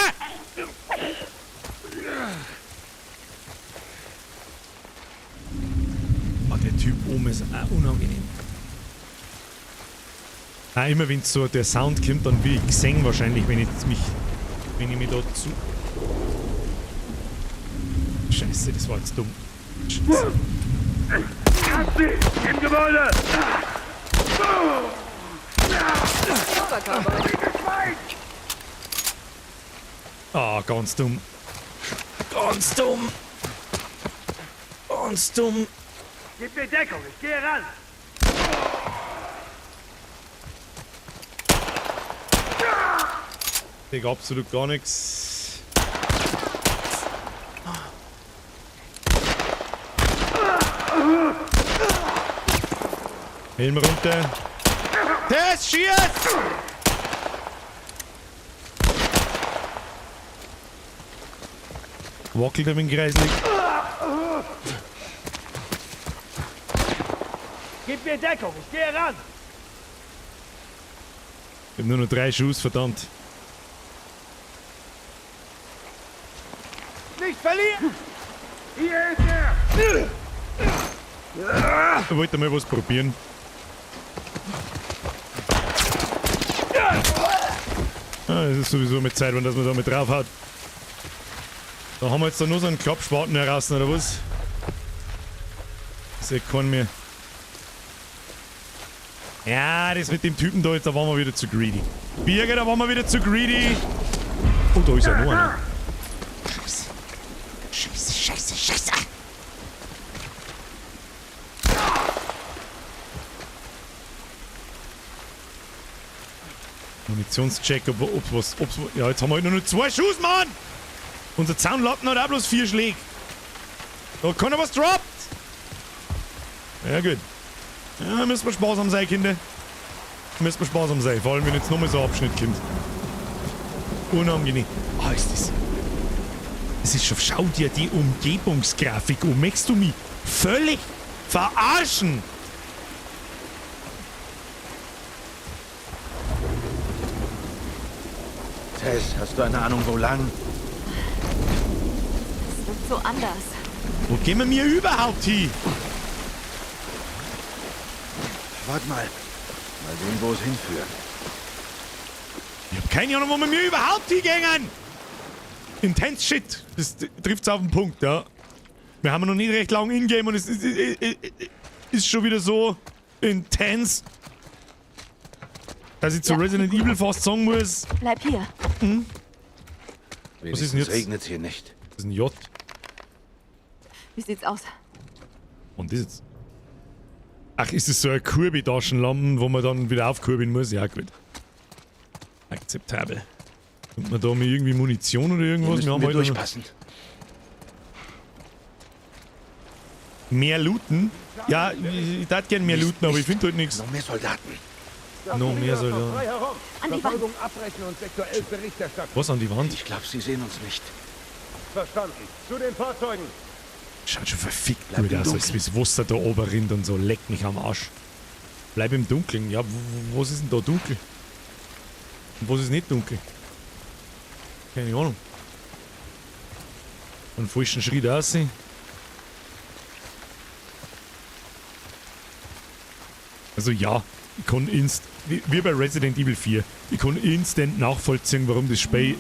Oh, der Typ oben ist auch unangenehm. Ah, immer wenn so der Sound kommt, dann will ich gesehen wahrscheinlich, wenn ich mich da zu. Scheiße, das war jetzt dumm. Scheiße. Hab sie! Im Gebäude! Super, Cowboy. Ah, ganz dumm. Ganz dumm. Ganz dumm. Gib mir Deckung, ich gehe ran! Ich absolut gar nichts. Helm runter. Tess, schieß! Wackelt er mit dem Kreislig. Gib mir Deckung, ich gehe ran! Ich hab nur noch 3 Schuss, verdammt. Nicht verlieren! Hier ist er! Ich wollte mal was probieren. Ah, es ist sowieso mit Zeit, wenn das man da mit drauf hat. Da haben wir jetzt da nur so einen Klappspaten heraus, oder was? Das ist kein mehr. Ja, das mit dem Typen da, jetzt, da waren wir wieder zu greedy. Birger, da waren wir wieder zu greedy. Oh, da ist ja noch einer. Scheiße. Scheiße, scheiße, scheiße. Munitionscheck, ob was, ob's, ja, jetzt haben wir halt nur noch 2 Schuss, Mann! Unser Zaunlatten hat auch bloß 4 Schläge. Da kann er was droppt! Ja, gut. Ja, müssen wir sparsam sein, Kinder. Müssen wir sparsam sein, vor allem wenn jetzt nochmal so ein Abschnitt kommt. Unangenehm. Ah, ist das. Es ist schon. Schau dir die Umgebungsgrafik an. Möchtest du mich völlig verarschen? Tess, hast du eine Ahnung, wo lang? Es wirkt so anders. Wo gehen wir mir überhaupt hin? Warte mal. Mal sehen, wo es hinführt. Ich hab keine Ahnung, wo wir mir überhaupt hingehen. Intense Shit. Das trifft's auf den Punkt, ja. Wir haben noch nicht recht lang ingame und es ist schon wieder so intense, dass ich zu Ja. Resident Evil fast sagen muss. Bleib hier. Hm? Was ist denn jetzt? Regnet's hier nicht. Das ist ein J. Wie sieht's aus? Und das jetzt? Ach, ist das so eine Kurbi-Taschenlampe, wo man dann wieder aufkurbeln muss? Ja, gut. Akzeptabel. Kommt man da mit irgendwie Munition oder irgendwas? Hier müssen wir halt noch durchpassen. Mehr looten? Ja, ich darf gern mehr looten, aber ich finde halt nichts. Noch mehr Soldaten. Noch mehr Soldaten. Frei herum. An die Wand. Verfolgung abbrechen und Sektor 11 Bericht erstatten. Was an die Wand? Ich glaube, sie sehen uns nicht. Verstanden. Zu den Fahrzeugen. Schaut schon verfickt Bleib gut im aus, als Dunkeln. wie das Wasser da oben rinnt und so. Leck mich am Arsch. Bleib im Dunkeln. Ja, was ist denn da dunkel? Und was ist nicht dunkel? Keine Ahnung. Einen falschen Schritt aussehen. Also ja, ich kann wie bei Resident Evil 4, ich kann instant nachvollziehen, warum das Spiel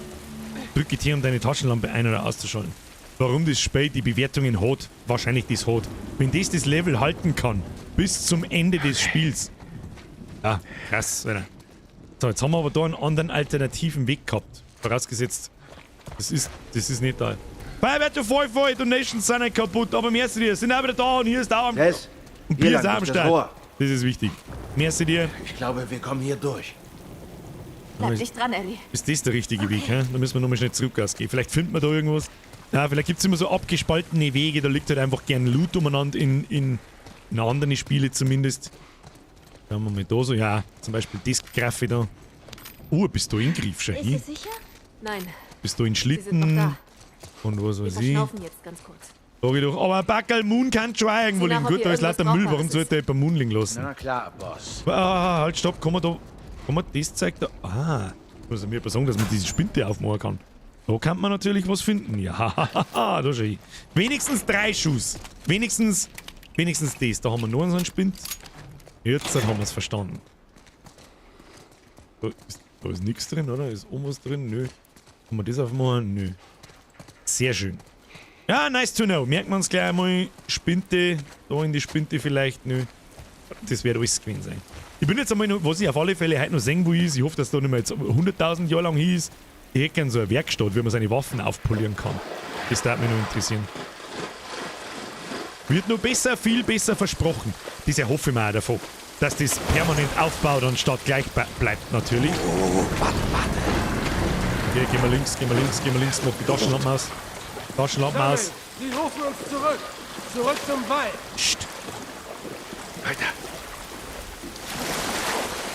drücke hier, um deine Taschenlampe ein- oder auszuschalten. warum das Spiel die Bewertungen hat. Wahrscheinlich das hat. Wenn das das Level halten kann, bis zum Ende des Spiels. Ah, krass, Alter. So, jetzt haben wir aber da einen anderen alternativen Weg gehabt. Vorausgesetzt, das ist nicht da. Feuerwehr voll, voll, Donations sind nicht kaputt, aber merci dir, sind auch wieder da und hier ist auch am Tess, und hier Bier ist lang auch am durch das Start. Rohr. Das ist wichtig. Merci dir. Ich glaube, wir kommen hier durch. Bleib dicht dran, Ellie. Ist das der richtige Weg, hä? Da müssen wir nochmal schnell zurück ausgehen. Vielleicht finden wir da irgendwas. Ja, vielleicht gibt es immer so abgespaltene Wege, da liegt halt einfach gern Loot umeinander in anderen Spiele zumindest. Schauen wir mal da so. Ja, zum Beispiel das Graffe da. Oh, bist du in Griff schon hin? sicher? Nein. Bist du in Sie sind noch Schlitten? da. Und was Wir weiß ich. verschnaufen jetzt ganz kurz. Sag ich doch. Aber ein Backerl Moon kann schon auch irgendwo Sieh nach, liegen. ob Gut, hier da ist irgendwas lauter Müll. Warum Brauchbares sollte ich jemand Moon liegen lassen? Na klar, Boss. Ah, halt, stopp. Kann man da. Kann man das Zeug da. Ah. Muss ich mir sagen, dass man diese Spinte aufmachen kann. Da kann man natürlich was finden. Ja, da schau ich. Wenigstens 3 Schuss. Wenigstens das. Da haben wir nur so einen Spind. Jetzt haben wir es verstanden. Da ist nichts drin, oder? Ist oben was drin? Nö. Kann man das aufmachen? Nö. Sehr schön. Ja, nice to know. Merken wir uns gleich einmal. Spinte. Da in die Spinte vielleicht. Nö. Das wird alles gewesen sein. Ich bin jetzt einmal noch, was ich auf alle Fälle heute noch sehen will, ist, ich hoffe, dass da nicht mehr jetzt 100.000 Jahre lang hieß, ich hätte gern so eine Werkstatt, wie man seine Waffen aufpolieren kann. Das würde mich noch interessieren. Wird noch besser, viel besser versprochen. Das erhoffe ich mir auch davon. Dass das permanent aufbaut anstatt gleich bleibt natürlich. Oh, warte, warte. Okay, gehen wir links, gehen wir links, gehen wir links. Mach die Taschenlampen aus. Taschenlampen aus. Sie rufen uns zurück. Zurück zum Wald. Psst. Weiter.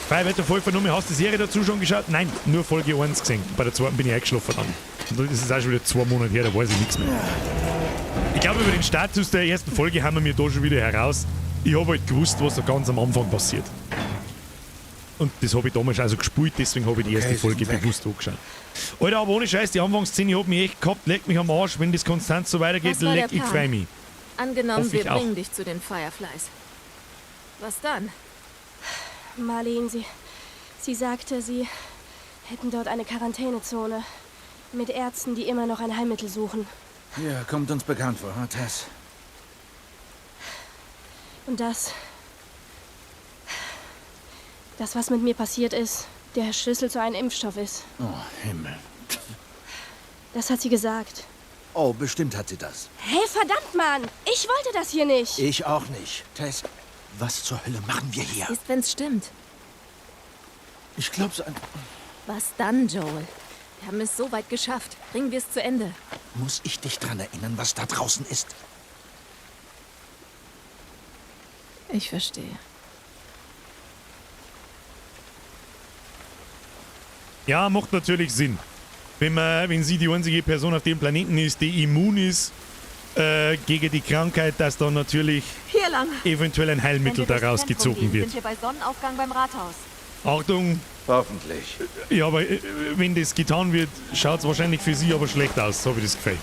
Feuerwetter voll vernommen. Hast du die Serie dazu schon geschaut? Nein, nur Folge 1 gesehen. Bei der zweiten bin ich eingeschlafen dann. Und das ist auch schon wieder 2 Monate her, da weiß ich nichts mehr. Ich glaube, über den Status der ersten Folge haben wir mir da schon wieder heraus. Ich habe halt gewusst, was da ganz am Anfang passiert. Und das habe ich damals also gespielt, deswegen habe ich die erste Folge bewusst angeschaut. Alter, aber ohne Scheiß, die Anfangsszene hat mich echt gehabt, leck mich am Arsch, wenn das konstant so weitergeht, leck ich freu mich. Angenommen, Hoffe ich wir auch. bringen dich zu den Fireflies. Was dann? Marlene, sie sagte, sie hätten dort eine Quarantänezone. Mit Ärzten, die immer noch ein Heilmittel suchen. Ja, kommt uns bekannt vor, hm, Tess? Und das, was mit mir passiert ist, der Schlüssel zu einem Impfstoff ist. Oh, Himmel. Das hat sie gesagt. Oh, bestimmt hat sie das. Hey, verdammt, Mann! Ich wollte das hier nicht! Ich auch nicht. Tess, was zur Hölle machen wir hier? Ist, wenn's stimmt. Ich glaub's einfach. Was dann, Joel? Wir haben es so weit geschafft. Bringen wir es zu Ende. Muss ich dich dran erinnern, was da draußen ist? Ich verstehe. Ja, macht natürlich Sinn. Wenn sie die einzige Person auf dem Planeten ist, die immun ist gegen die Krankheit, dass dann natürlich Hier lang. eventuell ein Heilmittel Wenn wir durchs daraus Zentrum gezogen gehen, wird. Sind wir bei Sonnenaufgang beim Rathaus. Achtung! Hoffentlich. Ja, aber wenn das getan wird, schaut es wahrscheinlich für sie aber schlecht aus, so habe ich das Gefühl.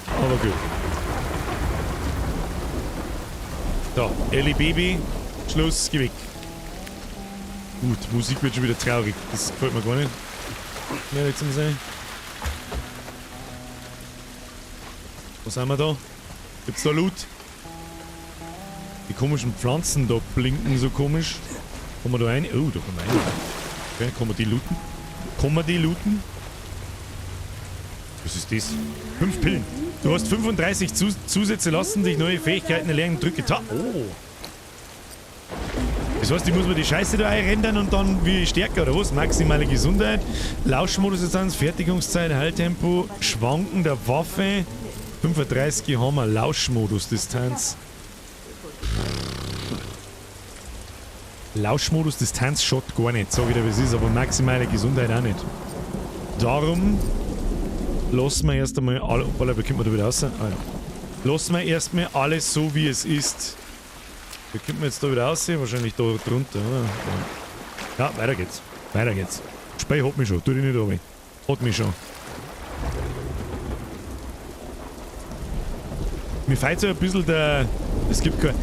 Aber gut. So, Ellie Baby, Schluss, geh weg. Gut, Musik wird schon wieder traurig. Das gefällt mir gar nicht. Um ehrlich zu sein. Was haben wir da? Gibt's da Loot? Die komischen Pflanzen da blinken so komisch. Kommen wir da rein? Oh, da kommen wir rein. Okay, kann man die looten? Kann man die looten? Was ist das? 5 Pillen. Du hast 35 Zusätze lassen dich neue Fähigkeiten erlernen. Drücke Ta. Oh. Das heißt, ich muss mir die Scheiße da einrendern und dann wie stärker, oder was? Maximale Gesundheit, Lauschmodus-Distanz, Fertigungszeit, Heiltempo, Schwanken der Waffe. 35 haben wir Lauschmodus-Distanz. Lauschmodus-Distanz schaut gar nicht, sag ich dir, wie es ist, aber maximale Gesundheit auch nicht. Darum lassen wir erst einmal alle. Hoppala, wie kommt man da wieder raus? Ah, ja. Lassen wir erstmal alles so, wie es ist. Wie kommt man jetzt da wieder raus? Wahrscheinlich da drunter, oder? Ja, weiter geht's. Weiter geht's. Spey hat mich schon, tu dich nicht runter. Hat mich schon. Mir fehlt so ein bisschen der. Es gibt kein.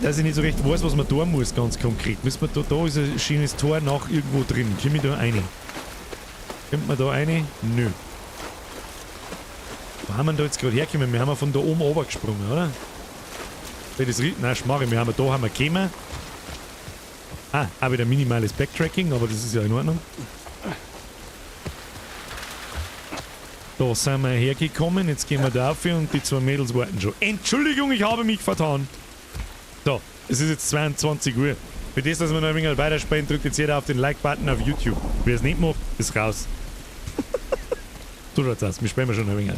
Dass ich nicht so recht weiß, was man tun muss, ganz konkret. Müssen wir da, da ist ein schönes Tor nach irgendwo drin. Komm ich da rein? Kommt man da rein? Nö. Wo haben wir da jetzt gerade hergekommen? Wir haben ja von da oben runtergesprungen, oder? Das ist, nein, Schmarre, wir haben da haben wir gekommen. Ah, auch wieder minimales Backtracking, aber das ist ja in Ordnung. Da sind wir hergekommen, jetzt gehen wir da auf und die zwei Mädels warten schon. Entschuldigung, ich habe mich vertan. So, es ist jetzt 22 Uhr. Für das, dass wir noch ein wenig weiterspielen, drückt jetzt jeder auf den Like-Button auf YouTube. Wer es nicht macht, ist raus. So schaut's aus, wir spielen schon ein wenig.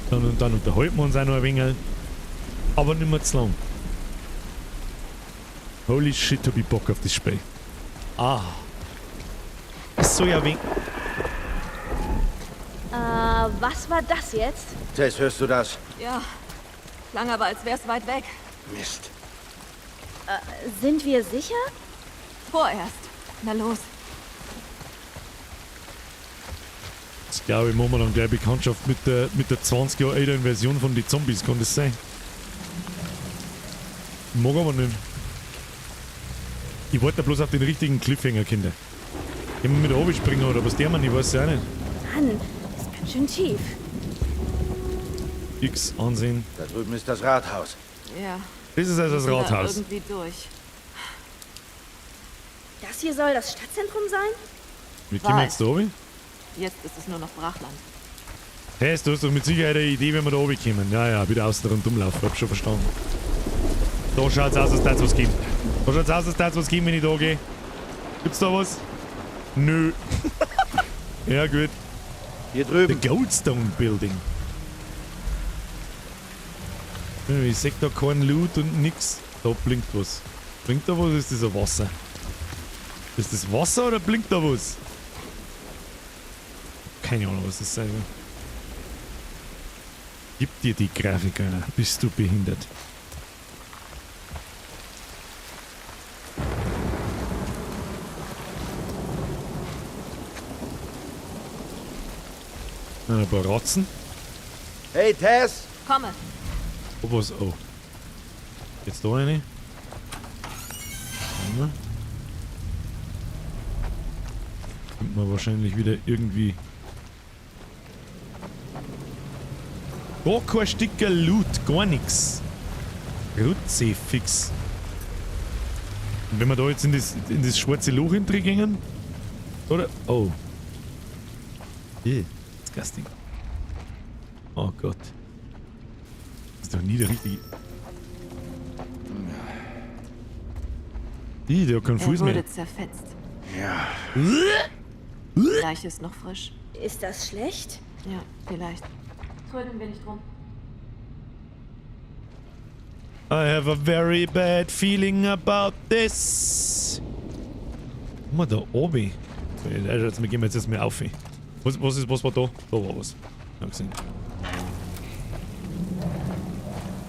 Dann, dann unterhalten wir uns auch noch ein wenig. Aber nicht mehr zu lang. Holy shit, hab ich Bock auf das Spiel. Ah. Es soll ja wenig. Was war das jetzt? Tess, hörst du das? Ja. Klang aber, als wär's weit weg. Mist. Sind wir sicher? Vorerst. Na los. Das glaube ich, machen wir dann gleich Bekanntschaft mit der 20 Jahre älteren Version von den Zombies, kann das sein? Mag aber nicht. Ich wollte da bloß auf den richtigen Cliffhanger, Kinder. Gehen wir mit der springen oder was der Mann, ich weiß ja auch nicht. Mann, das ist ganz schön tief. X ansehen. Da drüben ist das Rathaus. Ja. Das ist also das Rathaus. Da irgendwie durch. Das hier soll das Stadtzentrum sein? Wie kommen wir jetzt da oben? Jetzt ist es nur noch Brachland. Hey, du hast doch mit Sicherheit eine Idee, wenn wir da oben kommen. Ja, ja, wieder außen rundum laufen. Hab schon verstanden. Da schaut's aus, als würde es was geben. Da schaut's aus, als würde es was geben, wenn ich da gehe. Gibt's da was? Nö. Ja, gut. Hier drüben. The Goldstone Building. Ich seh da keinen Loot und nix. Da blinkt was. Blinkt da was? Ist das ein Wasser? Ist das Wasser oder blinkt da was? Keine Ahnung, was das sein soll. Gib dir die Grafik, Alter. Bist du behindert? Ein paar Ratzen. Hey, Tess! Komme! Oh, was? Oh. Jetzt da rein. Kommt man wahrscheinlich wieder irgendwie. Gar kein Stück Loot, gar nix. Rutze fix. Und wenn wir da jetzt in das schwarze Loch hineingehen? Oder? Oh. Disgusting. Oh Gott. Das ist doch nie der richtige. Ih, der hat keinen Fuß mehr. Er wurde zerfetzt. Ja. Die Leiche ist noch frisch. Ist das schlecht? Ja, vielleicht. Trödeln wir nicht rum. I have a very bad feeling about this. Guck mal da oben. Also, wir gehen jetzt erstmal auf. Was war da? Da war was. Ja, gesehen.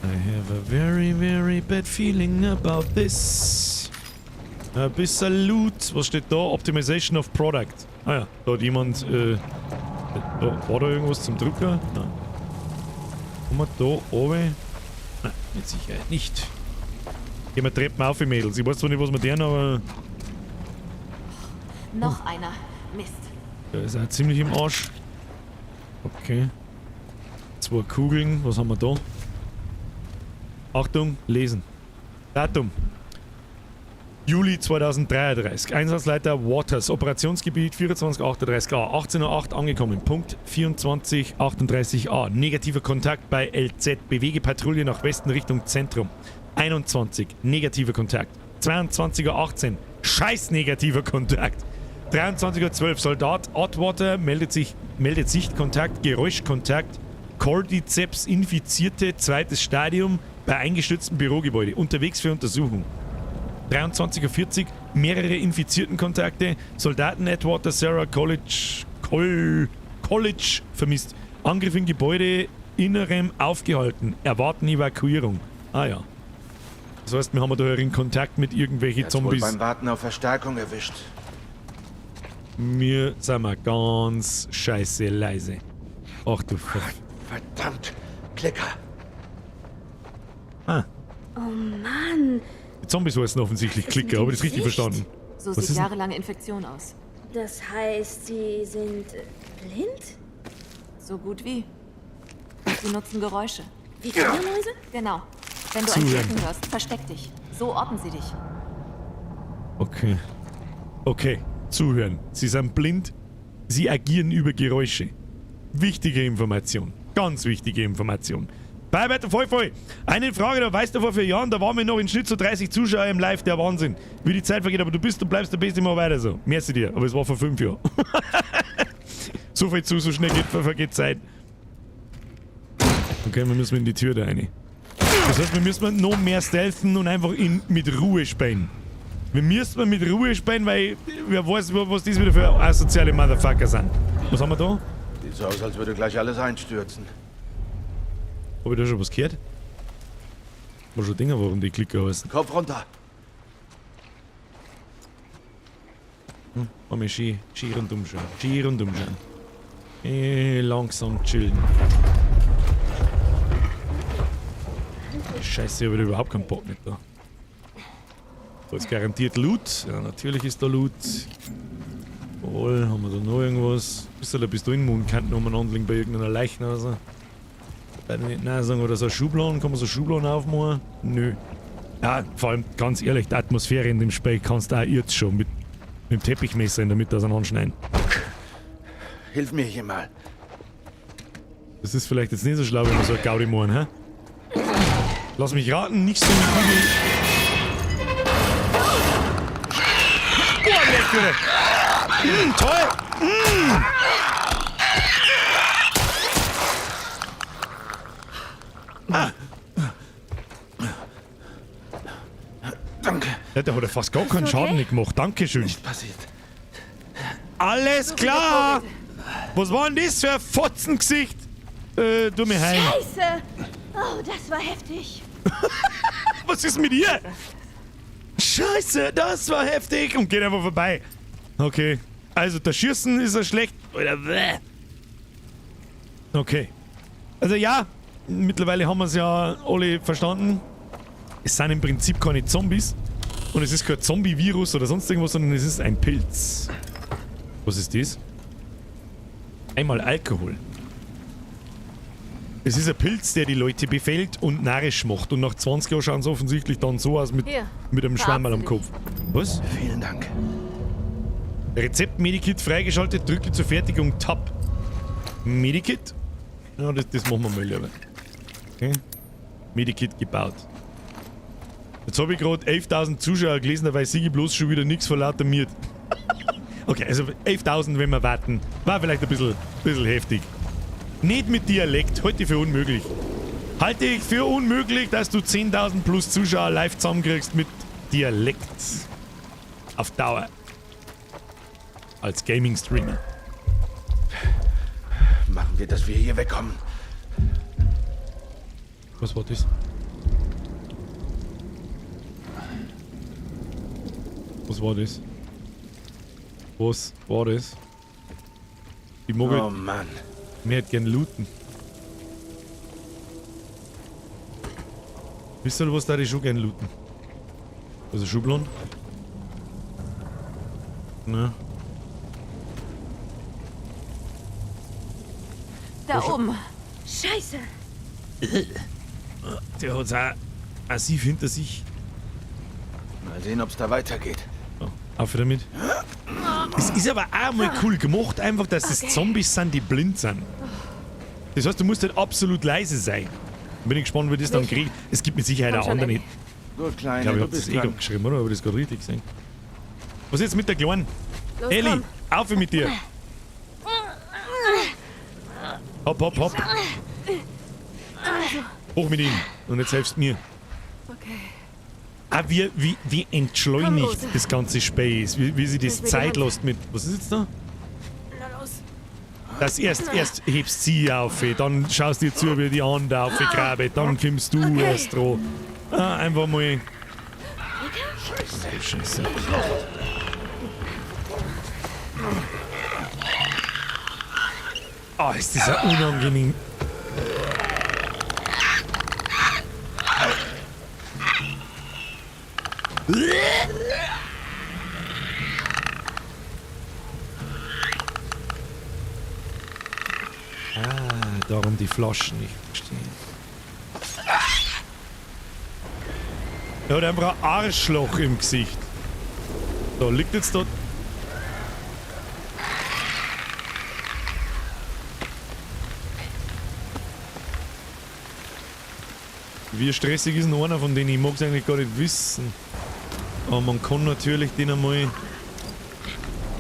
I have a very, very bad feeling about this. Ein bisschen Loot. Was steht da? Optimization of Product. Ah ja, da hat jemand. Da, war da irgendwas zum Drucker? Nein. Guck mal da oben. Nein, mit Sicherheit nicht. Gehen wir Treppen auf, Mädels. Ich weiß zwar nicht, was wir deren, aber. Noch einer. Mist. Der ist auch ziemlich im Arsch. Okay. 2 Kugeln. Was haben wir da? Achtung, lesen. Datum. Juli 2033. Einsatzleiter Waters. Operationsgebiet 2438A. 18:08 Uhr angekommen. Punkt 2438A. Negativer Kontakt bei LZ. Bewege Patrouille nach Westen Richtung Zentrum. 21. Negativer Kontakt. 22:18 Uhr. Scheiß negativer Kontakt. 23:12 Uhr. Soldat Atwater meldet Sichtkontakt, Geräuschkontakt, Cordyceps Infizierte, zweites Stadium bei eingestürztem Bürogebäude. Unterwegs für Untersuchung. 23:40 Uhr, mehrere infizierten Kontakte, Soldaten Atwater, Sarah College vermisst. Angriff in Gebäude, Innerem aufgehalten. Erwarten Evakuierung. Ah ja. Das heißt, wir haben da in Kontakt mit irgendwelchen Zombies. Wohl beim Warten auf Verstärkung erwischt. Mir sind wir ganz scheiße leise. Ach du Verdammt, Klicker. Ah. Oh Mann. Die Zombies heißen offensichtlich Klicker, habe ich das richtig verstanden? So sieht jahrelange Infektion aus. Das heißt, sie sind blind? So gut wie. Sie nutzen Geräusche. Wie Fledermäuse? Genau. Wenn du ein Zuhören. Klicken hörst, versteck dich. So orten sie dich. Okay. Okay, zuhören. Sie sind blind. Sie agieren über Geräusche. Wichtige Information. Ganz wichtige Information. Bye, bye, voll, voll. Eine Frage, da weißt du, vor 4 Jahren, da waren wir noch im Schnitt so 30 Zuschauer im Live, der Wahnsinn. Wie die Zeit vergeht, aber du bist und bleibst der Beste, immer weiter so. Merci dir, aber es war vor 5 Jahren. So viel zu, so schnell geht, vergeht Zeit. Okay, wir müssen in die Tür da rein. Das heißt, wir müssen noch mehr stealthen und einfach mit Ruhe spielen. Wir müssen mit Ruhe spielen, weil wer weiß, was das wieder für asoziale Motherfucker sind. Was haben wir da? Sieht so aus, als würde gleich alles einstürzen. Hab ich da schon was gehört? War schon Dinger, warum die Klicker heißen. Kopf runter. Mal schön, schön rundum schauen. Schön rundum schauen. Langsam chillen. Scheiße, ich hab überhaupt keinen Bock mit da. Da ist garantiert Loot. Ja, natürlich ist da Loot. Jawohl, haben wir da noch irgendwas? Bist du da bist du in den Mund, umeinander liegen bei irgendeiner Leiche oder so. Bei den, nein, sagen wir, oder so Schubladen, kann man so Schubladen aufmachen? Nö. Ja, vor allem, ganz ehrlich, die Atmosphäre in dem Spiel kannst du auch jetzt schon mit dem Teppichmesser in der Mitte auseinanderschneiden. Hilf mir hier mal. Das ist vielleicht jetzt nicht so schlau, wenn wir so eine Gaudi machen, hä? Lass mich raten, nicht so eine Kugel. Oh, lecker! Toll! Ah. Danke. Ja, der hat ja fast gar keinen Schaden nicht gemacht. Dankeschön. Nicht passiert. Alles klar! Was war denn das für ein Fotzengesicht? Du mir heim. Scheiße! Oh, das war heftig. Was ist mit ihr? Scheiße, das war heftig. Und geht einfach vorbei. Okay. Also, das Schießen ist ja schlecht. Oder bäh. Okay. Also ja, mittlerweile haben wir es ja alle verstanden. Es sind im Prinzip keine Zombies. Und es ist kein Zombie-Virus oder sonst irgendwas, sondern es ist ein Pilz. Was ist das? Einmal Alkohol. Es ist ein Pilz, der die Leute befällt und narrisch macht. Und nach 20 Jahren schauen sie offensichtlich dann so aus mit, Hier, mit einem Schwammerl am verarzte Kopf. Was? Vielen Dank. Rezept Medikit freigeschaltet, drücke zur Fertigung Tab. Medikit? Ja, das machen wir mal lieber. Okay. Medikit gebaut. Jetzt habe ich gerade 11.000 Zuschauer gelesen, da weiß ich bloß schon wieder nichts vor lauter mir. Okay, also 11.000, wenn wir warten. War vielleicht ein bisschen heftig. Nicht mit Dialekt, halte ich für unmöglich. Halte ich für unmöglich, dass du 10.000 plus Zuschauer live zusammenkriegst mit Dialekt. Auf Dauer. Als Gaming-Streamer. Machen wir, dass wir hier wegkommen. Was war das? Was war das? Was war das? Ich mag Oh Mann. Mir hätte gern looten. Wisst ihr, was da ich schon gern looten? Also Schubladen? Ne. Da oben. Scheiße! Der hat's auch massiv hinter sich. Mal sehen, ob's da weitergeht. Oh, auf damit. Es ist aber auch mal cool gemacht, einfach, dass es Zombies sind, die blind sind. Das heißt, du musst halt absolut leise sein. Bin ich gespannt, wie das dann kriegt. Es gibt mit Sicherheit Komm auch schon, andere. Ellie. Gut, Kleine, Ich glaube, ich du hab das bist eh dran. gerade geschrieben, oder? Habe ich das gerade richtig gesehen? Was ist jetzt mit der Kleinen? Los, Ellie, komm. auf mit dir! Hopp, hopp, hopp. Also, Hoch mit ihm. Und jetzt helfst mir. okay. Ah, wie entschleunigt Komm, Rose. das ganze Spiel ist. Wie sich das Hilf mir die Zeit Hand. lässt mit. Was ist jetzt da? Na los. Das erst hebst sie auf, dann schaust dir zu, wie die andere aufgrabe, dann kommst du erst dran. Ah, einfach mal. Scheiße. Scheiße. Ah, ist das ja unangenehm. Ah, Darum die Flaschen nicht verstehen. Er hat einfach ein Arschloch im Gesicht. So, liegt jetzt da. Wie stressig ist denn einer von denen? Ich mag es eigentlich gar nicht wissen. Aber man kann natürlich den einmal.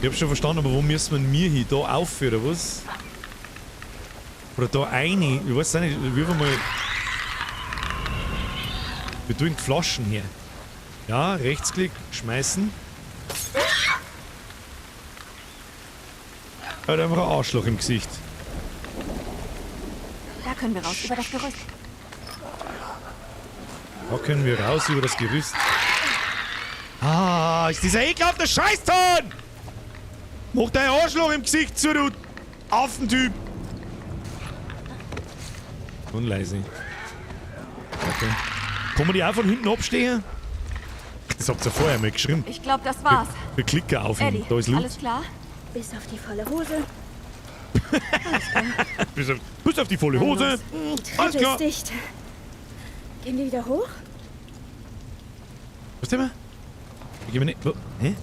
Ich hab schon verstanden, aber wo müssen wir denn wir hin? Da auf oder was? Oder da eine? Ich weiß es nicht. Wir mal. Wir tun die Flaschen her. Ja, Rechtsklick, schmeißen. Er hat einfach ein Arschloch im Gesicht. Da können wir raus, über das Gerüst. Da können wir raus über das Gerüst. Ah, ist dieser ekelhafte Scheißton! Mach dein Arschloch im Gesicht zu, du Affentyp! Und leise. Okay. Kann man die auch von hinten abstehen? Das habt ihr vorher mal geschrieben. Ich glaube, das war's. Wir klicken auf ihn. Ellie, Da ist Loot. alles klar? Bis auf die volle Hose. Bis auf die volle Hose. Die Treppe Alles klar. ist dicht. Gehen wir wieder hoch? Was denn? Wir? Wo gehen wir nicht? Wo? Hä?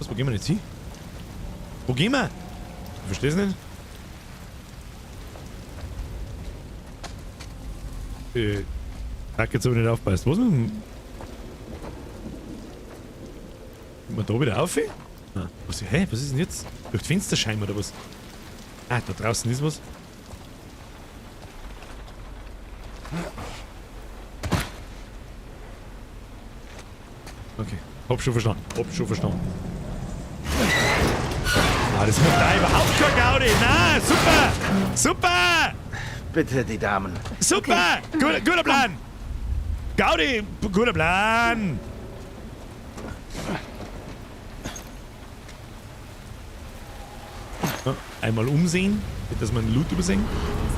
Was, wo gehen wir jetzt hin? Wo gehen wir? Ich versteh's nicht. Danke, jetzt habe ich nicht aufpasst. Was denn? Kommt man da wieder auf? Ah, was, hä? Was ist denn jetzt? Durch die Fensterscheibe oder was? Ah, da draußen ist was. Okay, hab schon verstanden. Hab schon verstanden. Ah, das macht da überhaupt kein Gaudi. Na, super! Super! Bitte, die Damen. Super! Guter Plan! Gaudi, guter Plan! Ja, einmal umsehen, nicht, dass wir einen Loot übersehen.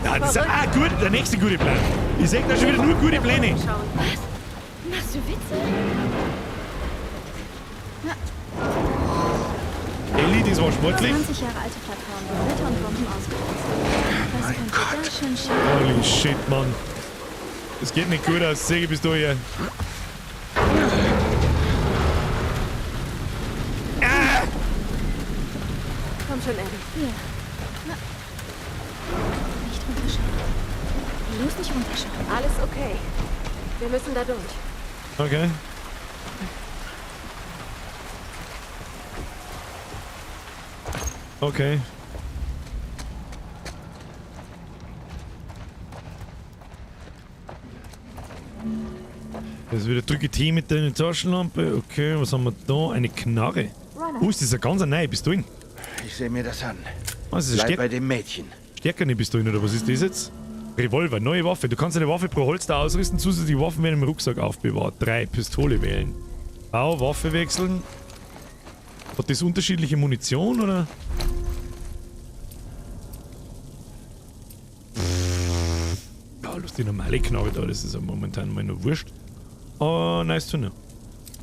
Ja, das ist gut, der nächste gute Plan. Ich sehe da schon wieder nur gute Pläne. Was? Machst du Witze? Ellie, das war sportlich. 20 Jahre alte Plattform, mit Ritter und Bomben ausgerüstet. Was könnte da schon schief Holy shit, Mann. Das geht nicht gut aus. Säge bist du hier. Komm schon, Abby. Ja. Na. Nicht runterschauen. Bloß nicht runterschauen. Alles okay. Wir müssen da durch. Okay. Okay. Das ist wieder drücke T mit deiner Taschenlampe. Okay, was haben wir da? Eine Knarre. Oh, ist das eine ganz neue Pistole? Ich sehe mir das an. Was ist Bleib bei dem Mädchen. Stärkere Pistole oder was ist das jetzt? Revolver, neue Waffe. Du kannst eine Waffe pro Holster ausrüsten. Zusätzliche Waffen werden im Rucksack aufbewahrt. 3 Pistole wählen. Bau, Waffe wechseln. Hat das unterschiedliche Munition oder? Ja, lass die normale Knarre da, das ist ja momentan mal nur wurscht. Oh, nice to know.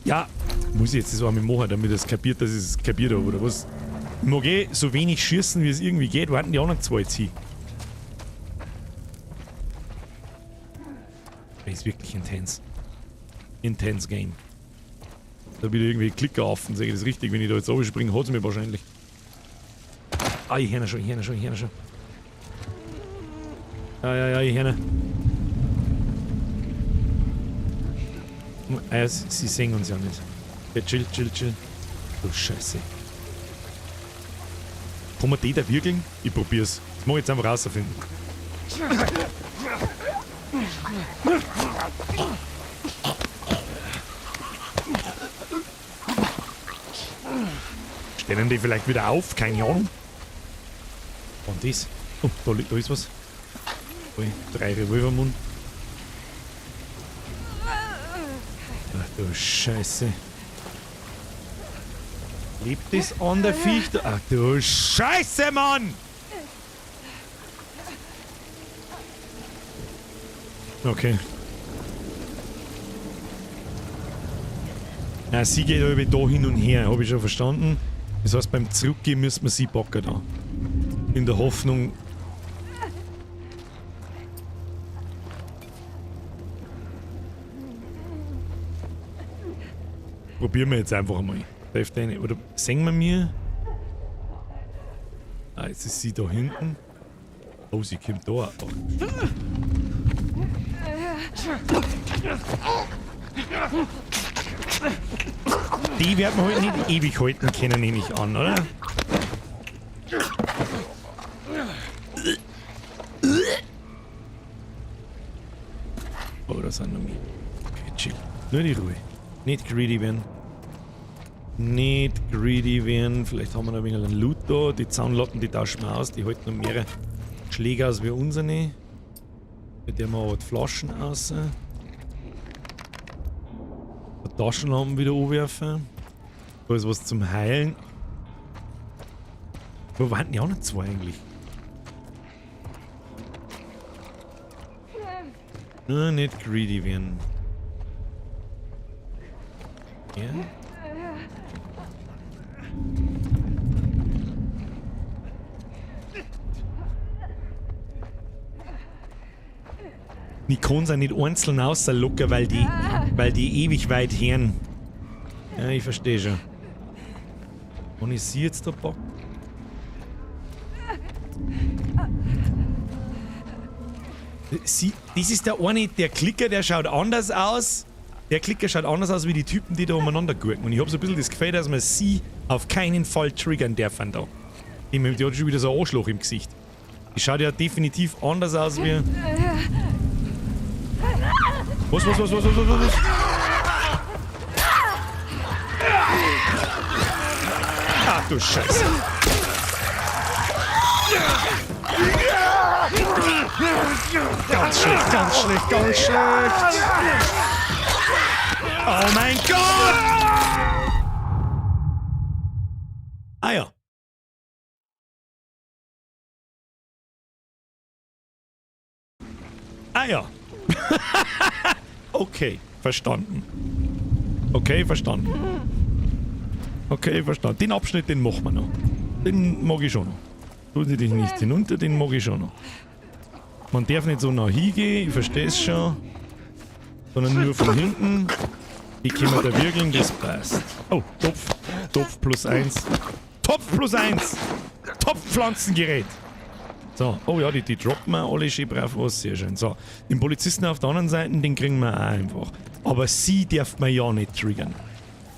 Ja, muss ich jetzt das einmal machen, damit es kapiert, dass ich es kapiert habe, oder was? Ich mag eh so wenig schießen, wie es irgendwie geht. Warten die anderen zwei jetzt hin? Das ist wirklich intens. Intense Game. Da wieder irgendwie Klicker auf und sage ich das richtig. Wenn ich da jetzt runterspringe, hat es mir wahrscheinlich. Ah, ich höre schon, ich höre schon, ich höre schon. Ja, ja, ja, ich höre. Ah, sie sehen uns ja nicht. Ja, chill, chill, chill. Oh, Scheiße. Kann man die da wirkeln? Ich probier's. Das mag ich jetzt einfach rausfinden. Stellen die vielleicht wieder auf? Keine Ahnung. Und das. Oh, da ist was. Ui, 3 Revolvermund. Ach du Scheiße. Lebt das an der Fichte? Ach du Scheiße, Mann! Okay. Na, sie geht aber da hin und her, habe ich schon verstanden. Das heißt, beim Zurückgehen müssen wir sie packen da. In der Hoffnung, Probieren wir jetzt einfach mal. Darf der nicht, oder sehen wir mir? Ah, jetzt ist sie da hinten. Oh, sie kommt da. Oh. Die werden wir heute nicht ewig halten können, nehme ich an, oder? Oh, da sind noch mehr. Okay, chill. Nur die Ruhe. Nicht greedy werden. Nicht greedy werden. Vielleicht haben wir noch ein wenig einen Loot da. Die Zaunlatten, die tauschen wir aus. Die halten noch mehrere Schläge aus wie unsere. Mit der wir aber die Flaschen aus. Die Taschenlampen wieder anwerfen. Da ist was zum Heilen. Wo waren denn die anderen zwei eigentlich? Nur nicht greedy werden. Ja. Die kann sie nicht einzeln rauslocken, weil die ewig weit hören. Ja, ich verstehe schon. Kann ich sie jetzt da packen? Sie, das ist der eine, der Klicker, der schaut anders aus. Der Klicker schaut anders aus wie die Typen, die da umeinander gurken. Und ich hab so ein bisschen das Gefühl, dass man sie auf keinen Fall triggern dürfen da. Die hat schon wieder so ein Arschloch im Gesicht. Die schaut ja definitiv anders aus wie... Was? Ach du Scheiße. Ganz schlecht, ganz schlecht, ganz schlecht. Oh mein Gott! Ah ja. Ah ja. Okay, verstanden. Okay, verstanden. Okay, verstanden. Den Abschnitt, den machen wir noch. Den mag ich schon noch. Tun Sie dich nicht hinunter, den mag ich schon noch. Man darf nicht so nah hingehen, ich verstehe es schon. Sondern nur von hinten. Die können wir da wirkeln, das passt. Oh, Topf. Topf plus 1. Topf plus 1! Topfpflanzengerät! So, oh ja, die droppen wir alle schön brav was, sehr schön. So, den Polizisten auf der anderen Seite, den kriegen wir auch einfach. Aber sie darf man ja nicht triggern.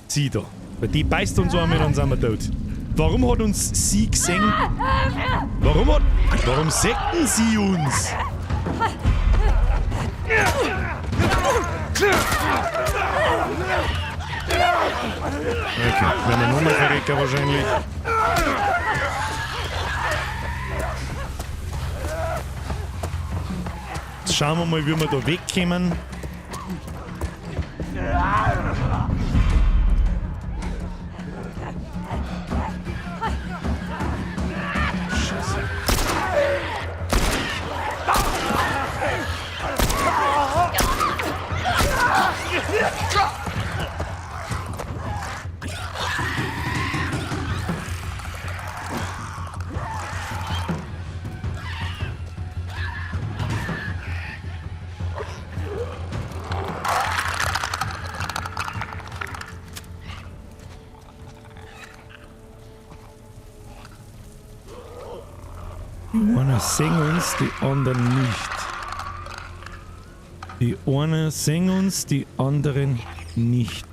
Sie da. Weil die beißt uns einmal, dann sind wir tot. Warum hat uns sie gesehen? Warum sekten sie uns? Okay, werden wir nochmal verrecken wahrscheinlich. Jetzt schauen wir mal, wie wir da wegkommen. Scheiße. Die einen sehen uns, die anderen nicht. Die einen sehen uns, die anderen nicht.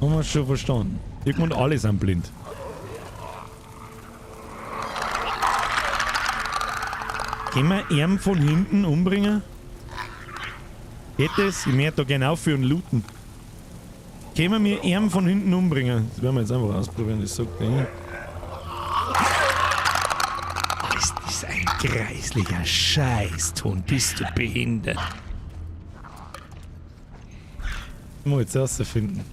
Haben wir schon verstanden. Irgendwann alle sind blind. Können wir ihn von hinten umbringen? Geht das? Ich möchte da gerne aufhören und looten. Können wir ihn von hinten umbringen? Das werden wir jetzt einfach ausprobieren, das sagt er. Ist das ein greislicher Scheißton? Bist du behindert? Muss ich jetzt rausfinden.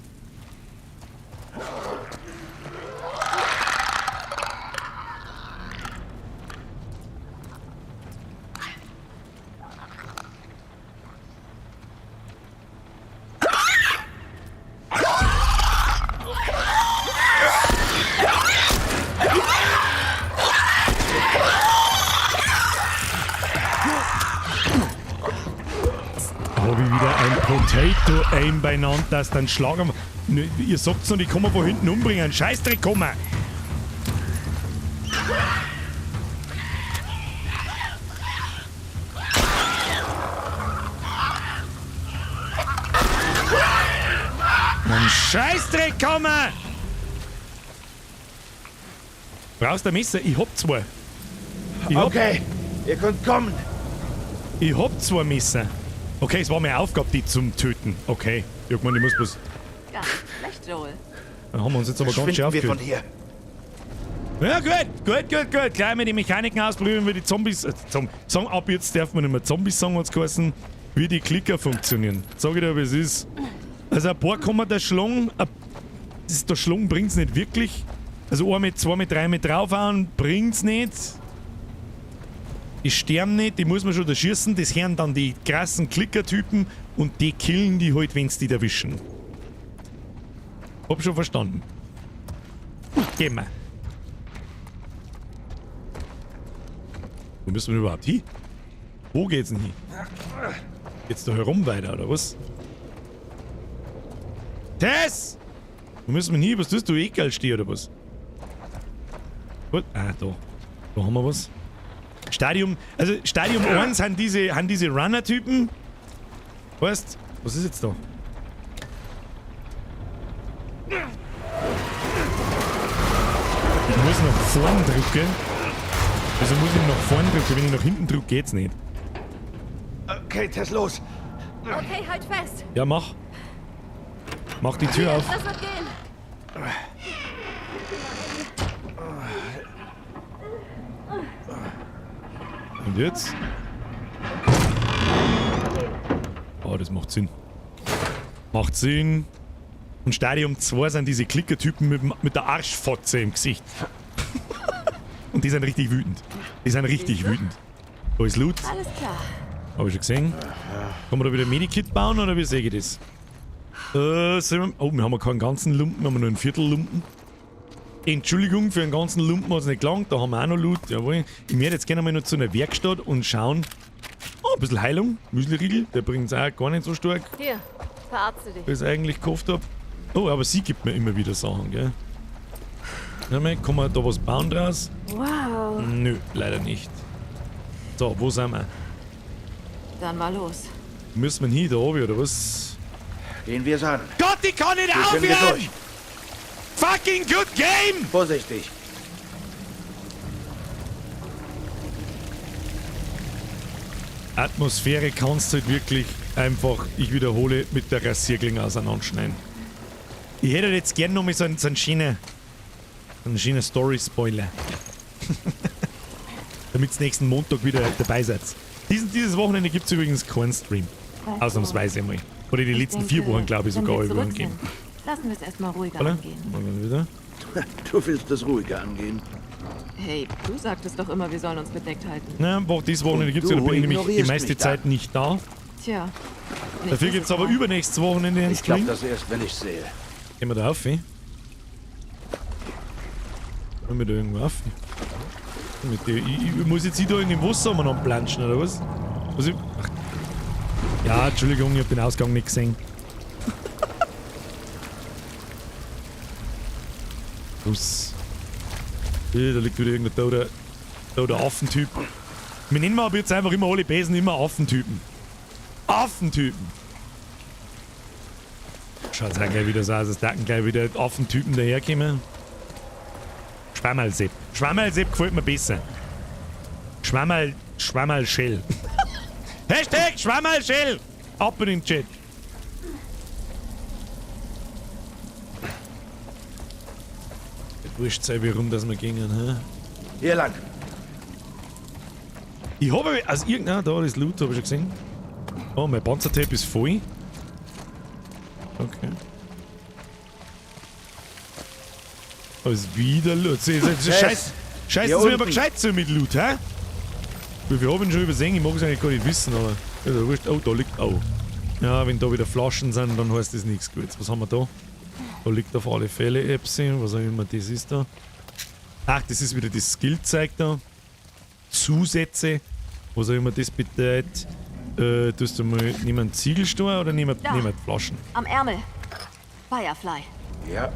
ein Potato Aim beieinander, dass dann Schlag am. Ne, ihr sagt's noch, die kann man von hinten umbringen. Scheißdreck kommen! Ein Scheißdreck kommen! Brauchst du ein Messer? Ich hab zwei. Ich hab, Okay, ihr könnt kommen. Ich hab zwei Messer. Okay, es war meine Aufgabe, die zum Töten. Okay. Irgendwann, ich muss bloß. Gar nicht schlecht, Joel. Dann haben wir uns jetzt aber ganz schön Verschwinden wir von aufgehört. hier. Ja, gut, gut, gut, gut. Gleich mal die Mechaniken ausprobieren, wie die Zombies. Sagen, ab jetzt darf man nicht mehr Zombies sagen, hat's geheißen, wie die Klicker funktionieren. Sag ich dir, wie es ist. Also ein paar kann man da schlagen. Der Schlong bringt's nicht wirklich. Also ein mit, zwei mit, drei mit draufhauen, bringt's nicht. Die sterben nicht, die muss man schon da schießen. Das hören dann die krassen Klickertypen und die killen die halt, wenn's die erwischen. Hab schon verstanden. Gehen wir. Wo müssen wir überhaupt hin? Wo geht's denn hin? Geht's da herum weiter, oder was? Tess! Wo müssen wir hin? Was tust du? Egal steh oder was? Gut. Ah, da. Da haben wir was. Stadium, also Stadium 1 haben diese Runner-Typen. Weißt, was ist jetzt da? Ich muss nach vorn drücken. Also muss ich nach vorn drücken. Wenn ich nach hinten drücke, geht's nicht. Okay, Tess, los. Okay, halt fest. Ja, mach. Mach die Tür auf. Das wird gehen. Und jetzt? Oh, das macht Sinn. Macht Sinn. Und Stadium 2 sind diese Klickertypen mit der Arschfotze im Gesicht. Und die sind richtig wütend. Die sind richtig wütend. Da ist Loot. Alles klar. Hab ich schon gesehen. Kann man da wieder ein Medikit bauen oder wie sehe ich das? Sind wir, oh, wir haben ja keinen ganzen Lumpen, wir haben nur einen Viertellumpen. Entschuldigung, für einen ganzen Lumpen hat es nicht gelangt, da haben wir auch noch Loot. Jawohl. Ich möchte jetzt gerne mal noch zu einer Werkstatt und schauen. Oh, ein bisschen Heilung. Müsli-Riegel, der bringt es auch gar nicht so stark. Hier, verarzte dich. Wie ich es eigentlich gekauft hab. Oh, aber sie gibt mir immer wieder Sachen, gell? Na, mal, kann man da was bauen draus? Wow. Nö, leider nicht. So, wo sind wir? Dann mal los. Müssen wir hin, da oben, oder was? Gehen wir's an. Gott, ich kann nicht Hier können wir aufhören! durch. Fucking good game! Vorsichtig. Atmosphäre kannst du halt wirklich einfach, ich wiederhole, mit der Rasierklinge auseinanderschneiden. Ich hätte jetzt gern noch mal so einen schönen Story-Spoiler. Damit's nächsten Montag wieder dabei seid. Dieses Wochenende gibt's übrigens keinen Stream. Weißt du, Ausnahmsweise mal. Oder die ich letzten denke, 4 Wochen, glaube ich, wenn sogar wir alle zurück Wochen gegeben. sind, lassen wir es erstmal ruhiger Oder? angehen. Mal wieder. Du willst es ruhiger angehen. Hey, du sagtest doch immer, wir sollen uns bedeckt halten. Na, dieses Wochenende gibt's ja, da Du bin ich nämlich die ignorierst meiste mich Zeit nicht da. Tja. Nicht, Dafür dass gibt's es aber war. übernächstes Wochenende einen Ich glaub Stream. das erst, wenn ich's sehe. Gehen wir da auf, eh? Gehen wir da irgendwo auf? Mit der, ich muss jetzt hier da in dem Wasser umeinander planschen, oder was? Was ich, ach. Ja, Entschuldigung, ich hab den Ausgang nicht gesehen. Los. Hier, da liegt wieder irgendein toter Affentyp. Wir nennen aber jetzt einfach immer alle Besen immer Affentypen. Affentypen! Schaut auch gleich wieder so aus, als da gleich wieder Affentypen daherkommen. Schwammerlsepp. Schwammerlsepp gefällt mir besser. Schwammerlschell. Hashtag Schwammerlschell! Ab in den Chat. Wurscht sei, wie rum, dass wir gingen, hä? Hier lang. Ich habe aus irgendeiner, da ist Loot, habe ich schon gesehen. Oh, mein Panzertape ist voll. Okay. Da ist wieder Loot. Scheiß, scheißen Sie mir aber gescheit zu mit Loot, hä? Wie viel habe ich schon übersehen? Ich mag es eigentlich gar nicht wissen, aber. Ist ja wurscht. Oh, da liegt. Oh. Ja, wenn da wieder Flaschen sind, dann heißt das nichts Gutes. Was haben wir da? Da liegt auf alle Fälle Epsi, was auch immer das ist da. Ach, das ist wieder das Skill-Zeug da. Zusätze, was auch immer das bedeutet. Tust du mal, nehmen wir einen Ziegelstein oder nehmen Da. wir die Flaschen? Am Ärmel. Firefly. Ja,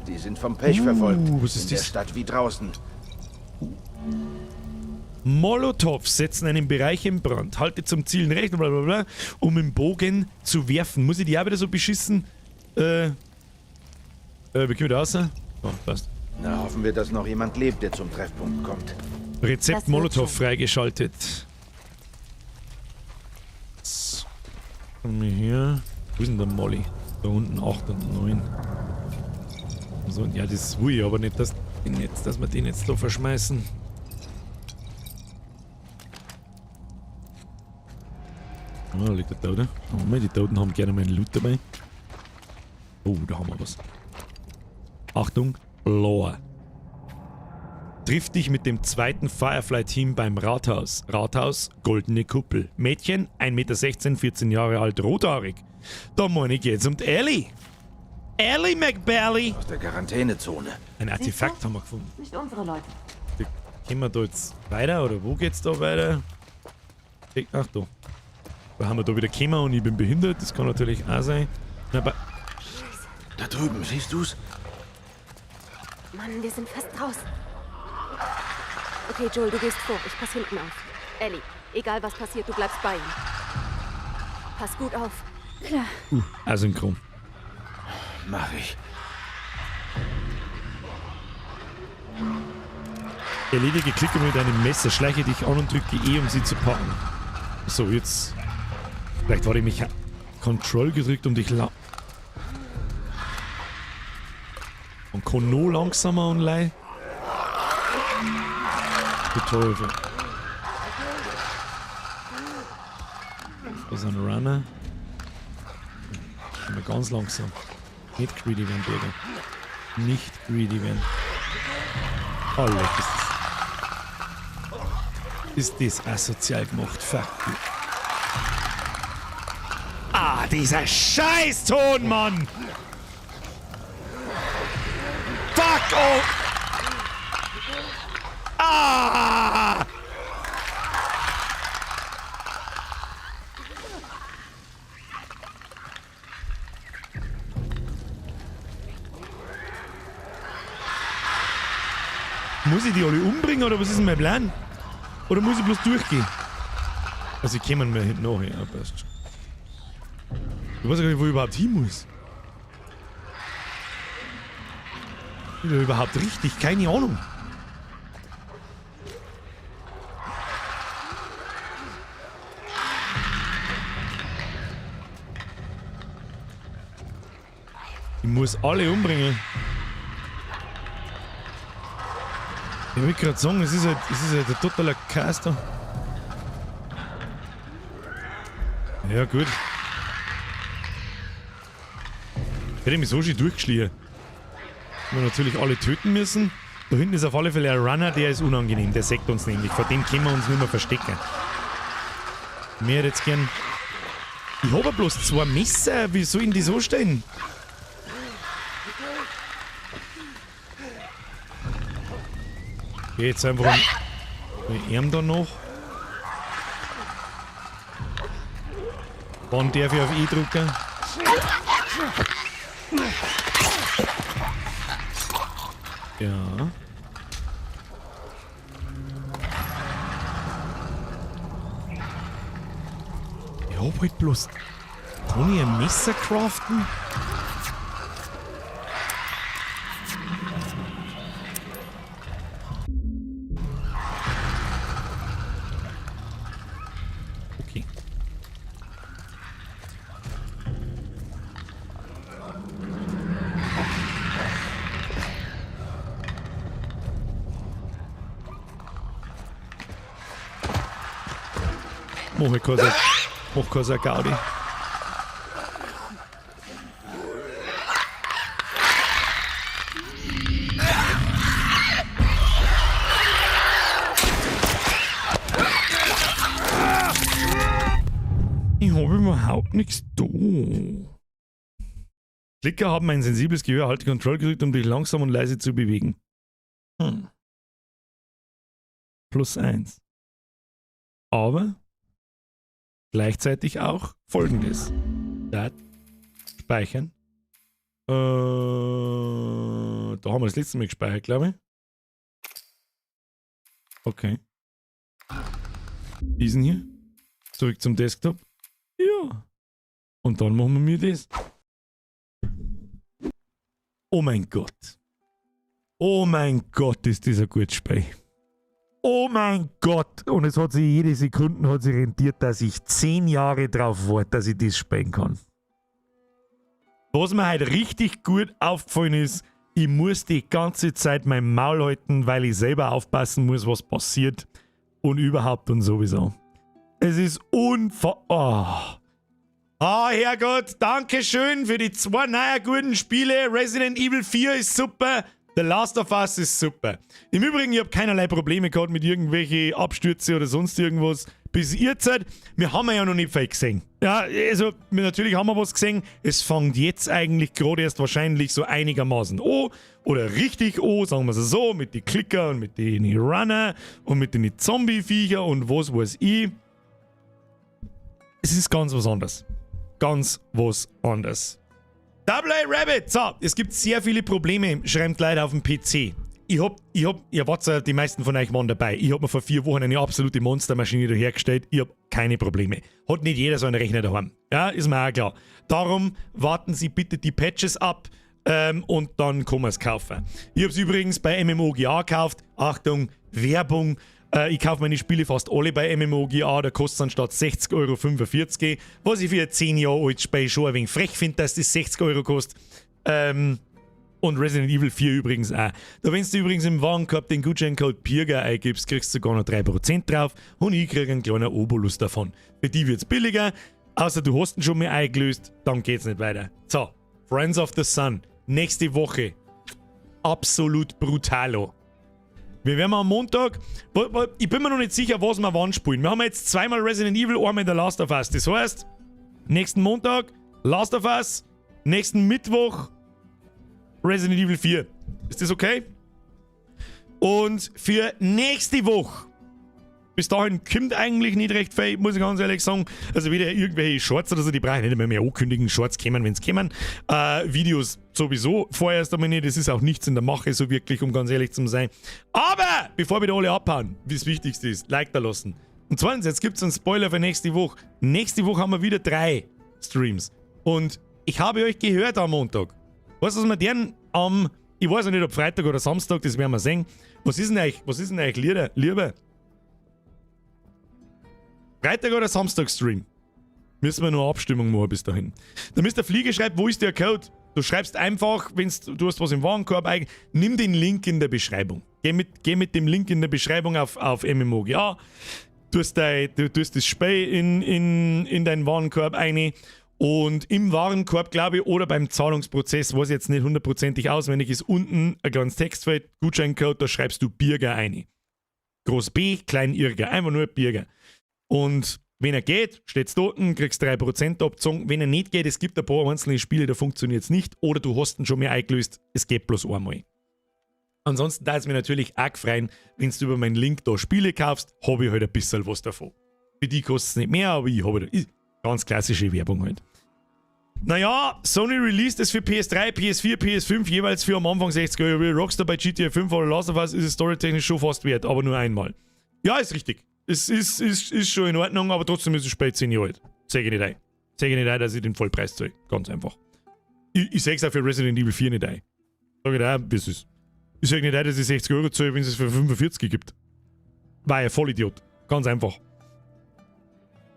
die sind vom Pech verfolgt. Was ist In der das? Stadt wie draußen. Molotovs setzen einen Bereich in Brand. Halte zum Zielen rechts, bla bla bla, um im Bogen zu werfen. Muss ich die auch wieder so beschissen? Wie kommen wir da raus? Oh, passt. Na, hoffen wir, dass noch jemand lebt, der zum Treffpunkt kommt. Rezept Das wird Molotow schon. freigeschaltet. So. Kommen wir hier. Wo ist denn der Molly? Da unten 8 und 9. So, ja, das will ich aber nicht, dass wir den jetzt da verschmeißen. Ah, da liegt der Tote. Oh, Moment, die Toten haben gerne mal einen Loot dabei. Oh, da haben wir was. Achtung, Lore. Triff dich mit dem zweiten Firefly-Team beim Rathaus. Rathaus, goldene Kuppel. Mädchen, 1,16 Meter, 14 Jahre alt, rothaarig. Da meine ich jetzt um die Ellie. Ellie McBelly. Aus der Quarantänezone. Ein Artefakt haben wir gefunden. Nicht unsere Leute. Gehen wir da jetzt weiter oder wo geht's da weiter? Ach da. Da haben wir da wieder gekommen und ich bin behindert. Das kann natürlich auch sein. Na, aber Da drüben, siehst du's? Mann, wir sind fast draußen. Okay, Joel, du gehst vor. Ich pass hinten auf. Ellie, egal was passiert, du bleibst bei ihm. Pass gut auf. Klar. Asynchron. Mach ich. Erledige Klicker mit einem Messer, schleiche dich an und drücke E, um sie zu packen. So, jetzt. Vielleicht war ich mich Control gedrückt, um dich la. Und kann noch langsamer und lei. Du Teufel. Da ist ein Runner. Immer ganz langsam. Nicht greedy werden, Bürger. Nicht greedy werden. Oh, leck, ist das. Ist das asozial gemacht? Fuck you. Ah, dieser Scheiß-Ton, Mann! Fuck oh! Ah! Muss ich die alle umbringen oder was ist denn mein Plan? Oder muss ich bloß durchgehen? Also, ich komme mir hinten nach, ja, passt schon. Ich weiß gar nicht, wo ich überhaupt hin muss. Bin ich da überhaupt richtig? Keine Ahnung. Ich muss alle umbringen. Ich wollte gerade sagen, es ist halt ein totaler Chaos da. Ja, gut. Hätte ich mich so schön durchgeschlichen. Wir natürlich alle töten müssen. Da hinten ist auf alle Fälle ein Runner, der ist unangenehm. Der sägt uns nämlich. Vor dem können wir uns nicht mehr verstecken. Mir hätte jetzt gern... Ich hab ja bloß 2 Messer. Wie soll ich denn die so stellen? Geh jetzt einfach mit ihm da noch. Wann darf ich auf E drücken? Ja. Ich hab halt bloß... Kann ich ein Messer craften? Okay. Mach ich keine mach keine Gaudi. Ich hab überhaupt nichts da. Klicker haben ein sensibles Gehör, halte Control gedrückt, um dich langsam und leise zu bewegen. +1. Aber Gleichzeitig auch folgendes. Start. Speichern. Da haben wir das letzte Mal gespeichert, glaube ich. Okay. Diesen hier. Zurück zum Desktop. Ja. Und dann machen wir mir das. Oh mein Gott. Oh mein Gott, ist das ein gutes Spiel. Oh mein Gott. Und es hat sich jede Sekunde hat sich rentiert, dass ich 10 Jahre drauf warte, dass ich das spielen kann. Was mir halt richtig gut aufgefallen ist, ich muss die ganze Zeit mein Maul halten, weil ich selber aufpassen muss, was passiert und überhaupt und sowieso. Es ist unver... Oh. Ah, Herrgott, danke schön für die 2 neuen guten Spiele. Resident Evil 4 ist super, The Last of Us ist super. Im Übrigen, ich hab keinerlei Probleme gehabt mit irgendwelchen Abstürze oder sonst irgendwas. Bis ihr Zeit, wir haben ja noch nicht viel gesehen. Ja, also natürlich haben wir was gesehen. Es fängt jetzt eigentlich gerade erst wahrscheinlich so einigermaßen an. Oder richtig an, sagen wir es so, mit den Klicker und mit den Runner und mit den Zombie-Viecher und was weiß ich. Es ist ganz was anderes. Ganz was anderes. Double A Rabbit! So, es gibt sehr viele Probleme, schreibt leider auf dem PC. Ich hab, ihr wart ja, die meisten von euch waren dabei. Ich hab mir vor 4 Wochen eine absolute Monstermaschine dahergestellt. Ich hab keine Probleme. Hat nicht jeder so einen Rechner daheim. Ja, ist mir auch klar. Darum warten Sie bitte die Patches ab und dann kann man's kaufen. Ich hab's übrigens bei MMOGA gekauft. Achtung, Werbung. Ich kaufe meine Spiele fast alle bei MMOGA, da kostet's anstatt 60 Euro 45, was ich für ein 10 Jahre altes Spiel schon ein wenig frech finde, dass das 60 Euro kostet. Und Resident Evil 4 übrigens auch. Da wenn du übrigens im Warenkorb den Gutscheincode PIRGER eingibst, kriegst du sogar noch 3% drauf und ich krieg einen kleinen Obolus davon. Für die wird's billiger, außer du hast ihn schon mal eingelöst, dann geht's nicht weiter. So, Friends of the Sun, nächste Woche. Absolut brutalo. Wir werden am Montag, ich bin mir noch nicht sicher, was wir wann spielen. Wir haben jetzt zweimal Resident Evil, einmal The Last of Us. Das heißt, nächsten Montag Last of Us, nächsten Mittwoch Resident Evil 4. Ist das okay? Und für nächste Woche, bis dahin kommt eigentlich nicht recht viel, muss ich ganz ehrlich sagen. Also wieder irgendwelche Shorts oder so, die brauche ich nicht mehr, mehr ankündigen. Shorts kommen, wenn's kommen. Videos sowieso vorerst einmal nicht. Es ist auch nichts in der Mache, so wirklich, um ganz ehrlich zu sein. Aber, bevor wir da alle abhauen, wie das Wichtigste ist, Like da lassen. Und zweitens, jetzt gibt's einen Spoiler für nächste Woche. Nächste Woche haben wir wieder 3 Streams. Und ich habe euch gehört am Montag. Weißt du, was wir deren am, ich weiß noch nicht, ob Freitag oder Samstag, das werden wir sehen. Was ist denn euch, was ist denn euch lieber? Lieber? Freitag oder Samstag Stream? Müssen wir nur Abstimmung machen bis dahin. Der Mister Fliege schreibt, wo ist der Code? Du schreibst einfach, wenn's, du hast was im Warenkorb, nimm den Link in der Beschreibung. Geh mit dem Link in der Beschreibung auf MMOGA. Du tust das Spiel in deinen Warenkorb ein. Und im Warenkorb, glaube ich, oder beim Zahlungsprozess, weiß ich jetzt nicht hundertprozentig auswendig, ist unten ein kleines Textfeld, Gutscheincode, da schreibst du Birger ein. Groß B, klein Irger, einfach nur Birger. Und wenn er geht, steht's dort, kriegst 3% abgezogen. Wenn er nicht geht, es gibt ein paar einzelne Spiele, da funktioniert's nicht. Oder du hast ihn schon mehr eingelöst, es geht bloß einmal. Ansonsten da es mir natürlich auch gefreut, wenn du über meinen Link da Spiele kaufst, hab ich halt ein bisschen was davon. Für die kostet's nicht mehr, aber ich habe halt ganz klassische Werbung halt. Naja, Sony released es für PS3, PS4, PS5 jeweils für am Anfang 60 Euro. Rockstar bei GTA 5 oder Last of Us ist es storytechnisch schon fast wert, aber nur einmal. Ja, ist richtig. Es ist schon in Ordnung, aber trotzdem ist es spät 10 Jahre alt. Seh ich nicht ein. Seh ich nicht ein, dass ich den Vollpreis zahle. Ganz einfach. Ich seh's auch für Resident Evil 4 nicht ein. Sag ich dir auch, wie es ist. Ich seh nicht ein, dass ich 60 Euro zahle, wenn es für 45 gibt. War ja Vollidiot. Ganz einfach.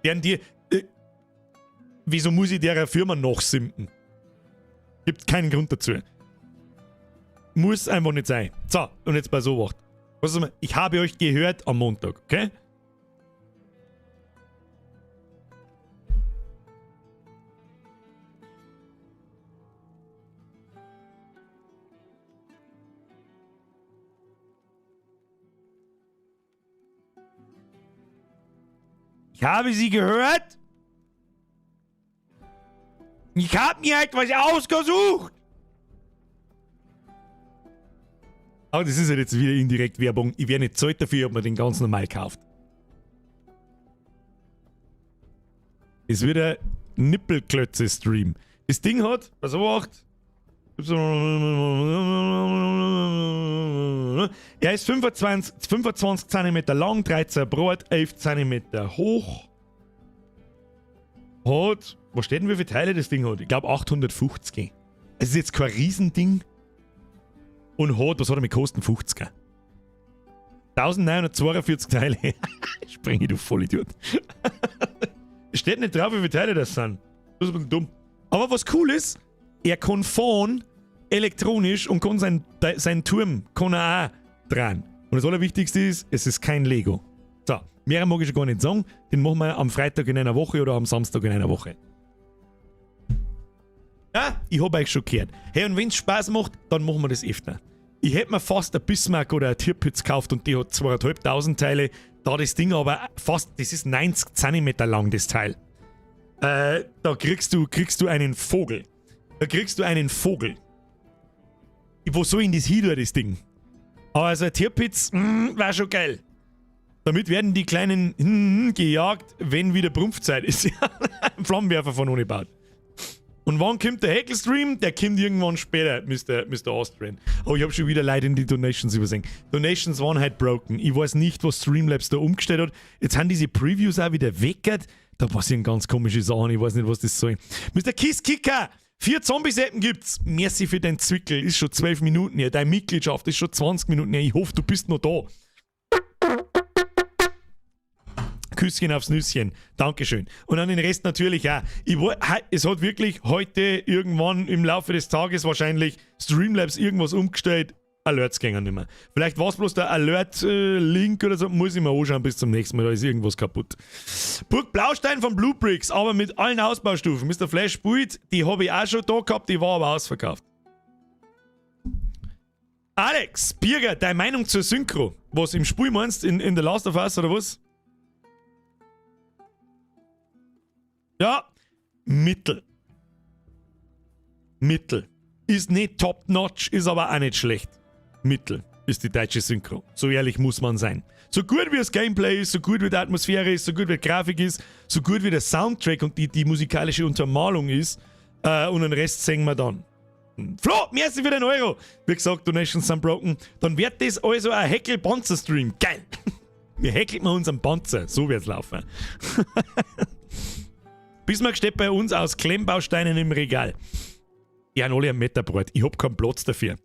Deren die, wieso muss ich der Firma nachsimpen? Gibt keinen Grund dazu. Muss einfach nicht sein. So, und jetzt bei so was. Was ist das? Ich habe euch gehört am Montag, okay? Ich habe sie gehört. Ich hab mir etwas ausgesucht. Aber das ist ja jetzt wieder indirekt Werbung. Ich werde nicht zahlt dafür, ob man den ganz normal kauft. Es wird ein Nippelklötze-Stream. Das Ding hat, pass auf, 8. Er ist 25 cm lang, 13 breit, 11 cm hoch. Hat, was steht denn, wie viele Teile das Ding hat? Ich glaube 850. Es ist jetzt kein Riesending. Und hat, was hat er mit Kosten? 50er. 1942 Teile. Springe, du Vollidiot. Es steht nicht drauf, wie viele Teile das sind. Das ist ein bisschen dumm. Aber was cool ist, er kann fahren elektronisch und kann seinen Turm kann er auch dran. Und das Allerwichtigste ist, es ist kein Lego. So, mehr mag ich schon gar nicht sagen. Den machen wir am Freitag in einer Woche oder am Samstag in einer Woche. Ja, ich hab euch schockiert. Hey, und wenn's Spaß macht, dann machen wir das öfter. Ich hätte mir fast ein Bismarck oder ein Tirpitz gekauft und die hat 2500 Teile. Da das Ding aber fast, das ist 90 cm lang, das Teil. Da kriegst du einen Vogel. Da kriegst du einen Vogel. Wo soll ich denn das hin, das Ding? Aber also ein Tirpitz, war schon geil. Damit werden die Kleinen gejagt, wenn wieder Brumpfzeit ist. Ein Flammenwerfer von ohne baut. Und wann kommt der Häkelstream? Der kommt irgendwann später, Mr. Austrian. Oh, ich hab schon wieder Leute in die Donations übersehen. Donations waren halt broken. Ich weiß nicht, was Streamlabs da umgestellt hat. Jetzt haben diese Previews auch wieder weggert. Da passieren ganz komische Sachen. Ich weiß nicht, was das soll. Mr. Kiss Kicker! 4 Zombie-Seppen gibt's. Merci für deinen Zwickel. Ist schon 12 Minuten her. Deine Mitgliedschaft ist schon 20 Minuten her. Ich hoffe, du bist noch da. Küsschen aufs Nüsschen. Dankeschön. Und an den Rest natürlich auch. Es hat wirklich heute irgendwann im Laufe des Tages wahrscheinlich Streamlabs irgendwas umgestellt. Alerts gingen nicht mehr. Vielleicht war es bloß der Alert-Link oder so. Muss ich mir anschauen bis zum nächsten Mal. Da ist irgendwas kaputt. Burg Blaustein von Blue Bricks, aber mit allen Ausbaustufen. Mr. Flash Build, die habe ich auch schon da gehabt, die war aber ausverkauft. Alex, Birger, deine Meinung zur Synchro. Was im Spiel meinst, in The Last of Us oder was? Ja, Mittel. Mittel. Ist nicht top-notch, ist aber auch nicht schlecht. Mittel ist die deutsche Synchro. So ehrlich muss man sein. So gut wie das Gameplay ist, so gut wie die Atmosphäre ist, so gut wie die Grafik ist, so gut wie der Soundtrack und die musikalische Untermalung ist, und den Rest sehen wir dann. Flo, merci für den Euro. Wie gesagt, Donations sind broken. Dann wird das also ein Häkel-Panzer-Stream. Geil. Wir häkeln mal unseren Panzer. So wird's laufen. Bismarck steht bei uns aus Klemmbausteinen im Regal. Die haben alle ein Meterbrot. Ich hab keinen Platz dafür.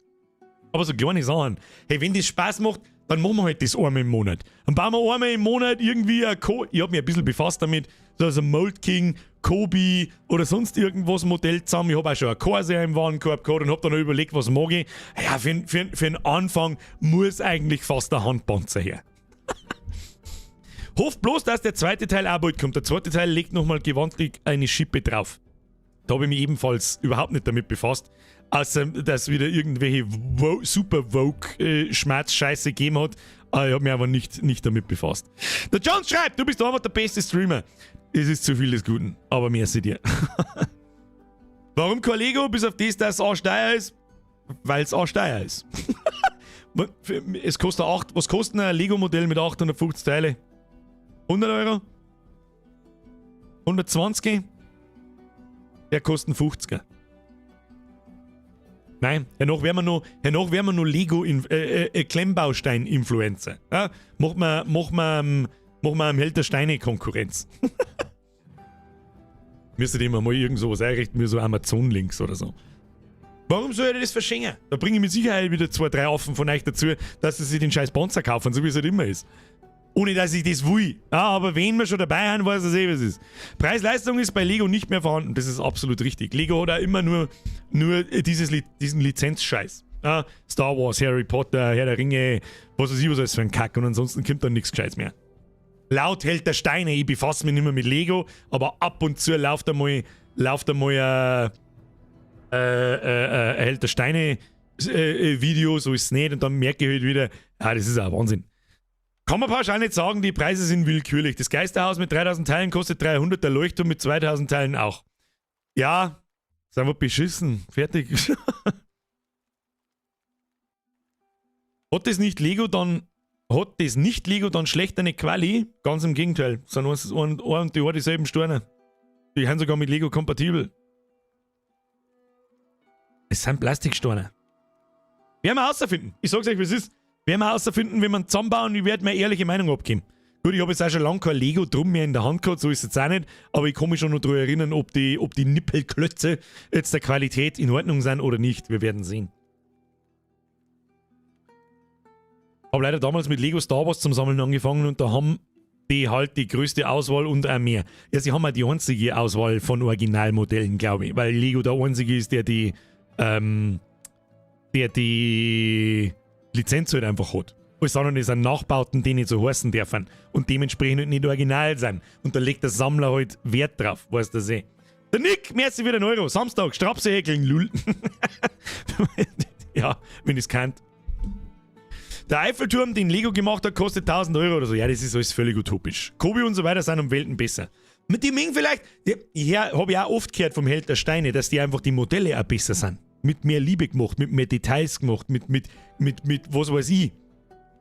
Aber so kleine Sachen. Hey, wenn das Spaß macht, dann machen wir halt das einmal im Monat. Dann bauen wir einmal im Monat irgendwie ein ich hab mich ein bisschen befasst damit, so also Mold King, Kobi oder sonst irgendwas Modell zusammen. Ich hab auch schon ein Corsair im Warenkorb gehabt und hab dann noch überlegt, was mag ich. Ja, für den Anfang muss eigentlich fast der Handpanzer her. Hofft bloß, dass der zweite Teil auch bald kommt. Der zweite Teil legt nochmal gewaltig eine Schippe drauf. Da habe ich mich ebenfalls überhaupt nicht damit befasst. Außer, dass wieder irgendwelche super Vogue-Schmerz-Scheiße gegeben hat. Ich habe mich aber nicht damit befasst. Der John schreibt, du bist einfach der beste Streamer. Es ist zu viel des Guten, aber merci dir. Warum kein Lego, bis auf das, dass es arschteuer ist? Weil es arschteuer ist. Es kostet 8, was kostet ein Lego-Modell mit 850 Teile? 100 Euro? 120? Der kostet 50er. Nein, hernach werden wir noch Lego Klemmbaustein-Influencer. Ja? Machen wir am Held der Steine Konkurrenz. Müsstet ihr mal irgend sowas einrichten, wie so Amazon-Links oder so. Warum soll ich das verschenken? Da bringe ich mit Sicherheit wieder 2, 3 Affen von euch dazu, dass sie sich den scheiß Panzer kaufen, so wie es halt immer ist. Ohne dass ich das will. Ja, aber wenn wir schon dabei sind, weiß ich eh, was es ist. Preis-Leistung ist bei Lego nicht mehr vorhanden. Das ist absolut richtig. Lego hat auch immer nur diesen Lizenzscheiß. Ja, Star Wars, Harry Potter, Herr der Ringe, was weiß ich, was alles für ein Kack. Und ansonsten kommt dann nichts Gescheites mehr. Laut Held der Steine, ich befasse mich nicht mehr mit Lego, aber ab und zu läuft einmal Held der Steine Video, so ist es nicht. Und dann merke ich halt wieder, ja, das ist auch Wahnsinn. Kann man pauschal nicht sagen, die Preise sind willkürlich. Das Geisterhaus mit 3000 Teilen kostet 300, der Leuchtturm mit 2000 Teilen auch. Ja, ist einfach beschissen. Fertig. Hat das nicht Lego dann schlecht eine Quali? Ganz im Gegenteil. Sind und die dieselben Steine. Die sind sogar mit Lego kompatibel. Es sind Plastiksteine. Werden wir herausfinden. Ich sag's euch, wie es ist. Werden wir herausfinden, wenn wir zusammenbauen, ich werde meine ehrliche Meinung abgeben. Gut, ich habe jetzt auch schon lange kein Lego drum mehr in der Hand gehabt, so ist es jetzt auch nicht. Aber ich kann mich schon noch daran erinnern, ob die Nippelklötze jetzt der Qualität in Ordnung sind oder nicht. Wir werden sehen. Habe leider damals mit Lego Star Wars zum Sammeln angefangen und da haben die halt die größte Auswahl und auch mehr. Ja, sie haben auch die einzige Auswahl von Originalmodellen, glaube ich, weil Lego der einzige ist, der die Lizenz halt einfach hat. Alles andere sind Nachbauten, die nicht so heißen dürfen und dementsprechend nicht original sind. Und da legt der Sammler halt Wert drauf, weißt du eh. Der Nick, merci für den Euro. Samstag, Strapse häkeln, lul. Ja, wenn ich's kennt. Der Eiffelturm, den Lego gemacht hat, kostet 1000 Euro oder so. Ja, das ist alles völlig utopisch. Kobi und so weiter sind um Welten besser. Mit dem Ming vielleicht, ja, habe ich auch oft gehört vom Held der Steine, dass die einfach die Modelle auch besser sind. Mit mehr Liebe gemacht, mit mehr Details gemacht, mit was weiß ich.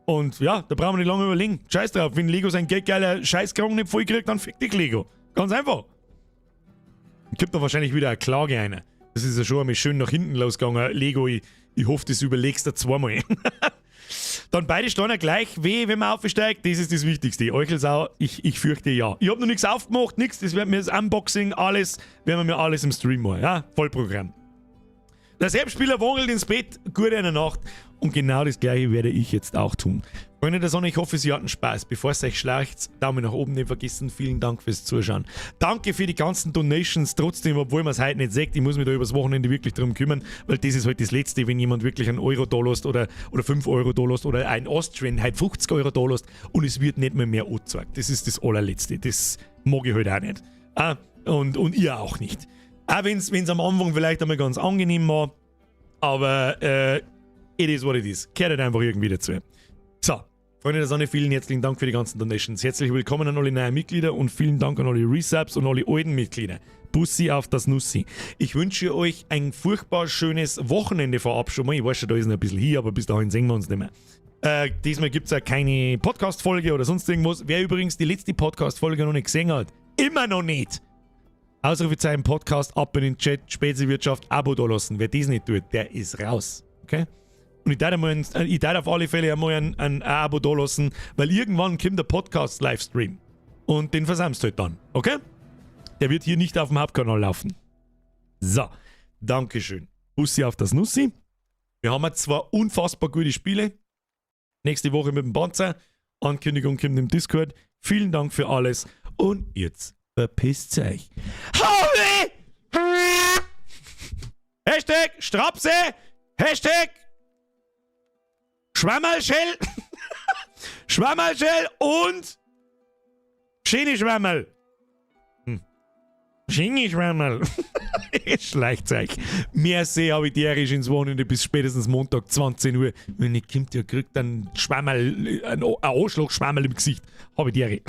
Und ja, da brauchen wir nicht lange überlegen. Scheiß drauf, wenn Lego sein geldgeiler Scheißkragen nicht voll kriegt, dann fick dich Lego. Ganz einfach. Gibt da wahrscheinlich wieder eine Klage einer. Das ist ja schon einmal schön nach hinten losgegangen. Lego, ich hoffe, das überlegst du zweimal. Dann beide Steine gleich weh, wenn man aufsteigt. Das ist das Wichtigste. Euchelsau, ich fürchte ja. Ich hab noch nichts aufgemacht, nichts. Das werden wir das Unboxing, alles, werden wir mir alles im Stream machen. Ja? Vollprogramm. Der Selbstspieler wangelt ins Bett, gute eine Nacht. Und genau das gleiche werde ich jetzt auch tun. Freunde der Sonne, ich hoffe, Sie hatten Spaß. Bevor es euch schleicht, Daumen nach oben nicht vergessen. Vielen Dank fürs Zuschauen. Danke für die ganzen Donations. Trotzdem, obwohl man es heute nicht sieht, ich muss mich da übers Wochenende wirklich drum kümmern, weil das ist halt das Letzte, wenn jemand wirklich einen Euro da lässt oder 5 Euro da lässt oder ein Austrian halt 50 Euro da lässt und es wird nicht mehr angezeigt. Das ist das allerletzte. Das mag ich halt auch nicht. Ah, und ihr auch nicht. Auch wenn es am Anfang vielleicht einmal ganz angenehm war, aber it is what it is. Kehrt halt einfach irgendwie dazu. So, Freunde der Sonne, vielen herzlichen Dank für die ganzen Donations. Herzlich willkommen an alle neuen Mitglieder und vielen Dank an alle Resubs und alle alten Mitglieder. Bussi auf das Nussi. Ich wünsche euch ein furchtbar schönes Wochenende vorab schon mal. Ich weiß schon, da ist noch ein bisschen hier, aber bis dahin sehen wir uns nicht mehr. Diesmal gibt es ja keine Podcast-Folge oder sonst irgendwas. Wer übrigens die letzte Podcast-Folge noch nicht gesehen hat, immer noch nicht. Ausrufezeichen Podcast, ab in den Chat, Speziwirtschaft, Abo da lassen. Wer das nicht tut, der ist raus. Okay? Und ich darf auf alle Fälle einmal ein Abo da lassen, weil irgendwann kommt der Podcast-Livestream. Und den versäumst du halt dann. Okay? Der wird hier nicht auf dem Hauptkanal laufen. So, Dankeschön. Bussi auf das Nussi. Wir haben jetzt zwar unfassbar gute Spiele. Nächste Woche mit dem Panzer. Ankündigung kommt im Discord. Vielen Dank für alles. Und jetzt verpisst euch. Hau! Hashtag Strapse! Hashtag Schwammerlschell! Schwammerlschell und schöne Schwammerl. Schöne Schwammerl. Schleicht euch. Merci, habe ich tierisch ins Wochenende bis spätestens Montag 20 Uhr. Wenn nicht kommt, ihr kriegt einen Schwammerl, einen Arschloch-Schwammerl im Gesicht. Habe ich tierisch.